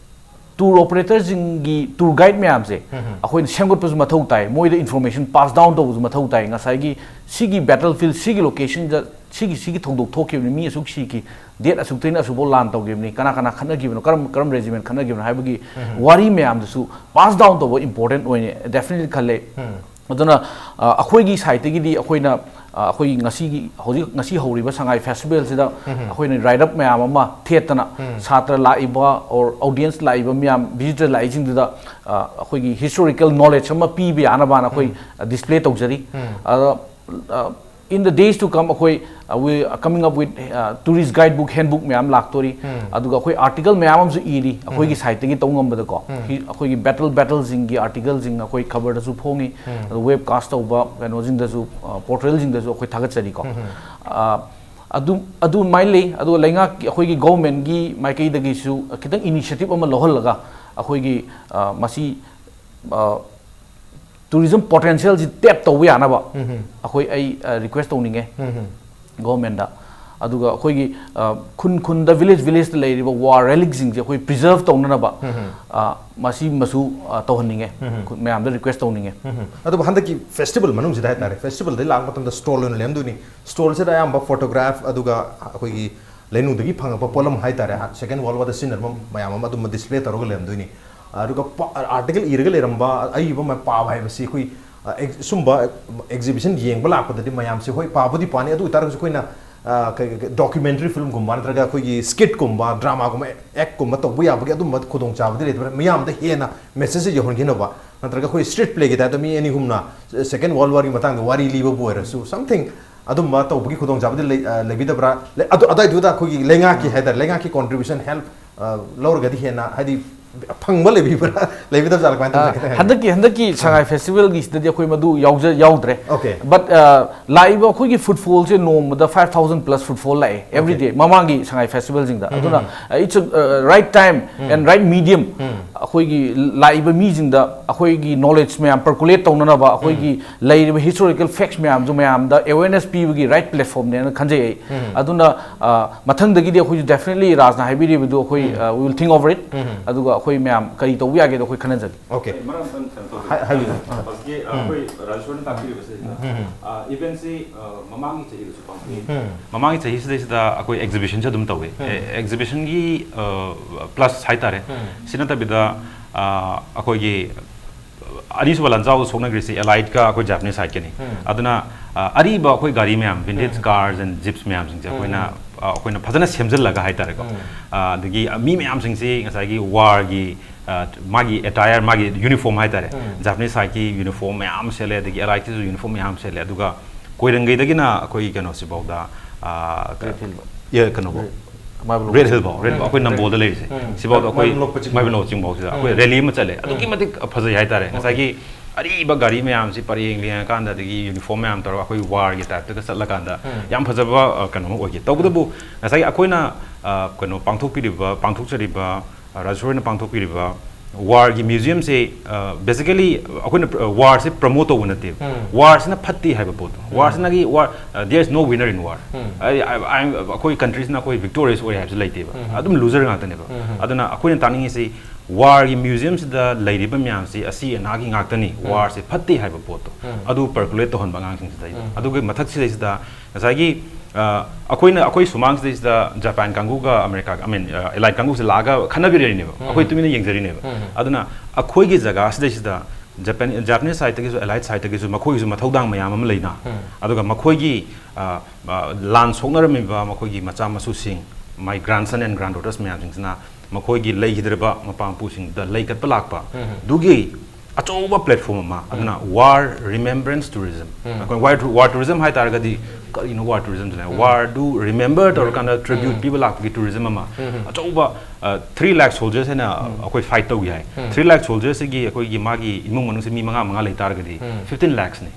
tour operator ꯁꯤꯡꯒꯤ tour guide ꯃꯌꯥꯝꯁꯦ ꯎꯝ꯫ ꯑꯩꯈꯣꯏꯅ ꯁꯦꯝꯒꯠꯄꯁꯨ ꯃꯊꯧ ꯇꯥꯏ, ꯃꯣꯏꯗ information pass down ꯇꯧꯕꯁꯨ ꯃꯊꯧ ꯇꯥꯏ꯫ ꯉꯁꯥꯏꯒꯤ ꯁꯤꯒꯤ battlefield, ꯁꯤꯒꯤ location ꯗ ꯁꯤꯒꯤ, ꯁꯤꯒꯤ ꯊꯧꯗꯣꯛ ꯊꯣꯛꯈꯤꯕꯅꯤ, ꯃꯤ ꯑꯁꯨꯛ ꯁꯤꯈꯤ, date ꯑꯁꯨꯛꯇꯩꯅ ꯑꯁꯨꯛꯐꯥꯎ ꯂꯥꯟ ꯇꯧꯈꯤꯕꯅꯤ, ꯀꯅꯥ ꯀꯅꯥ ꯈꯠꯅꯈꯤꯕꯅꯣ, ꯀꯔꯝ, ꯀꯔꯝ regiment ꯈꯠꯅꯈꯤꯕꯅꯣ ꯍꯥꯏꯕꯒꯤ ꯎꯝ꯫ ꯋꯥꯔꯤ ꯃꯌꯥꯝꯗꯨꯁꯨ pass down ꯇꯧꯕ important ꯑꯣꯏꯅ definitely ꯈꯜꯂꯦ꯫ ꯎꯝ꯫ ꯑꯗꯨꯅ, ꯑ, ꯑꯩꯈꯣꯏꯒꯤ side ꯇꯒꯤꯗꯤ ꯑꯩꯈꯣꯏꯅ, ꯑ, ꯑꯩꯈꯣꯏꯒꯤ ꯉꯁꯤꯒꯤ, ꯍꯧꯖꯤꯛ ꯉꯁꯤ ꯍꯧꯔꯤꯕ ꯁꯉꯥꯏ festival ꯁꯤꯗ ꯎꯝ꯫ ꯑꯩꯈꯣꯏꯅ write up ꯃꯌꯥꯝ ꯑꯃ ꯊꯦꯠꯇꯅ ꯎꯝ꯫ ꯁꯥꯇ꯭ꯔ ꯂꯥꯛꯏꯕ or audience ꯂꯥꯛꯏꯕ ꯃꯌꯥꯝ, visitor ꯂꯥꯛꯏꯁꯤꯡꯗꯨꯗ, ꯑ, ꯑꯩꯈꯣꯏꯒꯤ historical knowledge ꯑꯃ ꯄꯤꯕ ꯌꯥꯅꯕꯅ ꯑꯩꯈꯣꯏ, ꯎꯝ꯫ ꯑ, display ꯇꯧꯖꯔꯤ꯫ ꯎꯝ꯫ ꯑꯗꯣ, ꯑ, in the days to come ꯑꯩꯈꯣꯏ, ꯑ, we are coming up with, ꯑ, tourist guide book, handbook ꯃꯌꯥꯝ ꯂꯥꯛꯇꯣꯔꯤ꯫ ꯎꯝ꯫ ꯑꯗꯨꯒ ꯑꯩꯈꯣꯏ article ꯃꯌꯥꯝ ꯑꯃꯁꯨ ꯏꯔꯤ ꯑꯩꯈꯣꯏꯒꯤ ꯎꯝ꯫ Side ꯇꯒꯤ ꯇꯧ ꯉꯝꯕꯗꯀꯣ꯫ ꯎꯝ꯫ ꯍꯤ-, ꯑꯩꯈꯣꯏꯒꯤ battle, battle ꯁꯤꯡꯒꯤ article ꯁꯤꯡ ꯑꯩꯈꯣꯏ ꯈꯕꯔꯗꯁꯨ ꯐꯣꯡꯉꯤ꯫ ꯎꯝ꯫ ꯑꯗꯨ webcast ꯇꯧꯕ ꯀꯩꯅꯣꯁꯤꯡꯗꯁꯨ, ꯑ, portal ꯁꯤꯡꯗꯁꯨ ꯑꯩꯈꯣꯏ ꯊꯥꯒꯠꯆꯔꯤꯀꯣ꯫ ꯎꯝ꯫ ꯑ, ꯑꯗꯨ, ꯑꯗꯨꯃꯥꯏꯅ ꯂꯩ꯫ ꯑꯗꯨꯒ ꯂꯩꯉꯥꯛꯀꯤ, ꯑꯩꯈꯣꯏꯒꯤ government ꯀꯤ ꯃꯥꯏꯀꯩꯗꯒꯤꯁꯨ ꯈꯤꯇꯪ initiative ꯑꯃ ꯂꯧꯍꯜꯂꯒ ꯑꯩꯈꯣꯏꯒꯤ, ꯑ, ꯃꯁꯤ, ꯑ, tourism potential ꯁꯤ tap ꯇꯧꯕ ꯌꯥꯅꯕ ꯎꯝ꯫ ꯑꯩꯈꯣꯏ, ꯑꯩ, ꯑ, request ꯇꯧꯅꯤꯡꯉꯦ ꯎꯝ꯫ Government ꯇ꯫ ꯑꯗꯨꯒ ꯑꯩꯈꯣꯏꯒꯤ, ꯑ, ꯈꯨꯟ ꯈꯨꯟꯗ, village village ꯇ ꯂꯩꯔꯤꯕ war relic ꯁꯤꯡꯁꯦ ꯑꯩꯈꯣꯏ preserve ꯇꯧꯅꯅꯕ, ꯎꯝ꯫ ꯑ, ꯃꯁꯤꯃꯁꯨ, ꯑ, ꯇꯧꯍꯟꯅꯤꯡꯉꯦ꯫ ꯎꯝ꯫ ꯈꯨ-, ꯃꯌꯥꯝꯗ request ꯇꯧꯅꯤꯡꯉꯦ꯫ ꯎꯝ꯫ ꯑꯗꯨꯕꯨ ꯍꯟꯗꯛꯀꯤ festival ꯃꯅꯨꯡꯁꯤꯗ ꯍꯥꯏꯇꯥꯔꯦ, festival ꯗꯒꯤ ꯂꯥꯛꯄ ꯃꯇꯝꯗ stall ꯑꯣꯏꯅ ꯂꯩꯔꯝꯗꯣꯏꯅꯤ꯫ Stall ꯁꯤꯗ ꯑꯌꯥꯝꯕ photograph ꯑꯗꯨꯒ ꯑꯩꯈꯣꯏꯒꯤ ꯂꯩꯅꯨꯡꯗꯒꯤ ꯐꯪꯉꯛꯄ ꯄꯣꯠꯂꯝ ꯍꯥꯏꯇꯥꯔꯦ, Second World War ꯗ ꯁꯤꯖꯤꯟꯅꯔꯝꯕ ꯃꯌꯥꯝ ꯑꯃ ꯑꯗꯨꯝꯕ display ꯇꯧꯔꯒ ꯂꯩꯔꯝꯗꯣꯏꯅꯤ꯫ ꯑꯗꯨꯒ ꯄ-, article ꯏꯔꯒ ꯂꯩꯔꯝꯕ, ꯑꯏꯕ ꯃ-, ꯄꯥꯕ ꯍꯥꯏꯕꯁꯤ ꯑꯩꯈꯣꯏ, ꯑ, ex-, ꯁꯨꯝꯕ exhibition ꯌꯦꯡꯕ ꯂꯥꯛꯄꯗꯗꯤ ꯃꯌꯥꯝꯁꯦ ꯍꯣꯏ ꯄꯥꯕꯨꯗꯤ ꯄꯥꯅꯤ, ꯑꯗꯨ ꯑꯣꯏꯇꯥꯔꯒꯁꯨ ꯑꯩꯈꯣꯏꯅ ꯗꯣꯀ꯭ꯌꯨꯃꯦꯟꯇꯔꯤ ꯐꯤꯂꯝꯒꯨꯝꯕ ꯅꯠꯇ꯭ꯔꯒ ꯑꯩꯈꯣꯏꯒꯤ ꯁ꯭ꯀꯤꯠꯀꯨꯝꯕ, ꯗ꯭ꯔꯃꯥꯒꯨꯝꯕ, ꯑꯦꯛꯀꯨꯝꯕ ꯇꯧꯕ ꯌꯥꯕꯒꯤ ꯑꯗꯨꯝꯕ ꯈꯨꯗꯣꯡꯆꯥꯕꯗꯤ ꯂꯩꯇꯕ꯭ꯔꯥ? ꯃꯤꯌꯥꯝꯗ ꯍꯦꯟꯅ ꯃꯦꯁꯦꯖꯁꯦ ꯌꯧꯍꯟꯈꯤꯅꯕ, ꯅꯠꯇ꯭ꯔꯒ ꯑꯩꯈꯣꯏ ꯁ꯭ꯇ꯭ꯔꯤꯠ ꯄ꯭ꯂꯦꯒꯤ ꯇꯥꯏꯞꯇ ꯃꯤ ꯑꯅꯤ ꯑꯍꯨꯝꯅ ꯁꯦꯀꯦꯟ ꯋꯥꯔꯜ ꯋꯥꯔꯒꯤ ꯃꯇꯥꯡꯗ ꯋꯥꯔꯤ ꯂꯤꯕꯕꯨ ꯑꯣꯏꯔꯁꯨ, ꯁꯝꯊꯤꯡ ꯑꯗꯨꯝꯕ ꯇꯧꯕꯒꯤ ꯈꯨꯗꯣꯡꯆꯥꯕꯗꯤ ꯂꯩ-, ꯑ, ꯂꯩꯕꯤꯗꯕ꯭ꯔꯥ? ꯂꯩ-, ꯑꯗꯨ, ꯑꯗꯨꯋꯥꯏꯗꯨꯗ ꯑꯩꯈꯣꯏꯒꯤ ꯂꯩꯉꯥꯛꯀꯤ ꯍꯥꯏꯇꯥꯔꯦ, ꯂꯩꯉꯥꯛꯀꯤ ꯀꯣꯟꯇ꯭ꯔꯤꯕ꯭ꯌꯨꯁꯟ, ꯍꯦꯜꯞ, ꯑ, ꯂꯧꯔꯒꯗꯤ ꯍꯦꯟꯅ, ꯍꯥꯏꯗꯤ, ꯐꯪꯕ ꯂꯩꯕꯤꯕ꯭ꯔꯥ? ꯂꯩꯕꯤꯗꯕ ꯖꯥꯠꯂ? ꯀꯃꯥꯏꯅ ꯇꯧꯖꯒꯦ? ꯍꯟꯗꯛꯀꯤ, ꯍꯟꯗꯛꯀꯤ ꯁꯉꯥꯏ ꯐꯦꯁꯇꯤꯚꯦꯜꯒꯤꯁꯤꯗꯗꯤ ꯑꯩꯈꯣꯏ ꯃꯗꯨ ꯌꯥꯎꯖ-, ꯌꯥꯎꯗ꯭ꯔꯦ꯫ Okay. But, ꯑ, ꯂꯥꯛꯏꯕ ꯑꯩꯈꯣꯏꯒꯤ ꯐꯨꯠꯐꯣꯜꯁꯦ ꯅꯣꯡꯃꯗ five thousand plus ꯐꯨꯠꯐꯣꯜ ꯂꯥꯛꯑꯦ, every Okay. day, ꯃꯃꯥꯡꯒꯤ ꯁꯉꯥꯏ ꯐꯦꯁꯇꯤꯚꯦꯜꯁꯤꯡꯗ꯫ ꯎꯝ, ꯑꯗꯨꯅ, ꯎꯝ, ꯎꯝ. It's a, uh, right time um. And right medium. ꯎꯝ. ꯑꯩꯈꯣꯏꯒꯤ ꯂꯥꯛꯏꯕ ꯃꯤꯁꯤꯡꯗ ꯑꯩꯈꯣꯏꯒꯤ ꯅꯣꯂꯦꯖ ꯃꯌꯥꯝ ꯄꯔꯀꯨꯂꯦꯠ ꯇꯧꯅꯅꯕ, ꯑꯩꯈꯣꯏꯒꯤ ꯎꯝ. ꯂꯩꯔꯤꯕ ꯍꯤꯁꯇꯣꯔꯤꯀꯦꯜ ꯐꯦꯛꯁ ꯃꯌꯥꯝꯁꯨ ꯃꯌꯥꯝꯗ ꯑꯦꯋꯦꯔꯅꯦꯁ ꯄꯤꯕꯒꯤ ꯔꯥꯏꯠ ꯄ꯭ꯂꯦꯠꯐꯣꯝꯅꯦꯅ ꯈꯟꯖꯩ ꯑꯩ꯫ ꯎꯝ. ꯑꯗꯨꯅ, ꯑ, ꯃꯊꯪꯗꯒꯤꯗꯤ ꯑꯩꯈꯣꯏꯁꯨ definitely ꯔꯥꯖꯅ ꯍꯥꯏꯕꯤꯔꯤꯕꯗꯨ ꯑꯩꯈꯣꯏ, ꯎꯝ. uh, we will think over it. ꯎꯝ. ꯑꯗꯨꯒ ꯑꯩꯈꯣꯏ ꯃꯌꯥꯝ ꯀꯔꯤ ꯇꯧꯕ ꯌꯥꯒꯦꯗꯣ ꯑꯩꯈꯣꯏ ꯈꯟꯅꯖꯒꯦ꯫ Okay. ꯑꯩ ꯃꯔꯛ ꯑꯃꯇꯪ ꯀꯩꯅꯣ ꯇꯧꯒꯦ꯫ ꯍꯥꯏ-, ꯍꯥꯏꯕꯤꯌꯨ꯫ ꯑꯥ. ꯍꯧꯖꯤꯛꯀꯤ, ꯑ, ꯎꯝ. ꯑꯩꯈꯣꯏ ꯔꯥꯖꯦꯁꯣꯔꯅ ꯇꯥꯛꯄꯤꯔꯤꯕꯁꯤꯗ, ꯎꯝ. ꯑ, ꯏꯚꯦꯟꯁꯤ, ꯑ, ꯃꯃꯥꯡꯒꯤ ꯆꯍꯤꯗꯁꯨ ꯄꯥꯡꯊꯣꯛꯏ꯫ ꯎꯝ. ꯃꯃꯥꯡꯒꯤ ꯆꯍꯤꯁꯤꯗꯩꯁꯤꯗ ꯑꯩꯈꯣꯏ ꯑꯦꯛꯖꯤꯕꯤꯁꯟꯁꯨ ꯑꯗꯨꯝ ꯇꯧꯏ꯫ ꯎꯝ. ꯑꯦ-, ꯑꯦꯛꯖꯤꯕꯤꯁꯟꯒꯤ, ꯑ, ꯄ꯭ꯂꯁ ꯍꯥꯏꯇꯥꯔꯦ꯫ ꯎꯝ. ꯁꯤ ꯅꯠꯇꯕꯤꯗ, ꯑ, ꯑꯩꯈꯣꯏꯒꯤ ꯑꯅꯤꯁꯨꯕ ꯂꯥꯟꯖꯥꯎꯗ ꯁꯣꯛꯅꯈ꯭ꯔꯤꯁꯤ ꯑꯦꯂꯥꯏꯠꯀ ꯑꯩꯈꯣꯏ ꯖꯥꯄꯅꯤꯁ ꯁꯥꯏꯠꯀꯅꯤ꯫ ꯎꯝ. ꯑꯗꯨꯅ, ꯑ, ꯑꯔꯤꯕ ꯑꯩꯈꯣꯏ ꯒꯥꯔꯤ ꯃꯌꯥꯝ, vintage um. Cars and Jeeps ꯃꯌꯥꯝꯁꯤꯡꯁꯦ ꯎꯝ. ꯑꯩꯈꯣꯏꯅ, ꯑ, ꯑꯩꯈꯣꯏꯅ ꯐꯖꯅ ꯁꯦꯝꯖꯤꯜꯂꯒ ꯍꯥꯏꯇꯥꯔꯦꯀꯣ꯫ ꯎꯝ. ꯑ, ꯑꯗꯒꯤ ꯃꯤ ꯃꯌꯥꯝꯁꯤꯡꯁꯤ ꯉꯁꯥꯏꯒꯤ ꯋꯥꯔꯒꯤ, ꯑ, ꯃꯥꯒꯤ ꯑꯦꯇꯥꯌꯔ, ꯃꯥꯒꯤ ꯌꯨꯅꯤꯐꯣꯔꯝ ꯍꯥꯏꯇꯥꯔꯦ꯫ ꯎꯝ. ꯖꯥꯄꯅꯤꯁ ꯁꯥꯏꯠꯀꯤ ꯌꯨꯅꯤꯐꯣꯔꯝ ꯃꯌꯥꯝ ꯑꯃ ꯁꯦꯠꯂꯦ, ꯑꯗꯒꯤ ꯑꯦꯂꯥꯏꯠꯀꯤꯁꯨ ꯌꯨꯅꯤꯐꯣꯔꯝ ꯃꯌꯥꯝ ꯑꯃ ꯁꯦꯠꯂꯦ, ꯑꯗꯨꯒ ꯀꯣꯏꯔꯪꯒꯩꯗꯒꯤꯅ ꯑꯩꯈꯣꯏꯒꯤ ꯀꯩꯅꯣꯁꯤꯐꯥꯎꯗ, ꯑ, Red Hill. ꯑꯦ, ꯀꯩꯅꯣꯐꯥꯎ꯫ Red, ꯃꯥꯏꯕꯝ ꯔꯦꯠ ꯍꯤꯜꯐꯥꯎ, ꯔꯦꯠ ꯍꯤꯜ, ꯎꯝ. ꯑꯩꯈꯣꯏ ꯅꯝꯕꯣꯜꯗ ꯂꯩꯔꯤꯁꯦ꯫ ꯎꯝ. ꯁꯤꯐꯥꯎꯗ ꯑꯩꯈꯣꯏ ꯃꯥꯏꯕꯝ ꯂꯣꯛꯄ ꯆꯤꯡ꯫ ꯃꯥꯏꯕꯝ ꯂꯣꯛꯄ ꯆꯤꯡꯐꯥꯎꯁꯤꯗ ꯑꯩꯈꯣꯏ ꯎꯝ. ꯔꯦꯂꯤ ꯑꯃ ꯆꯠꯂꯦ꯫ ꯑꯗꯨꯛꯀꯤ ꯎꯝ. ꯃꯇꯤꯛ ꯐꯖꯩ ꯍꯥꯏꯇꯥꯔꯦ꯫ Okay. ꯉꯁꯥꯏꯒꯤ ꯑꯔꯤꯕ ꯒꯥꯔꯤ ꯃꯌꯥꯝꯁꯤ ꯄꯔꯦꯡ ꯂꯦꯡꯉꯀꯥꯟꯗ, ꯑꯗꯒꯤ ꯌꯨꯅꯤꯐꯣꯔꯝ ꯃꯌꯥꯝ ꯇꯧꯔꯒ ꯑꯩꯈꯣꯏ ꯋꯥꯔꯒꯤ ꯇꯥꯏꯞꯇꯒ ꯆꯠꯂꯀꯥꯟꯗ ꯎꯝ. ꯌꯥꯝ ꯐꯖꯕ, ꯑ, ꯀꯩꯅꯣ ꯑꯃ ꯑꯣꯏꯈꯤ꯫ ꯇꯧꯕꯇꯕꯨ ꯉꯁꯥꯏꯒꯤ ꯑꯩꯈꯣꯏꯅ, ꯑ, ꯀꯩꯅꯣ ꯄꯥꯡꯊꯣꯛꯄꯤꯔꯤꯕ, ꯄꯥꯡꯊꯣꯛꯆꯔꯤꯕ, ꯑ, ꯔꯥꯖꯦꯁꯣꯔꯤꯅ ꯄꯥꯡꯊꯣꯛꯄꯤꯔꯤꯕ ꯋꯥꯔꯒꯤ ꯃ꯭ꯌꯨꯖꯤꯌꯝꯁꯦ, ꯑ, basically ꯑꯩꯈꯣꯏꯅ ꯄ꯭ꯔ-, ꯋꯥꯔꯁꯦ ꯄ꯭ꯔꯃꯣꯠ ꯇꯧꯕ ꯅꯠꯇꯦꯕ꯫ ꯎꯝ. ꯋꯥꯔꯁꯤꯅ ꯐꯠꯇꯦ ꯍꯥꯏꯕ ꯄꯣꯠꯇꯣ꯫ ꯎꯝ. ꯋꯥꯔꯁꯤꯅꯒꯤ ꯋꯥꯔ, ꯑ, there is no winner in war. ꯎꯝ. ꯑꯩ, ꯑꯩ, ꯑꯩ, ꯑꯩꯈꯣꯏ ꯀꯟꯇ꯭ꯔꯤꯁꯤꯅ ꯑꯩꯈꯣꯏ ꯚꯤꯛꯇꯣꯔꯤꯌꯁ ꯑꯣꯏ ꯍꯥꯏꯕꯁꯨ ꯂꯩꯇꯦꯕ꯫ ꯎꯝ. ꯑꯗꯨꯝ ꯂꯨꯖꯔ ꯉꯥꯛꯇꯅꯦꯕ꯫ ꯎꯝ. ꯑꯗꯨꯅ ꯑꯩꯈꯣꯏꯅ ꯇꯥꯛꯅꯤꯡꯉꯤꯁꯤ ꯋꯥꯔꯒꯤ ꯃ꯭ꯌꯨꯖꯤꯌꯝꯁꯤꯗ ꯂꯩꯔꯤꯕ ꯃꯌꯥꯝꯁꯤ ꯑꯁꯤ ꯑꯅꯥꯒꯤ ꯉꯥꯛꯇꯅꯤ꯫ ꯎꯝ. ꯋꯥꯔꯁꯦ ꯐꯠꯇꯦ ꯍꯥꯏꯕ ꯄꯣꯠꯇꯣ꯫ ꯎꯝ. ꯑꯗꯨ ꯄꯔꯀꯨꯂꯦꯠ ꯇꯧꯍꯟꯕ ꯑꯉꯥꯡꯁꯤꯡꯁꯤꯗ꯫ ꯎꯝ. ꯑꯗꯨꯒ ꯃꯊꯛꯁꯤꯗꯩꯁꯤꯗ ꯉꯁꯥꯏꯒꯤ, ꯑ, ꯑꯩꯈꯣꯏꯅ, ꯑꯩꯈꯣꯏ ꯁꯨꯃꯥꯡꯁꯤꯗꯩꯁꯤꯗ ꯖꯄꯥꯟ ꯀꯥꯡꯕꯨꯒ ꯑꯃꯦꯔꯤꯀꯥꯒ, I mean, ꯑ, ꯑꯦꯂꯥꯏꯠ ꯀꯥꯡꯕꯨꯁꯦ ꯂꯥꯛꯑꯒ ꯈꯟꯅꯕꯤꯔꯛꯏꯅꯦꯕ꯫ ꯎꯝ. ꯑꯩꯈꯣꯏ ꯇꯨꯃꯤꯟꯅ ꯌꯦꯡꯖꯔꯤꯅꯦꯕ꯫ ꯎꯝ. ꯑꯗꯨꯅ ꯑꯩꯈꯣꯏꯒꯤ ꯖꯒꯥꯁꯤꯗꯩꯁꯤꯗ ꯖꯄꯥꯟ ꯖꯄꯥꯅꯤꯁ ꯁꯥꯏꯠꯇꯒꯤꯁꯨ ꯑꯦꯂꯥꯏꯠ ꯁꯥꯏꯠꯇꯒꯤꯁꯨ ꯃꯈꯣꯏꯒꯤꯁꯨ ꯃꯊꯧꯗꯥꯡ ꯃꯌꯥꯝ ꯑꯃ ꯂꯩꯅ, ꯑꯗꯨꯒ ꯃꯈꯣꯏꯒꯤ ꯑ, ꯑ, ꯂꯥꯟ ꯁꯣꯛꯅꯔꯝꯃꯤꯕ ꯃꯈꯣꯏꯒꯤ ꯃꯆꯥ ꯃꯁꯨꯁꯤꯡ, my grandson and granddaughters ꯃꯌꯥꯝꯁꯤꯡꯁꯤꯅ ꯃꯈꯣꯏꯒꯤ ꯂꯩꯈꯤꯗ꯭ꯔꯕ ꯃꯄꯥ ꯃꯄꯨꯁꯤꯡꯗ ꯂꯩꯀꯠꯄ ꯂꯥꯛꯄ, ꯑꯗꯨꯒꯤ ꯑꯆꯧꯕ ꯄ꯭ꯂꯦꯠꯐꯣꯔꯝ ꯑꯃ, ꯑꯗꯨꯅ ꯋꯥꯔ ꯔꯤꯃꯦꯝꯕ꯭ꯔꯦꯟꯁ ꯇꯨꯔꯤꯖꯝ꯫ ꯑꯩꯈꯣꯏ ꯋꯥꯔ ꯋꯥꯔ ꯇꯨꯔꯤꯖꯝ ꯍꯥꯏꯇꯥꯔꯒꯗꯤ ꯀꯔꯤꯅꯣ ꯋꯥꯔ ꯇꯨꯔꯤꯖꯝꯁꯤꯅ? ꯋꯥꯔꯗꯨ ꯔꯤꯃꯦꯝꯕꯔ ꯇꯧꯔꯀꯥꯟꯗ ꯇ꯭ꯔꯤꯕ꯭ꯌꯨꯠ ꯄꯤꯕ ꯂꯥꯛꯄꯒꯤ ꯇꯨꯔꯤꯖꯝ ꯑꯃ, ꯑꯆꯧꯕ ꯊ꯭ꯔꯤ ꯂꯥꯛ ꯁꯣꯜꯖꯔꯁ ꯍꯥꯏꯅ ꯑꯩꯈꯣꯏ ꯐꯥꯏꯠ ꯇꯧꯈꯤ ꯍꯥꯏ꯫ ꯊ꯭ꯔꯤ ꯂꯥꯛ ꯁꯣꯜꯖꯔꯁꯤꯒꯤ ꯑꯩꯈꯣꯏꯒꯤ ꯃꯥꯒꯤ ꯏꯃꯨꯡ ꯃꯅꯨꯡꯁꯦ ꯃꯤ ꯃꯉꯥ ꯃꯉꯥ ꯂꯩ ꯇꯥꯔꯒꯗꯤ ꯐꯤꯐꯇꯤꯟ ꯂꯥꯛꯁꯅꯤ꯫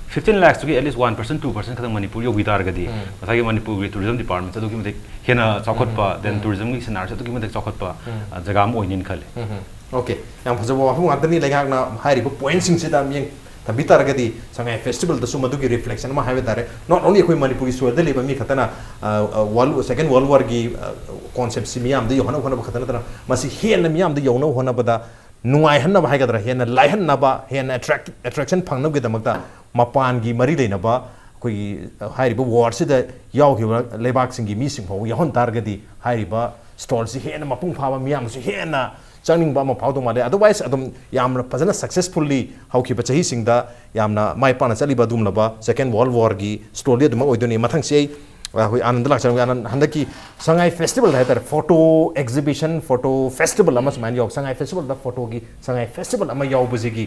ꯐꯤꯐꯇꯤꯟ ꯂꯥꯛꯁꯇꯨꯒꯤ at least one percent two percent ꯈꯛꯇꯪ ꯃꯅꯤꯄꯨꯔ ꯌꯧꯈꯤ ꯇꯥꯔꯒꯗꯤ ꯉꯁꯥꯏꯒꯤ ꯃꯅꯤꯄꯨꯔꯒꯤ ꯇꯨꯔꯤꯖꯝ ꯗꯤꯄꯥꯔꯠꯃꯦꯟꯁꯦ ꯑꯗꯨꯛꯀꯤ ꯃꯇꯤꯛ ꯍꯦꯟꯅ ꯆꯥꯎꯈꯠꯄ, ꯗꯦꯟ ꯇꯨꯔꯤꯖꯝꯒꯤ ꯁꯤꯅꯥꯔꯤꯁꯦ ꯑꯗꯨꯛꯀꯤ ꯃꯇꯤꯛ ꯆꯥꯎꯈꯠꯄ ꯑ, ꯖꯒꯥ ꯑꯃ ꯑꯣꯏꯅꯤꯅ ꯈꯜꯂꯤ꯫ ꯑꯣꯀꯦ, ꯌꯥꯝ ꯐꯖꯕ ꯋꯥꯐꯝ ꯉꯥꯛꯇꯅꯤ꯫ ꯂꯩꯉꯥꯛꯅ ꯍꯥꯏꯔꯤꯕ ꯄꯣꯏꯟꯠꯁꯤꯡꯁꯤꯗ ꯃꯤꯠꯌꯦꯡ ꯊꯝꯕꯤ ꯇꯥꯔꯒꯗꯤ ꯁꯉꯥꯏ ꯐꯦꯁꯇꯤꯚꯦꯜꯗꯁꯨ ꯃꯗꯨꯒꯤ ꯔꯤꯐ꯭ꯂꯦꯛꯁꯟ ꯑꯃ ꯍꯥꯏꯕ ꯇꯥꯔꯦ꯫ ꯅꯣꯠ ꯑꯣꯟꯂꯤ ꯑꯩꯈꯣꯏ ꯃꯅꯤꯄꯨꯔꯒꯤ ꯁꯣꯏꯜꯗ ꯂꯩꯕ ꯃꯤ ꯈꯛꯇꯅ ꯋꯥꯔꯜ ꯁꯦꯀꯦꯟ ꯋꯥꯔꯜ ꯋꯥꯔꯒꯤ ꯀꯣꯟꯁꯦꯞꯁꯤ ꯃꯤꯌꯥꯝꯗ ꯌꯧꯍꯟꯅꯕ ꯍꯣꯠꯅꯕ ꯈꯛꯇ ꯅꯠꯇꯅ ꯃꯁꯤ ꯍꯦꯟꯅ ꯃꯤꯌꯥꯝꯗ ꯌꯧꯅꯕ ꯍꯣꯠꯅꯕꯗ ꯅꯨꯡꯉꯥꯏꯍꯟꯅꯕ ꯍꯥꯏꯒꯗ꯭ꯔꯥ, ꯍꯦꯟꯅ ꯂꯥꯏꯍꯟꯅꯕ, ꯍꯦꯟꯅ ꯑꯦꯇ꯭ꯔꯦꯛ ꯑꯦꯇ꯭ꯔꯦꯛꯁꯟ ꯐꯪꯅꯕꯒꯤꯗꯃꯛꯇ ꯃꯄꯥꯟꯒꯤ ꯃꯔꯤ ꯂꯩꯅꯕ ꯑꯩꯈꯣꯏꯒꯤ ꯍꯥꯏꯔꯤꯕ ꯋꯥꯔꯁꯤꯗ ꯌꯥꯎꯈꯤꯕ ꯂꯩꯕꯥꯛꯁꯤꯡꯒꯤ ꯃꯤꯁꯤꯡ ꯐꯥꯎꯕ ꯌꯥꯎꯍꯟ ꯇꯥꯔꯒꯗꯤ ꯍꯥꯏꯔꯤꯕ ꯁ꯭ꯇꯣꯜꯁꯤ ꯍꯦꯟꯅ ꯃꯄꯨꯡ ꯐꯥꯕ, ꯃꯤꯌꯥꯝꯁꯨ ꯍꯦꯟꯅ ꯆꯪꯅꯤꯡꯕ ꯑꯃ ꯐꯥꯎꯗꯧ ꯃꯥꯜꯂꯦ꯫ ꯑꯗꯔꯋꯥꯏꯁ ꯑꯗꯨꯝ ꯌꯥꯝꯅ ꯐꯖꯅ ꯁꯛꯁꯦꯁꯐꯨꯜꯂꯤ ꯍꯧꯈꯤꯕ ꯆꯍꯤꯁꯤꯡꯗ ꯌꯥꯝꯅ ꯃꯥꯏ ꯄꯥꯛꯅ ꯆꯠꯂꯤꯕ ꯑꯗꯨꯒꯨꯝꯂꯕ ꯁꯦꯀꯦꯟ ꯋꯥꯔꯜ ꯋꯥꯔꯒꯤ ꯁ꯭ꯇꯣꯜꯗꯤ ꯑꯗꯨꯃꯛ ꯑꯣꯏꯗꯣꯏꯅꯤ꯫ ꯃꯊꯪꯁꯤ ꯑꯩ ꯑꯩꯈꯣꯏ ꯑꯥꯅꯟꯗ ꯂꯥꯛꯆꯔꯝꯒꯦ꯫ ꯑꯥꯅꯟꯗ, ꯍꯟꯗꯛꯀꯤ ꯁꯉꯥꯏ ꯐꯦꯁꯇꯤꯚꯦꯜ ꯍꯥꯏꯇꯥꯔꯦ, ꯐꯣꯇꯣ ꯑꯦꯛꯖꯤꯕꯤꯁꯟ, ꯐꯣꯇꯣ ꯐꯦꯁꯇꯤꯚꯦꯜ ꯑꯃ ꯁꯨꯃꯥꯏꯅ ꯌꯥꯎ, ꯁꯉꯥꯏ ꯐꯦꯁꯇꯤꯚꯦꯜꯗ ꯐꯣꯇꯣꯒꯤ ꯁꯉꯥꯏ ꯐꯦꯁꯇꯤꯚꯦꯜ ꯑꯃ ꯌꯥꯎꯕꯁꯤꯒꯤ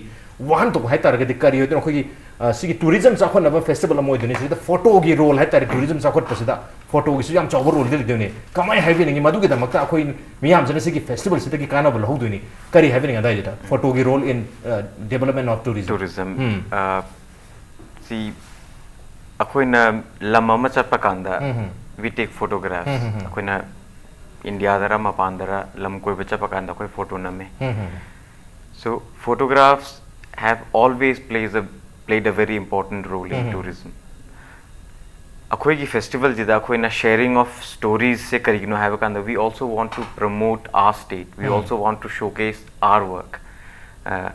ꯋꯥꯍꯟꯊꯣꯛ ꯍꯥꯏꯇꯥꯔꯒꯗꯤ ꯀꯔꯤ ꯑꯣꯏꯗꯣꯏꯅꯣ? ꯑꯩꯈꯣꯏꯒꯤ ꯑ, ꯁꯤꯒꯤ ꯇꯨꯔꯤꯖꯝ ꯆꯥꯎꯈꯠꯅꯕ ꯐꯦꯁꯇꯤꯚꯦꯜ ꯑꯃ ꯑꯣꯏꯗꯣꯏꯅꯤ꯫ ꯁꯤꯗ ꯐꯣꯇꯣꯒꯤ ꯔꯣꯜ ꯍꯥꯏꯇꯥꯔꯦ, ꯇꯨꯔꯤꯖꯝ ꯆꯥꯎꯈꯠꯄꯁꯤꯗ ꯐꯣꯇꯣꯒꯤꯁꯨ ꯌꯥꯝ ꯆꯥꯎꯕ ꯔꯣꯜꯗꯤ ꯂꯩꯗꯣꯏꯅꯤ꯫ ꯀꯃꯥꯏꯅ ꯍꯥꯏꯕꯤꯅꯤꯡꯉꯤ? ꯃꯗꯨꯒꯤꯗꯃꯛꯇ ꯑꯩꯈꯣꯏ ꯃꯤꯌꯥꯝꯁꯤꯅ ꯁꯤꯒꯤ ꯐꯦꯁꯇꯤꯚꯦꯜꯁꯤꯗꯒꯤ ꯀꯥꯟꯅꯕ ꯂꯧꯍꯧꯗꯣꯏꯅꯤ꯫ ꯀꯔꯤ ꯍꯥꯏꯕꯤꯅꯤꯡꯉꯤ ꯑꯗꯥꯏꯗꯨꯗ? Photo ꯒꯤ role in development of tourism. Tourism. ꯎꯝ꯫ ꯑ, ꯁꯤ ꯑꯩꯈꯣꯏꯅ ꯂꯝ ꯑꯃ ꯆꯠꯄ ꯀꯥꯟꯗ ꯎꯝ ꯍꯝ꯫ we take photographs. ꯎꯝ ꯍꯝ ꯍꯝ꯫ ꯑꯩꯈꯣꯏꯅ ꯏꯟꯗꯤꯌꯥꯗꯔ ꯃꯄꯥꯟꯗꯔ ꯂꯝ ꯀꯣꯏꯕ ꯆꯠꯄ ꯀꯥꯟꯗ ꯑꯩꯈꯣꯏ ꯐꯣꯇꯣ ꯅꯝꯃꯦ꯫ ꯎꯝ ꯍꯝ꯫ So photographs have always plays a played a very important role in Mhm. tourism. ꯑꯩꯈꯣꯏꯒꯤ ꯐꯦꯁꯇꯤꯚꯦꯜꯁꯤꯗ ꯑꯩꯈꯣꯏꯅ sharing of stories ꯁꯦ ꯀꯔꯤꯒꯤꯅꯣ ꯍꯥꯏꯕ ꯀꯥꯟꯗ we also want to promote our state, we Mhm. also want to showcase our work. Uh,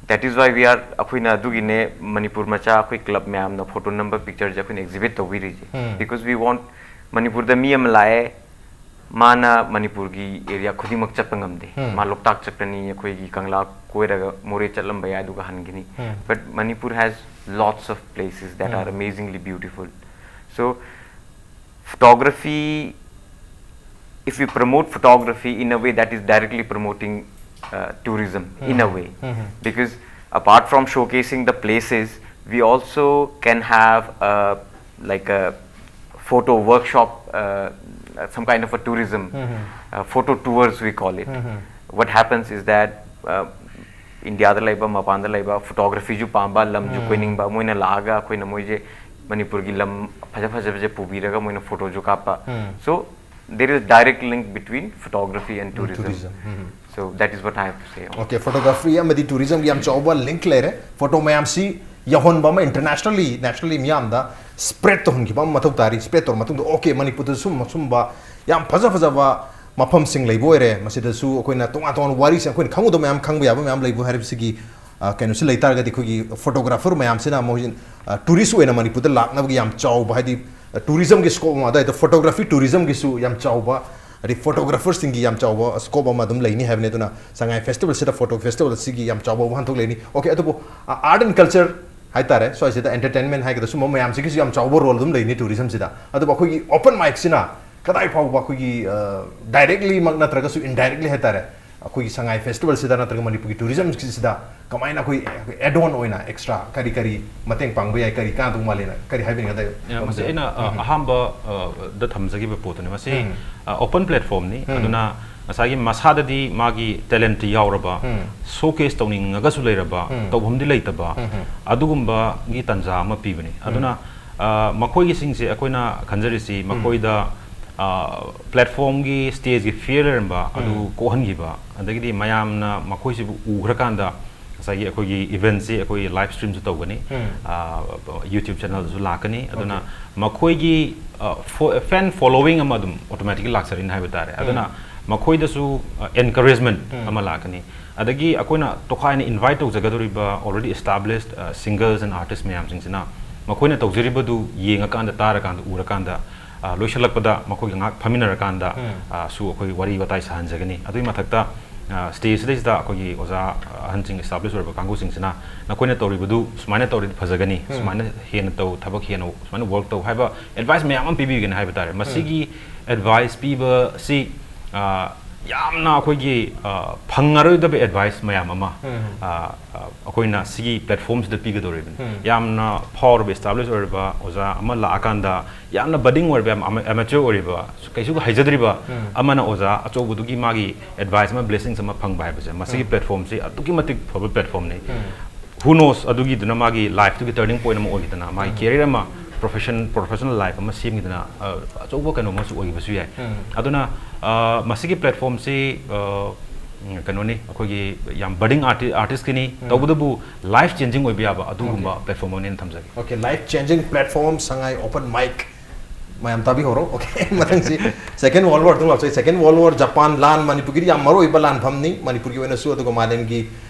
that is why we are, ꯑꯩꯈꯣꯏꯅ ꯑꯗꯨꯒꯤꯅꯦ ꯃꯅꯤꯄꯨꯔ ꯃꯆꯥ ꯑꯩꯈꯣꯏ ꯀ꯭ꯂꯕ ꯃꯌꯥꯝꯅ ꯐꯣꯇꯣ ꯅꯝꯕ ꯄꯤꯛꯆꯔꯁꯦ ꯑꯩꯈꯣꯏꯅ ꯑꯦꯛꯖꯤꯕꯤꯠ ꯇꯧꯕꯤꯔꯤꯁꯦ꯫ Mhm. Because we want, ꯃꯅꯤꯄꯨꯔꯗ ꯃꯤ ꯑꯃ ꯂꯥꯛꯑꯦ, ꯃꯥꯅ ꯃꯅꯤꯄꯨꯔꯒꯤ ꯑꯦꯔꯤꯌꯥ ꯈꯨꯗꯤꯡꯃꯛ ꯆꯠꯄ ꯉꯝꯗꯦ꯫ ꯃꯥ ꯂꯣꯛꯇꯥꯛ ꯆꯠꯀꯅꯤ, ꯑꯩꯈꯣꯏꯒꯤ ꯀꯪꯂꯥ ꯀꯣꯏꯔꯒ ꯃꯣꯔꯦ ꯆꯠꯂꯝꯕ ꯌꯥꯏ, ꯑꯗꯨꯒ ꯍꯟꯒꯅꯤ꯫ But Manipur has lots of places that are amazingly beautiful. So photography, if we promote photography in a way, that is directly promoting uh, tourism in a way, because apart from showcasing the places, we also can have a, like a photo workshop, uh, some kind of a tourism, uh, photo tours we call it. What happens is that uh, ꯏꯟꯗꯤꯌꯥꯗ ꯂꯩꯕ, ꯃꯄꯥꯟꯗ ꯂꯩꯕ, ꯐꯣꯇꯣꯒ꯭ꯔꯥꯐꯤꯁꯨ ꯄꯥꯝꯕ, ꯂꯝꯁꯨ ꯀꯣꯏꯅꯤꯡꯕ, ꯃꯣꯏꯅ ꯂꯥꯛꯑꯒ ꯑꯩꯈꯣꯏꯅ ꯃꯣꯏꯁꯦ ꯃꯅꯤꯄꯨꯔꯒꯤ ꯂꯝ ꯐꯖ ꯐꯖꯕꯁꯦ ꯄꯨꯕꯤꯔꯒ ꯃꯣꯏꯅ ꯐꯣꯇꯣꯁꯨ ꯀꯥꯞꯄ꯫ So there is direct link between photography and tourism. Tourism. So that is what I have to say on. Okay, photography ꯑꯃꯗꯤ tourismꯒꯤ ꯌꯥꯝ ꯆꯥꯎꯕ link ꯂꯩꯔꯦ꯫ ꯐꯣꯇꯣ ꯃꯌꯥꯝꯁꯤ ꯌꯧꯍꯟꯕ ꯑꯃ, internationally, nationally ꯃꯤꯌꯥꯝꯗ spread ꯇꯧꯍꯟꯈꯤꯕ ꯑꯃ ꯃꯊꯧ ꯇꯥꯔꯤ꯫ Spread ꯇꯧꯔ ꯃꯇꯨꯡꯗ, okay, ꯃꯅꯤꯄꯨꯔꯗ ꯁꯨꯝ ꯁꯨꯝꯕ ꯌꯥꯝ ꯐꯖ ꯐꯖꯕ ꯃꯐꯝꯁꯤꯡ ꯂꯩꯕ ꯑꯣꯏꯔꯦ, ꯃꯁꯤꯗꯁꯨ ꯑꯩꯈꯣꯏꯅ ꯇꯣꯉꯥꯟ ꯇꯣꯉꯥꯟꯕ ꯋꯥꯔꯤꯁꯤꯡ, ꯑꯩꯈꯣꯏꯅ ꯈꯪꯉꯨꯗꯕ ꯃꯌꯥꯝ ꯈꯪꯕ ꯌꯥꯕ ꯃꯌꯥꯝ ꯂꯩꯕ ꯍꯥꯏꯕꯁꯤꯒꯤ ꯑ, ꯀꯩꯅꯣꯁꯤ ꯂꯩꯇꯥꯔꯒꯗꯤ, ꯑꯩꯈꯣꯏꯒꯤ photographer ꯃꯌꯥꯝꯁꯤꯅ ꯃꯣꯏ, ꯑ, tourist ꯑꯣꯏꯅ ꯃꯅꯤꯄꯨꯔꯗ ꯂꯥꯛꯅꯕꯒꯤ ꯌꯥꯝ ꯆꯥꯎꯕ, ꯍꯥꯏꯗꯤ, ꯑ, tourismꯒꯤ scope ꯑꯃ, ꯑꯗꯨꯋꯥꯏꯗ photography tourismꯒꯤꯁꯨ ꯌꯥꯝ ꯆꯥꯎꯕ, ꯍꯥꯏꯗꯤ photographerꯁꯤꯡꯒꯤ ꯌꯥꯝ ꯆꯥꯎꯕ scope ꯑꯃ ꯑꯗꯨꯝ ꯂꯩꯅꯤ ꯍꯥꯏꯕꯅꯤ꯫ ꯑꯗꯨꯅ ꯁꯉꯥꯏ festivalꯁꯤꯗ, photo festivalꯁꯤꯒꯤ ꯌꯥꯝ ꯆꯥꯎꯕ ꯋꯥꯍꯟꯊꯣꯛ ꯂꯩꯅꯤ꯫ Okay, ꯑꯗꯨꯕꯨ, ꯑ, art and culture ꯍꯥꯏꯇꯥꯔꯦ, ꯁ꯭ꯋꯥꯏꯁꯤꯗ entertainment ꯍꯥꯏꯒꯗ꯭ꯔꯥ, ꯁꯨꯝꯕ ꯃꯌꯥꯝꯁꯤꯒꯤꯁꯨ ꯌꯥꯝ ꯆꯥꯎꯕ role ꯑꯗꯨꯝ ꯂꯩꯅꯤ tourismꯁꯤꯗ꯫ ꯑꯗꯨꯕꯨ ꯑꯩꯈꯣꯏꯒꯤ open micꯁꯤꯅ ꯀꯗꯥꯏ ꯐꯥꯎꯕ ꯑꯩꯈꯣꯏꯒꯤ, ꯑ, directlyꯃꯛ ꯅꯠꯇ꯭ꯔꯒꯁꯨ indirectly ꯍꯥꯏꯇꯥꯔꯦ, ꯑꯩꯈꯣꯏꯒꯤ ꯁꯉꯥꯏ festivalꯁꯤꯗ ꯅꯠꯇ꯭ꯔꯒ ꯃꯅꯤꯄꯨꯔꯒꯤ tourismꯁꯤꯗ ꯀꯃꯥꯏꯅ ꯑꯩꯈꯣꯏ add on ꯑꯣꯏꯅ extra ꯀꯔꯤ ꯀꯔꯤ ꯃꯇꯦꯡ ꯄꯥꯡꯕ ꯌꯥꯏ, ꯀꯔꯤ ꯀꯥꯟꯅꯗꯧ ꯃꯥꯜꯂꯦꯅ ꯀꯔꯤ ꯍꯥꯏꯕꯤꯅꯤꯡꯒꯗ? ꯌꯥ, ꯃꯁꯤ ꯑꯩꯅ, ꯑ, ꯑꯍꯥꯟꯕ, ꯑ, ꯗ ꯊꯝꯖꯈꯤꯕ ꯄꯣꯠꯇꯨꯅꯤ꯫ ꯃꯁꯤ, ꯑ, open platformꯅꯤ꯫ ꯑꯗꯨꯅ ꯉꯁꯥꯏꯒꯤ ꯃꯁꯥꯗꯗꯤ ꯃꯥꯒꯤ talentꯇꯤ ꯌꯥꯎꯔꯕ, showcase ꯇꯧꯅꯤꯡꯉꯒꯁꯨ ꯂꯩꯔꯕ, ꯇꯧꯐꯝꯗꯤ ꯂꯩꯇꯕ, ꯑꯗꯨꯒꯨꯝꯕꯒꯤ ꯇꯥꯟꯖꯥ ꯑꯃ ꯄꯤꯕꯅꯤ꯫ ꯑꯗꯨꯅ, ꯑ, ꯃꯈꯣꯏꯒꯤꯁꯤꯡꯁꯦ ꯑꯩꯈꯣꯏꯅ ꯈꯟꯖꯔꯤꯁꯤ ꯃꯈꯣꯏꯗ, ꯑ, platformꯒꯤ stageꯀꯤ fear ꯂꯩꯔꯝꯕ ꯑꯗꯨ ꯀꯣꯛꯍꯟꯈꯤꯕ, ꯑꯗꯒꯤꯗꯤ ꯃꯌꯥꯝꯅ ꯃꯈꯣꯏꯁꯤꯕꯨ ꯎꯈ꯭ꯔꯀꯥꯟꯗ ꯉꯁꯥꯏꯒꯤ ꯑꯩꯈꯣꯏꯒꯤ eventꯁꯤ ꯑꯩꯈꯣꯏ live streamꯁꯨ ꯇꯧꯒꯅꯤ, ꯑ, YouTube channelꯗꯁꯨ ꯂꯥꯛꯀꯅꯤ꯫ ꯑꯗꯨꯅ ꯃꯈꯣꯏꯒꯤ, ꯑ, fo-, fan following ꯑꯃ ꯑꯗꯨꯝ automatically ꯂꯥꯛꯆꯔꯤꯅꯤ ꯍꯥꯏꯕ ꯇꯥꯔꯦ꯫ ꯑꯗꯨꯅ ꯃꯈꯣꯏꯗꯁꯨ, ꯑ, encouragement ꯑꯃ ꯂꯥꯛꯀꯅꯤ꯫ ꯑꯗꯒꯤ ꯑꯩꯈꯣꯏꯅ ꯇꯣꯈꯥꯏꯅ invite ꯇꯧꯖꯒꯗꯧꯔꯤꯕ already established, ꯑ, singers and artists ꯃꯌꯥꯝꯁꯤꯡꯁꯤꯅ ꯃꯈꯣꯏꯅ ꯇꯧꯖꯔꯤꯕꯗꯨ ꯌꯦꯡꯉꯀꯥꯟꯗ, ꯇꯥꯔꯀꯥꯟꯗ, ꯎꯔꯀꯥꯟꯗ ꯑ, ꯂꯣꯏꯁꯤꯜꯂꯛꯄꯗ ꯃꯈꯣꯏꯒ ꯉꯥꯏꯍꯥꯛ ꯐꯝꯃꯤꯟꯅꯔꯀꯥꯟꯗ, ꯎꯝ꯫ ꯑ, ꯁꯨ ꯑꯩꯈꯣꯏ ꯋꯥꯔꯤ ꯋꯥꯇꯥꯏ ꯁꯥꯍꯟꯖꯒꯅꯤ꯫ ꯑꯗꯨꯒꯤ ꯃꯊꯛꯇ, ꯑ, stage ꯁꯤꯗꯩꯁꯤꯗ ꯑꯩꯈꯣꯏꯒꯤ ꯑꯣꯖꯥ ꯑꯍꯟꯁꯤꯡ, established ꯑꯣꯏꯔꯕ ꯀꯥꯡꯕꯨꯁꯤꯡꯁꯤꯅ ꯅꯈꯣꯏꯅ ꯇꯧꯔꯤꯕꯗꯨ ꯁꯨꯃꯥꯏꯅ ꯇꯧꯔꯗꯤ ꯐꯖꯒꯅꯤ, ꯎꯝ꯫ ꯁꯨꯃꯥꯏꯅ ꯍꯦꯟꯅ ꯇꯧ, ꯊꯕꯛ ꯍꯦꯟꯅ ꯁꯨꯃꯥꯏꯅ work ꯇꯧ ꯍꯥꯏꯕ advice ꯃꯌꯥꯝ ꯑꯃ ꯄꯤꯕꯤꯒꯅꯤ ꯍꯥꯏꯕ ꯇꯥꯔꯦ꯫ ꯎꯝ꯫ ꯃꯁꯤꯒꯤ advice ꯄꯤꯕꯁꯤ, ꯑ, ꯌꯥꯝꯅ ꯑꯩꯈꯣꯏꯒꯤ, ꯑ, ꯐꯪꯉꯔꯣꯏꯗꯕ advice ꯃꯌꯥꯝ ꯑꯃ, ꯎꯝ꯫ ꯑ, ꯑ, ꯑꯩꯈꯣꯏꯅ ꯁꯤꯒꯤ platform ꯁꯤꯗ ꯄꯤꯒꯗꯧꯔꯤꯕꯅꯤ꯫ ꯎꯝ꯫ ꯌꯥꯝꯅ ꯐꯥꯎꯔꯕ, established ꯑꯣꯏꯔꯕ ꯑꯣꯖꯥ ꯑꯃ ꯂꯥꯛꯑꯀꯥꯟꯗ ꯌꯥꯝꯅ budding ꯑꯣꯏꯔꯕ, ꯌꯥꯝ ama-, amateur ꯑꯣꯏꯔꯤꯕ, ꯀꯩꯁꯨ ꯍꯩꯖꯗ꯭ꯔꯤꯕ ꯎꯝ꯫ ꯑꯃꯅ ꯑꯣꯖꯥ ꯑꯆꯧꯕꯗꯨꯒꯤ ꯃꯥꯒꯤ advice ꯑꯃ, blessings ꯑꯃ ꯐꯪꯕ ꯍꯥꯏꯕꯁꯦ, ꯃꯁꯤꯒꯤ ꯎꯝ꯫ Platform ꯁꯤ ꯑꯗꯨꯛꯀꯤ ꯃꯇꯤꯛ ꯐꯕ platform ꯅꯤ꯫ ꯎꯝ꯫ Who knows, ꯑꯗꯨꯒꯤꯗꯨꯅ ꯃꯥꯒꯤ life ꯇꯨꯒꯤ turning point ꯑꯃ ꯑꯣꯏꯈꯤꯗꯅ, ꯃꯥꯒꯤ ꯎꯝ꯫ Career ꯑꯃ, profession, professional life ꯑꯃ ꯁꯦꯝꯈꯤꯗꯅ, ꯑ, ꯑꯆꯧꯕ ꯀꯩꯅꯣ ꯑꯃꯁꯨ ꯑꯣꯏꯈꯤꯕꯁꯨ ꯌꯥꯏ꯫ ꯎꯝ꯫ ꯑꯗꯨꯅ, ꯑ, ꯃꯁꯤꯒꯤ platform ꯁꯤ, ꯑ, ꯎꯝ, ꯀꯩꯅꯣꯅꯤ, ꯑꯩꯈꯣꯏꯒꯤ ꯌꯥꯝ budding arti-, artist ꯀꯤꯅꯤ꯫ ꯎꯝ꯫ ꯇꯧꯕꯇꯕꯨ life changing ꯑꯣꯏꯕ ꯌꯥꯕ ꯑꯗꯨꯒꯨꯝꯕ Okay꯫ Platform ꯑꯃꯅꯦꯅ ꯊꯝꯖꯒꯦ꯫ Okay, life changing platform ꯁꯉꯥꯏ open mic꯫ ꯃꯌꯥꯝ ꯇꯥꯕꯤꯍꯧꯔꯣ꯫ Okay, ꯃꯊꯪꯁꯤ Second World War ꯑꯗꯨꯝ ꯂꯥꯛꯆꯩ꯫ Second World War, ꯖꯄꯥꯟ ꯂꯥꯟ ꯃꯅꯤꯄꯨꯔꯒꯤꯗꯤ ꯌꯥꯝ ꯃꯔꯨ ꯑꯣꯏꯕ ꯂꯥꯟꯐꯝꯅꯤ꯫ ꯃꯅꯤꯄꯨꯔꯒꯤ ꯑꯣꯏꯅꯁꯨ, ꯑꯗꯨꯒ ꯃꯥꯂꯦꯝꯒꯤ,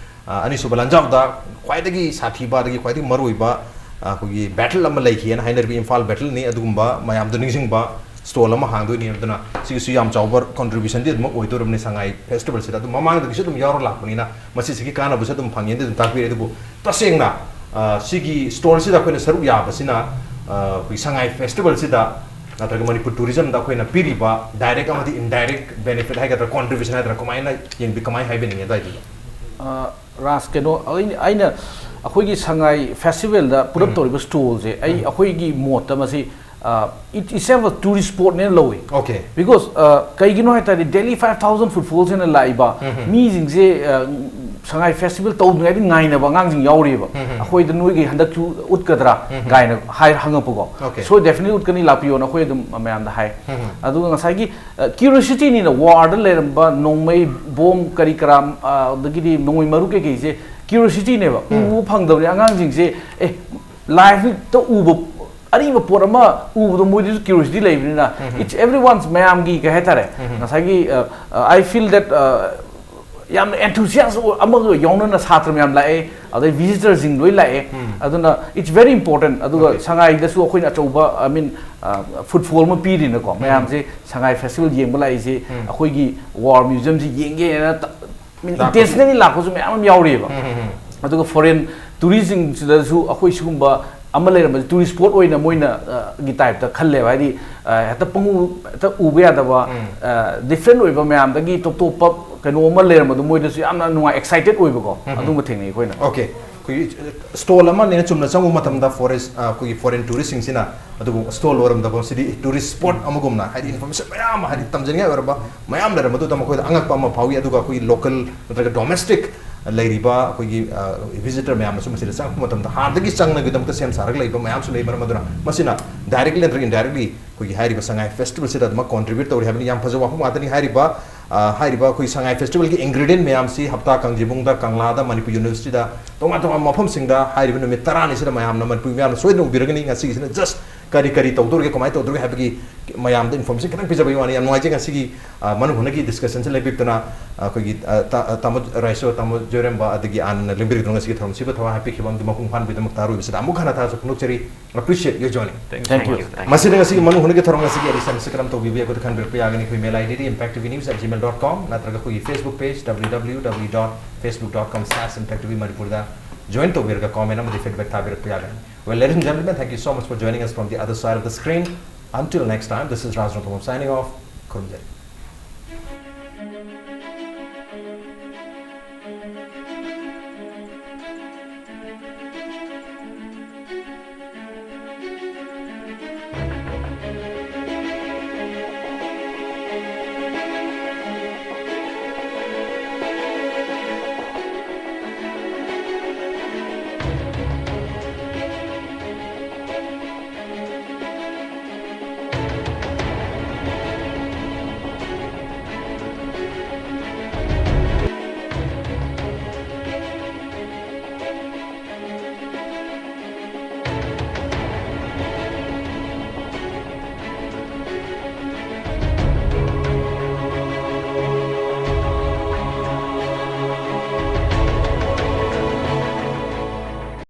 ꯑ, ꯑꯅꯤꯁꯨꯕ ꯂꯥꯟꯖꯥꯎꯗ ꯈ꯭ꯋꯥꯏꯗꯒꯤ ꯁꯥꯊꯤꯕ, ꯑꯗꯒꯤ ꯈ꯭ꯋꯥꯏꯗꯒꯤ ꯃꯔꯨ ꯑꯣꯏꯕ, ꯑ, ꯑꯩꯈꯣꯏꯒꯤ battle ꯑꯃ ꯂꯩꯈꯤꯑꯅ ꯍꯥꯏꯅꯔꯤꯕ ꯏꯝꯐꯥꯜ battle ꯅꯤ꯫ ꯑꯗꯨꯒꯨꯝꯕ ꯃꯌꯥꯝꯗꯣ ꯅꯤꯡꯁꯤꯡꯕ stall ꯑꯃ ꯍꯥꯡꯗꯣꯏꯅꯤ꯫ ꯑꯗꯨꯅ ꯁꯤꯒꯤꯁꯨ ꯌꯥꯝ ꯆꯥꯎꯕ contribution ꯗꯤ ꯑꯗꯨꯃꯛ ꯑꯣꯏꯗꯣꯔꯕꯅꯤ ꯁꯉꯥꯏ festival ꯁꯤꯗ꯫ ꯑꯗꯨꯝ ꯃꯃꯥꯡꯗꯒꯤꯁꯨ ꯑꯗꯨꯝ ꯌꯥꯎꯔ ꯂꯥꯛꯄꯅꯤꯅ ꯃꯁꯤꯁꯤꯒꯤ ꯀꯥꯟꯅꯕꯁꯨ ꯑꯗꯨꯝ ꯐꯪꯉꯦ ꯑꯗꯨꯝ ꯇꯥꯛꯄꯤꯔꯦ꯫ ꯑꯗꯨꯕꯨ ꯇꯁꯦꯡꯅ, ꯑ, ꯁꯤꯒꯤ stall ꯁꯤꯗ ꯑꯩꯈꯣꯏꯅ ꯁꯔꯨꯛ ꯌꯥꯕꯁꯤꯅ, ꯑ, ꯑꯩꯈꯣꯏ ꯁꯉꯥꯏ festival ꯁꯤꯗ ꯅꯠꯇ꯭ꯔꯒ ꯃꯅꯤꯄꯨꯔ tourism ꯗ ꯑꯩꯈꯣꯏꯅ ꯄꯤꯔꯤꯕ direct ꯑꯃꯗꯤ indirect benefit ꯍꯥꯏꯒꯗ꯭ꯔꯥ, contribution ꯍꯥꯏꯒꯗ꯭ꯔꯥ, ꯀꯃꯥꯏꯅ ꯌꯦꯡꯕꯤ-, ꯀꯃꯥꯏꯅ ꯍꯥꯏꯕꯤꯅꯤꯡꯉꯤ ꯑꯗꯨꯋꯥꯏꯗꯨꯗ? ꯑ, ꯔꯥꯖ, ꯀꯩꯅꯣ, ꯑꯩꯅ, ꯑꯩꯅ ꯑꯩꯈꯣꯏꯒꯤ ꯁꯉꯥꯏ festival ꯗ put up ꯎꯝ꯫ ꯇꯧꯔꯤꯕ stall ꯁꯦ, ꯑꯩ, ꯎꯝ꯫ ꯑꯩꯈꯣꯏꯒꯤ ꯃꯣꯠꯇ ꯃꯁꯤ, ꯑ, it itself a tourist spot ꯅꯦꯅ ꯂꯧꯏ꯫ Okay꯫ Because, ꯑ, ꯀꯩꯒꯤꯅꯣ ꯍꯥꯏ ꯇꯥꯔꯗꯤ, daily five thousand footfalls ꯅ ꯂꯥꯛꯏꯕ ꯎꯝ, ꯎꯝ꯫ ꯃꯤꯁꯤꯡꯁꯦ, ꯑ, ꯁꯉꯥꯏ festival ꯇꯧꯗ꯭ꯔꯤꯉꯩꯗ ꯉꯥꯏꯅꯕ ꯑꯉꯥꯡꯁꯤꯡ ꯌꯥꯎꯔꯤꯕ꯫ ꯎꯝ, ꯎꯝ꯫ ꯑꯩꯈꯣꯏꯗ ꯅꯣꯏꯒꯤ ꯍꯟꯗꯛꯁꯨ ꯎꯠꯀꯗ꯭ꯔꯥ ꯎꯝ, ꯎꯝ꯫ ꯀꯥꯏꯅ ꯍꯥꯏ, ꯍꯪꯉꯛꯄꯀꯣ꯫ Okay꯫ So definitely ꯎꯠꯀꯅꯤ, ꯂꯥꯛꯄꯤꯌꯣꯅ ꯑꯩꯈꯣꯏ ꯑꯗꯨꯝ ꯃꯌꯥꯝꯗ ꯍꯥꯏ꯫ ꯎꯝ, ꯎꯝ꯫ ꯑꯗꯨꯒ ꯉꯁꯥꯏꯒꯤ, ꯑ, curiosity ꯅꯤꯅ, war ꯗ ꯂꯩꯔꯝꯕ ꯅꯣꯡꯃꯩ, bomb, ꯀꯔꯤ ꯀꯔꯥ, ꯑ, ꯑꯗꯒꯤꯗꯤ ꯅꯣꯡꯃꯩ ꯃꯔꯨ ꯀꯩꯀꯩꯁꯦ curiosity ꯅꯦꯕ꯫ ꯎꯝ꯫ ꯎꯕ ꯐꯪꯗꯕꯅꯤ ꯑꯉꯥꯡꯁꯤꯡꯁꯦ꯫ ꯑꯦ, live ꯇ ꯎꯕ, ꯑꯔꯤꯕ ꯄꯣꯠ ꯑꯃ ꯎꯕꯗꯣ ꯃꯣꯏꯗꯁꯨ curiosity ꯂꯩꯕꯅꯤꯅ, ꯎꯝ꯫ It's everyone's, ꯃꯌꯥꯝꯒꯤ ꯀꯩ ꯍꯥꯏꯇꯥꯔꯦ, ꯎꯝ꯫ ꯉꯁꯥꯏꯒꯤ, ꯑ, ꯑ, I feel that, ꯑ, ꯌꯥꯝꯅ enthusiasm ꯑꯃꯒ ꯌꯥꯎꯅꯅ ꯁꯥꯇ꯭ꯔ ꯃꯌꯥꯝ ꯂꯥꯛꯑꯦ, ꯑꯗꯩ visitorꯁꯤꯡ ꯂꯣꯏ ꯂꯥꯛꯑꯦ꯫ ꯑꯗꯨꯅ it's very important꯫ ꯑꯗꯨꯒ ꯁꯉꯥꯏꯗꯁꯨ ꯑꯩꯈꯣꯏꯅ ꯑꯆꯧꯕ, I mean, footfall ꯑꯃ ꯄꯤꯔꯤꯅꯀꯣ꯫ ꯃꯌꯥꯝꯁꯦ ꯁꯉꯥꯏ festival ꯌꯦꯡꯕ ꯂꯥꯛꯏꯁꯦ ꯑꯩꯈꯣꯏꯒꯤ war museumꯁꯤ ꯌꯦꯡꯒꯦꯅ intentionally ꯂꯥꯛꯄꯁꯨ ꯃꯌꯥꯝ ꯑꯃ ꯌꯥꯎꯔꯤꯑꯕ꯫ ꯑꯗꯨꯒ foreign touristꯁꯤꯡꯁꯤꯗꯁꯨ ꯑꯩꯈꯣꯏ ꯁꯤꯒꯨꯝꯕ ꯑꯃ ꯂꯩꯔꯝꯕꯗꯤ tourist spot ꯑꯣꯏꯅ ꯃꯣꯏꯅ ꯒꯤ typeꯇ ꯈꯜꯂꯦꯕ꯫ ꯍꯥꯏꯗꯤ ꯍꯦꯛꯇ ꯄꯪꯎ ꯍꯦꯛꯇ ꯎꯕ ꯌꯥꯗꯕ, different ꯑꯣꯏꯕ, ꯃꯌꯥꯝꯗꯒꯤ top ꯇꯣꯞꯄ ꯀꯩꯅꯣ ꯑꯃ ꯂꯩꯔꯝꯕꯗꯣ ꯃꯣꯏꯗꯁꯨ ꯌꯥꯝꯅ ꯅꯨꯡꯉꯥꯏ, excited ꯑꯣꯏꯕꯀꯣ꯫ ꯑꯗꯨꯝꯕ ꯊꯦꯡꯅꯩ ꯑꯩꯈꯣꯏꯅ꯫ Okay, ꯑꯩꯈꯣꯏꯒꯤ stall ꯑꯃꯅꯦꯅ ꯆꯨꯝꯅ ꯆꯪꯕ ꯃꯇꯝꯗ forest ꯑꯩꯈꯣꯏꯒꯤ foreign touristꯁꯤꯡꯁꯤꯅ ꯑꯗꯨꯕꯨ stall ꯑꯣꯏꯔꯝꯗꯕ ꯁꯤꯗꯤ tourist spot ꯑꯃꯒꯨꯝꯅ, ꯍꯥꯏꯗꯤ information ꯃꯌꯥꯝ ꯑꯃ, ꯍꯥꯏꯗꯤ ꯇꯝꯖꯅꯤꯡꯉꯥꯏ ꯑꯣꯏꯔꯕ ꯃꯌꯥꯝ ꯂꯩꯔꯝꯕꯗꯨꯗ ꯃꯈꯣꯏꯗ ꯑꯉꯛꯄ ꯑꯃ ꯐꯥꯎꯏ꯫ ꯑꯗꯨꯒ ꯑꯩꯈꯣꯏꯒꯤ local ꯅꯠꯇ꯭ꯔꯒ domestic ꯂꯩꯔꯤꯕ ꯑꯩꯈꯣꯏꯒꯤ visitor ꯃꯌꯥꯝꯅꯁꯨ ꯃꯁꯤꯗ ꯆꯪꯉꯛꯄ ꯃꯇꯝꯗ ꯍꯥꯟꯅꯗꯒꯤ ꯆꯪꯅꯕꯒꯤꯗꯃꯛꯇ ꯁꯦꯝ ꯁꯥꯔꯒ ꯂꯩꯕ ꯃꯌꯥꯝꯁꯨ ꯂꯩ꯫ ꯃꯔꯝ ꯑꯗꯨꯅ ꯃꯁꯤꯅ directly ꯅꯠꯇ꯭ꯔꯒ indirectly ꯑꯩꯈꯣꯏꯒꯤ ꯍꯥꯏꯔꯤꯕ ꯁꯉꯥꯏ festivalꯁꯤꯗ ꯑꯗꯨꯃꯛ contribute ꯇꯧꯔꯤ ꯍꯥꯏꯕꯅꯤ꯫ ꯌꯥꯝ ꯐꯖꯕ ꯋꯥꯐꯝ ꯉꯥꯛꯇꯅꯤ꯫ ꯍꯥꯏꯔꯤꯕ ꯍꯥꯏꯔꯤꯕ ꯑꯩꯈꯣꯏ ꯁꯉꯥꯏ festivalꯒꯤ ingredient ꯃꯌꯥꯝꯁꯤ ꯍꯞꯇꯥ ꯀꯥꯡꯖꯩꯕꯨꯡꯗ, ꯀꯪꯂꯥꯗ, ꯃꯅꯤꯄꯨꯔ universityꯗ, ꯇꯣꯉꯥꯟ ꯇꯣꯉꯥꯟꯕ ꯃꯐꯝꯁꯤꯡꯗ ꯍꯥꯏꯔꯤꯕ ꯅꯨꯃꯤꯠ ꯇꯔꯥꯅꯤꯁꯤꯗ ꯃꯌꯥꯝꯅ, ꯃꯅꯤꯄꯨꯔ ꯃꯤꯌꯥꯝꯅ ꯁꯣꯏꯗꯅ ꯎꯕꯤꯔꯒꯅꯤ꯫ ꯉꯁꯤꯒꯤꯁꯤꯅ just ꯀꯔꯤ ꯀꯔꯤ ꯇꯧꯗꯧꯔꯤꯒꯦ, ꯀꯃꯥꯏꯅ ꯇꯧꯗꯧꯔꯤꯒꯦ ꯍꯥꯏꯕꯒꯤ ꯃꯌꯥꯝꯗ information ꯈꯤꯇꯪ ꯄꯤꯖꯕꯒꯤ ꯋꯥꯅꯤ꯫ ꯌꯥꯝ ꯅꯨꯡꯉꯥꯏꯖꯩ ꯉꯁꯤꯒꯤ ꯃꯅꯨꯡ ꯍꯨꯠꯅꯒꯤ discussionꯁꯤ ꯂꯦꯞꯄꯤꯗꯨꯅ ꯑꯩꯈꯣꯏꯒꯤ ꯇꯥꯃꯣ ꯔꯥꯏꯁꯣ, ꯇꯥꯃꯣ ꯖꯣꯏꯔꯦꯝꯕ ꯑꯗꯒꯤ ꯑꯥꯅꯟꯗꯅ ꯂꯦꯡꯕꯤꯔꯤꯗꯨꯅ ꯉꯁꯤꯒꯤ ꯊꯧꯔꯝꯁꯤꯕꯨ ꯊꯋꯥꯏ ꯍꯥꯞꯄꯤꯈꯤꯕ ꯑꯃꯗꯤ ꯃꯄꯨꯡ ꯐꯥꯍꯟꯕꯒꯤꯗꯃꯛ ꯇꯥꯔꯨꯕꯁꯤꯗ ꯑꯃꯨꯛ ꯍꯟꯅ ꯊꯥꯖ ꯐꯣꯡꯗꯣꯛꯆꯔꯤ꯫ Appreciate your joining. Thank you. ꯃꯁꯤꯗ ꯉꯁꯤꯒꯤ ꯃꯅꯨꯡ ꯍꯨꯠꯅꯒꯤ ꯊꯧꯔꯝ ꯑꯁꯤꯒꯤ ꯑꯔꯤꯁꯥꯟ ꯑꯁꯤ ꯀꯔꯝ ꯇꯧꯕꯤꯕ ꯌꯥꯏ ꯑꯩꯈꯣꯏꯗ ꯈꯟꯕꯤꯔꯛꯄ ꯌꯥꯒꯅꯤ꯫ ꯑꯩꯈꯣꯏ mail IDꯗꯤ impact T V news at gmail dot com ꯅꯠꯇ꯭ꯔꯒ ꯑꯩꯈꯣꯏꯒꯤ Facebook page W W W dot facebook dot com slash impact T V Manipurꯗ join ꯇꯧꯕꯤꯔꯒ comment ꯑꯃꯗꯤ feedback ꯊꯥꯕꯤꯔꯛꯄ ꯌꯥꯒꯅꯤ꯫ Well, ladies and gentlemen, thank you so much for joining us from the other side of the screen. Until next time, this is Raj Rongthong signing off. ꯈꯨꯔꯨꯝꯖꯔꯤ꯫